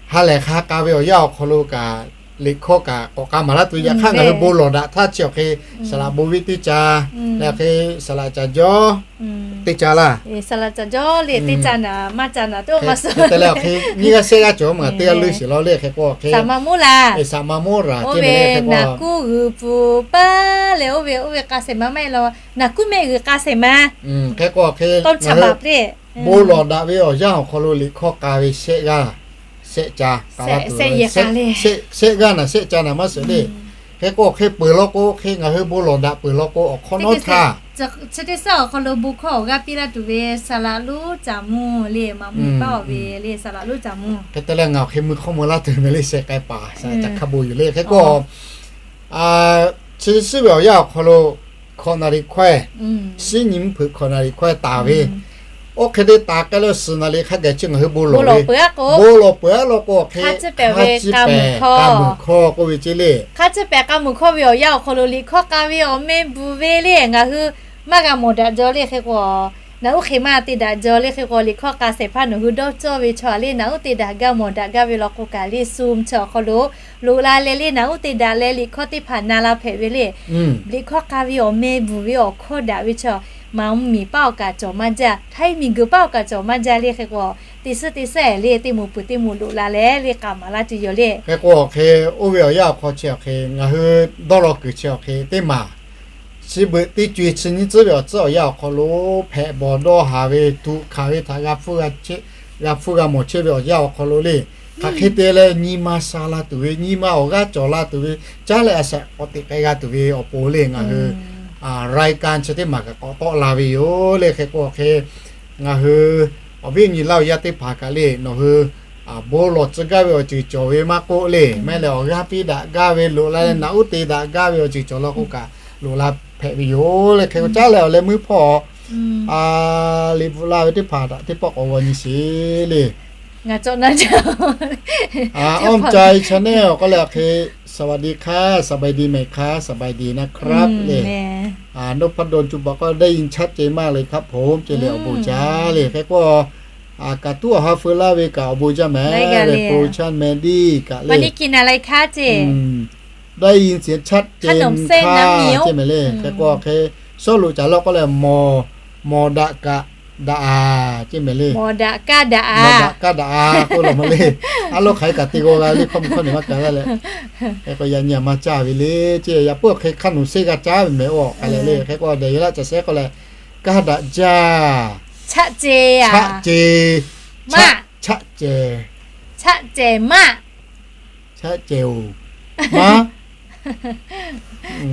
ha lehˬ hk'a k'a ve awˬ yanˇ awˬ hk'aw lo kaꞈ liꞈ hkawˇ kaꞈ k'awꞈ k'a maˍ laˇ tuˬ. Yaꞈ hk'aˇ ngaˬ hui bon lawˬ daꞈ htaˇ chi awˬ hk'e saˍ laꞈ bon viˆ teˇ ca, leh awˬ hk'e saˍ laꞈ caˍ jawˇ teˇ ca laˇ. Saˍ laꞈ caˍ jawˇ le teˇ ca naˍ maˇ ca naˍ teˇ oˇ ma suh te leh awˬ hk'e nyiˇ g'aˇ shehˆ g'aˇ cawˬ maˬ teˇ g'aˇ leuˇ shiˍ law le. Hk'e k'o awˬ hk'e saˍ ma muˉ laˬ, saˍ ma muˉ laˬ oˇ ve naˍ kuˉ g'uiˬ pfuhˍ paˇ leh oˇ ve oˇ ve k'a shehˍ ma maˇ heˆ law, naˍ kuˉ mehˆ g'uiˬ k'a shehˍ ma. Hk'e k'o awˬ hk'e bon lawˬ daꞈ ve awˬ yanˇ awˬ hk'aw lo liꞈ hkawˇ k'a ve shehˆ g'aˇ, shehˆ ca, shehˆ g'aˇ naˍ shehˆ ca naˍ maˇ shiˍ le. Hk'e k'o awˬ hk'e peuˬ law k'o, hk'e ngaˬ hui bon lawˬ daꞈ peuˬ law k'o awˬ hk'awꞈ nawˉ htaˇ chi teˇ suhˉ awˬ hk'aw lo bon hkawˇ awˬ g'aˇ piˇ laˇ tuˬ ve saˍ laꞈ lonˉ caˍ mvuh le, maˍ mvuh miˬ paˉ awˬ ve le saˍ laꞈ lonˉ caˍ mvuh. Hk'e te leh ngaˬ awˬ hk'e mui hk'awˇ mui laˇ tuˬ ve le sheh k'ai paˍ shaˍ ca hk'a bon yoˬ le. Hk'e k'o chi teˇ suhˉ ve awˬ yanˇ awˬ hk'aw lo hkawꞈ naˍ riˍ hkawehˇ, suhˉ nyi mvuhˇ hpeuꞈ hkawꞈ naˍ riˍ hkawehˇ taˍ ve, oˇ hk'e te taˍ k'ai leh suhˍ naˍ riˍ hk'a gaˬ chi ngaˬ hui bon lawˬ ve, bon lawˬ peuˬ aˉ k'o, hk'a ciˇ pehˍ k'a muiˬ hkawˇ k'oˆ ve ceh le. Hk'a ciˇ pehˍ k'a muiˬ hkawˇ ve awˬ yanˇ awˬ hk'aw lo liꞈ hkawˇ k'a ve awˬ meh bvuhˬ ve le ngaˬ hui maˇ g'a mawˬ daꞈ jaw le. Hk'e k'o naˍ uˉ hk'e maˇ te daꞈ jaw le. Hk'e k'o liꞈ hkawˇ k'a shehˍ hpaˇ nawˬ hui dawˇ cawˇ ve chaw le naˍ uˉ te daꞈ gaˇ mawˬ daꞈ gaˇ ve law k'o kaꞈ le Zoom chi awˬ hk'aw lo loꞈ la leh le naˍ uˉ te daꞈ leh liꞈ hkawˇ teˇ hpaˍ na la hpehꞈ ve le. Liꞈ hkawˇ k'a ve awˬ meh bvuhˬ ve awˬ hkawˇ daꞈ ve chaw, maˍ mvuh miˬ paˉ awˬ kaꞈ cawˬ maˇ jaˇ, htaiˇ miˬ guiˬ paˉ awˬ kaꞈ cawˬ maˇ jaˇ le. Hk'e k'o teˇ suhˉ teˇ suhˉ le teˇ moˍ peuˬ teˇ moˍ loꞈ la leh le k'a maˍ laˇ tuˬ yoˬ le. Hk'e k'o hk'e oˇ ve awˬ yanˇ awˬ hk'aw chi awˬ hk'e ngaˬ hui dawˇ law kuiˬ chi awˬ hk'e teˇ maˬ chi beuꞈ teˇ co-e chi nyiˇ tcuhˉ ve awˬ tcuhˉ awˬ yanˇ awˬ hk'aw lo hpehꞈ bawˬ dawˇ haˍ ve tuꞈ hkanˍ ve htaꞈ g'a hpfuhˇ g'a chehˇ g'a hpfuhˇ g'a mawˬ chehˇ ve awˬ yanˇ awˬ hk'aw lo le. Hk'aˬ hk'e te leh nyi ma sha la tuˬ ve, nyi ma awˬ g'aˇ cawˬ la tuˬ ve, caˉ leh a shaꞈ k'awꞈ teꞈ k'ai g'a tuˬ ve awˬ pon le ngaˬ hui รายการ chi teˇ maˬ kaꞈ k'awꞈ tawˆ la ve yoˬ le. Hk'e k'o hk'e ngaˬ hui awˬ viˉ awˬ nyi laˇ awˬ yaˇ teˇ hpaˍ kaꞈ le, nawˬ hui bon lawˬ tcuh gaˇ ve awˬ ceuˬ cawˬ ve maˇ k'oˆ le, maˇ heˆ leh awˬ g'aˇ piˇ daꞈ gaˇ ve loꞈ la leh naꞈ uˉ te daꞈ gaˇ ve awˬ ceuˬ cawˬ law k'o kaꞈ loꞈ la hpehꞈ ve yoˬ le. Hk'e k'o caˉ leh awˬ leh meuˇ hpawˇ liꞈ bvuhꞈ la ve teˇ hpaˍ htaꞈ teˇ pawˆ k'awꞈ g'aw nyi sheˍ le. อ้อมใจ Channel กาแล็ก โอเค สวัสดีค่ะ สบายดีไหมคะ สบายดีนะครับ เลย นพดล จุบัก ก็ได้ยินชัดเจนมากเลยครับผม ce le awˬ bon jaˇ le. Hk'e k'o kaꞈ tuˉ awˬ ha feu laˇ ve kaꞈ awˬ bon jaˇ mehˍ le. Production Mandy kaꞈ le, ได้ยินเสียงชัดเจนค่ะ ce mehˍ le. Hk'e k'o hk'e shawˉ loꞈ caˍ law k'oˆ leh, mawˬ daꞈ kaꞈ daꞈ a, ce mehˍ le. Mawˬ daꞈ kaˇ daꞈ a k'oˆ la mehˍ le. A lo hk'aˬ hk'e kaꞈ te g'aw g'a le, hkawˇ mvuh hkawˇ nyi maˇ ka laˇ leh, hk'e k'o yaꞈ nyi a maˇ caˇ ve le. Ce yaꞈ puiˉ hk'e hk'a nawˬ seˇ g'a caˉ ve mehˍ oˬ k'ai leh le. Hk'e k'o dehˬ yehˬ laˇ caˬ shehˍ k'oˆ leh, kaˇ daꞈ jaˇ, chaˆ ce, chaˆ ce, chaˆ ce, chaˆ ce maˇ, chaˆ ce oˬ maˇ,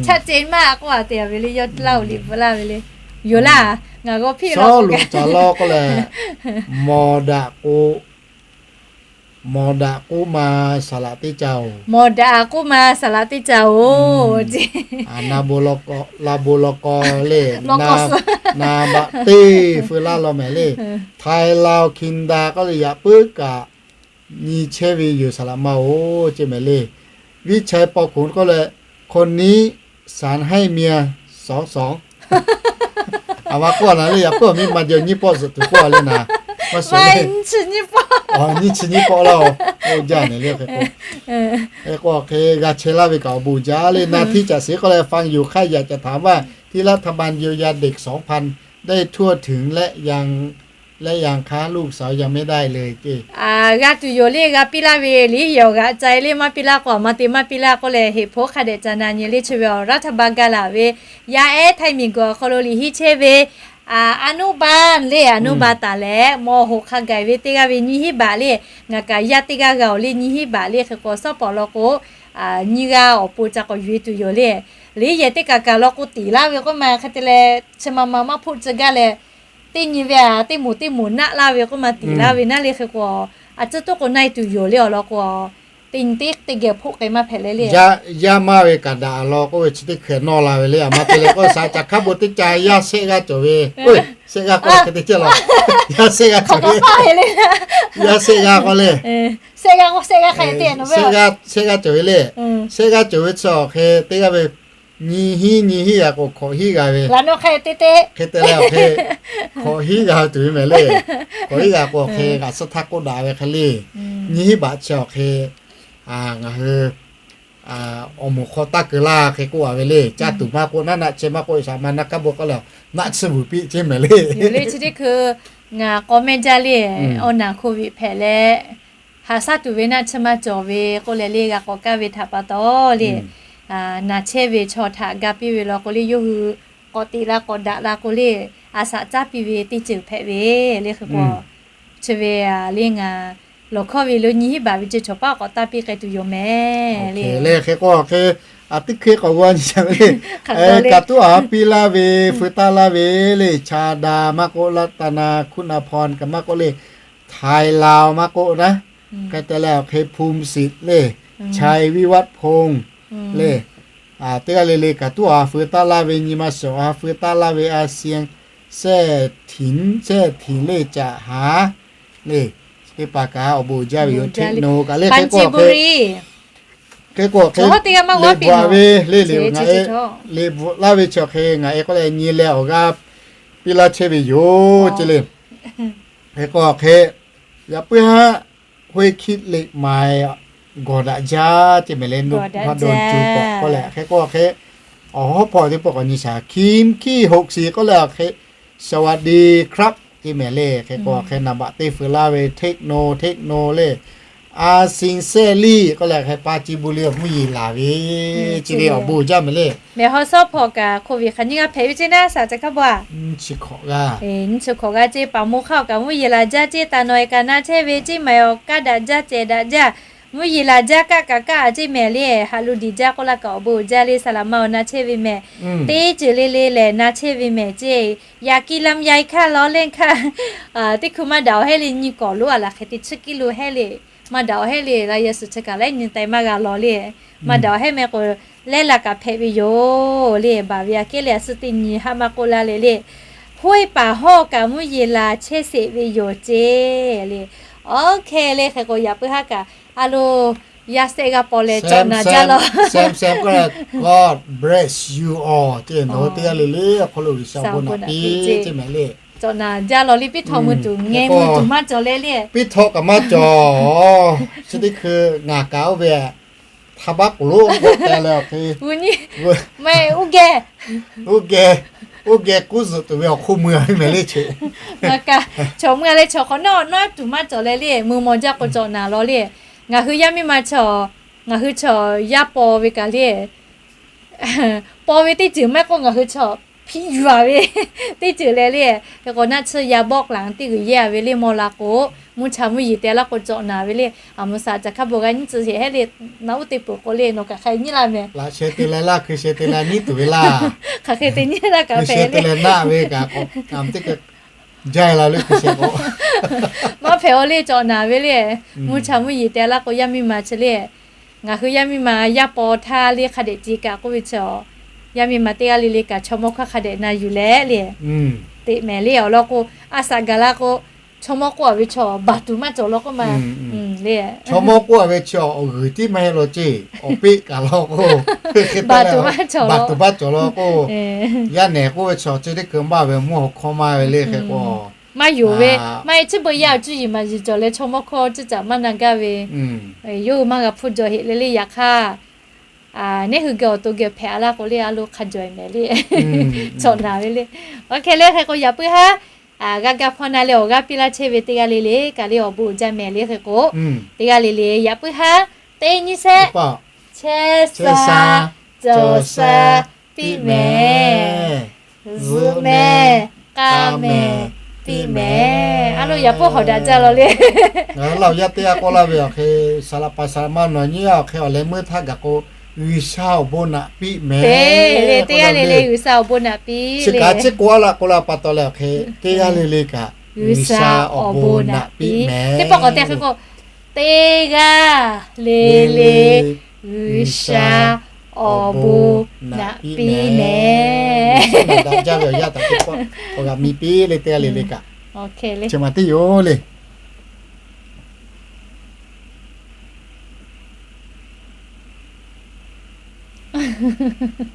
chaˆ ce maˇ k'oˆ a te ve le. Yawˇ laˇ oˬ liꞈ bvuhꞈ laˇ ve le. Yoˬ laˇ, ngaˬ g'aw piˇ shawˉ loꞈ caˍ law k'oˆ leh, mawˬ daꞈ k'o, mawˬ daꞈ k'oˆ ma saˍ laꞈ teˇ ca oˬ. Mawˬ daꞈ k'oˆ ma saˍ laꞈ teˇ ca oˬ. Na bon law kaw le, na baꞈ teˇ feu laˇ law mehˍ le. Htaiˍ Laˇ Hkinˍ daꞈ k'oˆ leh yaꞈ puiˉ kaꞈ nyi chehˇ ve yoˬ saˍ laꞈ ma oˬ, ce mehˍ le. วิชัย ปอขุน k'oˆ leh, คนนี้สารให้เมียสองสอง a ma k'oˆ a na le. Yaꞈ puiˉ awˬ miˇ ma jawˇ nyiˇ pawˆ zuhꞈ tuˬ k'oˆ a le na. Nyiˇ chi nyiˇ pawˆ laˇ oˬ. Oˇ jaˇ nehˬ le. Hk'e k'o, hk'e k'o hk'e g'a chehˇ laˇ ve kaꞈ awˬ bon jaˇ le. Na htiˇ caꞈ sheˍ k'oˆ leh, ฟังอยู่ค่ะ อยากจะถามว่า ที่รัฐบาลเยียวยาเด็กสองพัน ได้ทั่วถึงและยัง และยังคะ ลูกสาวยังไม่ได้เลย ce. G'a tuˬ yoˬ le, g'a piˇ laˇ ve le, yawˬ g'aꞈ ca e le maˇ piˇ laˇ k'o, a ma te maˇ piˇ laˇ k'oˆ leh, heˍ hpoˆ hk'a dehꞈ ca na nyi le. Chi ve awˬ รัฐบาล gaˬ laˬ ve yaˇ ehˉ Htaiˇ miˬguiˬ awˬ hk'aw lo liꞈ hiˆ chehˇ ve อนุบาล le, อนุบาล taˍ leh mawˬ hoꞈ hk'a gaˬ ve teˇ g'aˇ ve nyiˇ hinˉ baꞈ le. Ngaˬ kaꞈ yaˇ teˇ g'aˇ g'a oˬ le, nyiˇ hinˉ baꞈ le. Hk'e k'o shawˉ pawˍ law k'o, nyiˇ g'aˇ awˬ pon ca k'awꞈ yuˬ e tuˬ yoˬ le. Liꞈ yehˬ teˇ kaꞈ kaꞈ law k'o tiˍ laˇ ve k'oˆ ma hk'e te leh, chi ma ma maˇ hpoˆ tcuh gaˇ leh, teˇ nyi ve a teˇ moˍ teˇ moˍ naˆ laˇ ve k'oˆ ma tiˍ laˇ ve naˉ le. Hk'e k'o, a tcuhˇ toˉ k'o na e tuˬ yoˬ le awˬ lawn k'o, teˇ nyi teˇ teˇ geh hpoˆ k'ai maˇ hpehꞈ le le. Yaˇ maˇ ve kaꞈ daꞈ law k'oˆ ve chi teˇ hkeh nawˇ la ve le. A ma te leh k'o shaˍ caꞈ hk'aˉ bon teˇ ca yaˇ shehˆ g'aˇ cawˬ ve, shehˆ g'aˇ k'oˆ leh hk'e te ceh law. Yaˇ shehˆ g'aˇ cawˬ ve, yaˇ shehˆ g'aˇ k'oˆ le, shehˆ g'aˇ cawˬ ve le. Shehˆ g'aˇ cawˬ ve chi awˬ hk'e teˇ g'aˇ ve nyi hinˉ nyi hinˉ g'a k'o hkawꞈ hinˉ g'a ve, hk'e te leh awˬ hk'e hkawꞈ hinˉ g'a tuˬ ve mehˍ le. Hkawꞈ hinˉ g'a k'o awˬ hk'e g'aꞈ suhˉ htaˇ k'oˆ daꞈ ve hk'e le. Nyiˇ hinˉ baꞈ chi awˬ hk'e ngaˬ hui awˬ moˍ hk'aw taˇ keu laˇ hk'e k'oˆ a ve le. Caˇ tuˬ maˇ k'oˆ, naˆ naˆ chehˇ maˇ k'oˆ, shaˍ ma naˆ kaˉ bon k'oˆ leh naˆ tsuhˇ vuiˬ piˇ ce mehˍ le. Yoˬ le, chi teˇ hkui ngaˬ k'aw mehˇ jaˇ le, awˬ naˬ โควิด hpehꞈ leh, haꞈ shaˉ tuˬ ve naˆ tsuhˇ maˇ cawˬ ve k'oˆ leh le, g'a k'awꞈ kaˇ ve htaꞈ pa taw le, naˬ chehˇ ve chaw htaꞈ ga piˇ ve law k'o le, yawˇ hui k'awꞈ teꞈ la k'awꞈ daꞈ la k'o le, a shaꞈ caˉ piˇ ve teˇ ceuˬ hpehꞈ ve le. Hk'e k'o, chi ve le ngaˬ lawˬ hkawˇ ve lo nyiˇ hinˉ baꞈ ve ceh chaw paˉ k'awꞈ taˇ piˇ k'ai tuˬ yoˬ mehˍ le. Hk'e k'o hk'e, a teˇ hkui k'awꞈ g'aw nyi shaˍ ve le. Kaꞈ tuˉ a piˇ laˇ ve, feu taˇ laˇ ve le, Chaˍ daꞈ maˇ k'oˆ, รัตนา คุณอภรณ์ kaꞈ maˇ k'oˆ le, Htaiˍ Laˇ maˇ k'oˆ naˉ, hk'e te leh awˬ hk'e ภูมิสิทธิ์ le, Chaˍ วิวัฒน์พงษ์ le, teˇ g'aˇ le le kaꞈ tuˉ a feu taˇ laˇ ve, nyi ma shaˍ a feu taˇ laˇ ve, อาเซียน แซ่ถิน แซ่ถิน le, Caꞈ haˍ le, teˇ hpaˍ kaꞈ awˬ bon jaˇ ve yoˬ. Hteꞈ nawˬ kaꞈ le hk'e k'o hk'e, hk'e k'o hk'e, liꞈ bvuhꞈ ve le, liꞈ bvuhꞈ laˇ ve chi awˬ hk'e ngaˬ e k'oˆ leh nyi leh awˬ g'aˇ piˇ laˇ chehˇ ve yoˬ ce le. Hk'e k'o hk'e, yaꞈ puiˉ haˉ ห้วยขี้เหล็ก maiˍ gawˬ daꞈ jaˇ ce mehˍ le, นพดล จุบัก k'oˆ leh. Hk'e k'o hk'e, awˬ hawˉ hpawˇ teˇ pawˆ k'awꞈ nyi shaˍ, คิมคี้หกสี่ k'oˆ leh awˬ hk'e, สวัสดีครับ ce mehˍ le. Hk'e k'o hk'e นามบัตร teˇ feu laˇ ve เทคโน เทคโน le, A sin sehˇ liˇ k'oˆ leh hk'e pa ci bu le mvuhˇ yeˬ laˬ ve, chi le awˬ bon jaˇ mehˍ le. Mehˬ haw sawˉ hpawˇ kaꞈ hk'oˆ ve hk'aˬ nyiˇ g'aˇ hpehꞈ ve ceˇ naˉ, saˍ ca hkaˉ bawˇ a. Nyiˇ chi hkawꞈ g'aˇ ceˇ, paˍ mo hk'aˇ awˬ kaꞈ mvuhˇ yeˬ laˬ jaˇ ceˇ, taˍ nawˬ e kaꞈ na chehˇ ve ceˇ, maˍ awˬ kaˉ daꞈ jaˇ cehˬ daꞈ jaˇ, mvuhˇ yeˬ laˬ jaˇ kaˆ kaꞈ kaˆ a ceˇ mehˍ le, haꞈ lo diˬ jaˇ k'oˆ laˇ kaꞈ awˬ bon jaˇ le, saˍ laˍ ma awˬ na chehˇ ve mehˍ. Teˇ ceuˬ le le lehˬ na chehˇ ve mehˍ ceˇ. Yaꞈ ki lam yai hkaˇ lawˬ leh hkaˇ, teˇ hkui maˇ daꞈ awˬ hehˉ le nyi kawꞈ loˉ a laˬ hk'e te chi kiˇ lo hehˉ le, maˇ daꞈ awˬ hehˉ le la yaꞈ suhˍ chi kaꞈ lehˉ nyi taiˍ maˇ g'a lawˬ le, maˇ daꞈ awˬ hehˉ meh k'o, lehˉ la kaꞈ hpehꞈ ve yoˬ le, baˬ ve aꞈ kehˉ le a suh teˇ nyi haˆ maˇ k'oˆ laˇ le le, hoˆ e paˍ hawˇ kaꞈ mvuhˇ yeˬ laˬ chehˇ sheˍ ve yoˬ ceˇ le. Awˬ hk'e le hk'e k'o yaꞈ puiˉ haˉ kaꞈ a lo yaˇ sehˆ g'a paw leh cawꞈ naˍ jaˇ lawˬ. God bless you all ceˇ, nawˬ hui teˇ g'aˇ le le awˬ hk'aw lo G'uiˬsha bon naꞈ piˇ ceˇ mehˍ le. Cawꞈ naˍ jaˇ lawˬ le, piˇ htawꞈ mui tuˬ ngeh mui tuˬ maˇ cawˬ leh le. Piˇ htawꞈ kaꞈ maˇ cawˬ. Chi teˇ hkui ngaˬ kaꞈ oˇ ve htaˇ baˆ k'oˍ lonˉ k'awꞈ teh leh awˬ hk'e, uˇ geh, uˇ geh kuˉ zuhꞈ tuˬ ve awˬ hk'oˆ mui a ve mehˍ le chi. Ngaˬ kaꞈ chaw mui a leh chaw hk'awꞈ nawˉ nawˉ tuˬ maˇ cawˬ leh le, mui maw jaˇ k'o cawꞈ naˍ lawˬ le. Ngaˬ hui yaˇ miˇ ma chaw, ngaˬ hui chaw yaˇ paw ve kaꞈ le, paw ve teˇ ceuˬ maˇ k'oˆ ngaˬ hui chaw hpiꞈ yuˬ a ve teˇ ceuˬ leh le. Hk'e k'o naˆ tsuhˇ yaˇ bawˆ laˬ teˇ g'uiˬ yehˇ a ve le, maw la k'o, mvuhˇ cha mvuhˇ yeˬ te laˇ k'o cawꞈ naˍ ve le. A mvuhˇ shaˍ caˬ hkaˉ bon g'a nyiˇ tcuh sheˍ hehˉ le, naˆ uˉ te peuˬ k'o le nawˬ kaꞈ hk'a nyiˇ laˇ mehˍ. Laꞈ sheh te leh laˇ, hkui sheh te leh nyiˇ tuˬ ve laˇ. Hk'aˬ hk'e te nyiˇ laˇ kaꞈ hkui sheh te leh naˆ ve kaꞈ k'o, a mvuhˇ teˇ hkui jaˇ la le hkui sheh k'o, maˇ hpehꞈ a le cawꞈ naˍ ve le. Mvuhˇ cha mvuhˇ yeˬ te laˇ k'o yaˇ miˇ ma chi le. Ngaˬ hui yaˇ miˇ ma yaˇ paw htaˇ le hk'a dehꞈ ce kaꞈ k'oˆ ve chaw, yaˇ miˇ ma teˇ g'aˇ le le kaꞈ chaw mawˇ hkawˇ hk'a dehꞈ na yuˬ leh le, teꞈ mehˍ le awˬ lawn k'o, a shaꞈ gaˬ la k'o, chaw mawˇ k'oˆ a ve chaw baˬ tuˬ maˇ cawˬ law k'oˆ ma. Chaw mawˇ k'oˆ a ve chaw awˬ g'uiˬ tiˉ maˇ heˆ law ceˇ, awˬ peˆ kaꞈ law k'o, baˬ tuˬ maˇ cawˬ law k'o, yaˇ nehˬ k'oˆ ve chaw chi teˇ hkui maˇ ve mvuhˇ haw hkawˇ maˇ ve le hk'e k'o, maˇ yonˍ ve, maˇ heˆ chi beuꞈ yaˇ awˬ cuˇ yiˍ maˍ yiˍ cawˬ leh chaw mawˇ hkawˇ cuˇ caꞈ maˇ na gaˇ ve, yawˇ hui maˇ g'a hpfuhˇ jaw heꞈ le le yaꞈ hk'aˇ, neˇ hui geh awˬ to geh hpehꞈ a laˇ k'o le a lo hk'a jawˬ e mehˍ le, cawꞈ naˍ ve le. Awˬ hk'e le hk'e k'o yaꞈ puiˉ haˉ g'a gaˇ hpawˇ na leh awˬ g'aˇ piˇ laˇ chehˇ ve teˇ g'aˇ le le kaꞈ le awˬ bon uiˍ jaˇ mehˍ le hk'e k'o, teˇ g'aˇ le le yaꞈ puiˉ haˉ teˇ nyiˇ shehˆ chehˇ sha cawˬ sha piˇ mehˍ. Zuhꞈ mehˍ, k'a mehˍ, piˇ mehˍ. A lo yaꞈ puiˉ hawˍ daꞈ jaˇ law le. Ngaˬ hui laˇ awˬ yaˇ teˇ g'aˇ k'oˆ laˇ ve awˬ hk'e, saˍ laꞈ paˍ saˍ laꞈ ma nawˬ nyiˇ g'aˇ awˬ hk'e awˬ leh meuˇ htaˇ gaˬ k'o, G'uiˬsha awˬ bon naꞈ piˇ mehˍ le. Teˇ g'aˇ le le G'uiˬsha awˬ bon naꞈ piˇ le. Chi kaꞈ chi k'oˆ a laˇ k'oˆ la pa taw leh awˬ hk'e, teˇ g'aˇ le le kaꞈ G'uiˬsha awˬ bon naꞈ piˇ mehˍ. Teˇ pawˆ k'awꞈ te hk'e k'o, teˇ g'aˇ le le G'uiˬsha awˬ bon naꞈ piˇ mehˍ. G'uiˬsha daꞈ jaˇ ve awˬ yaˇ taꞈ teˇ pawˆ awˬ g'aꞈ miˇ piˇ le teˇ g'aˇ le le kaꞈ. Chi ma teˇ yoˬ le.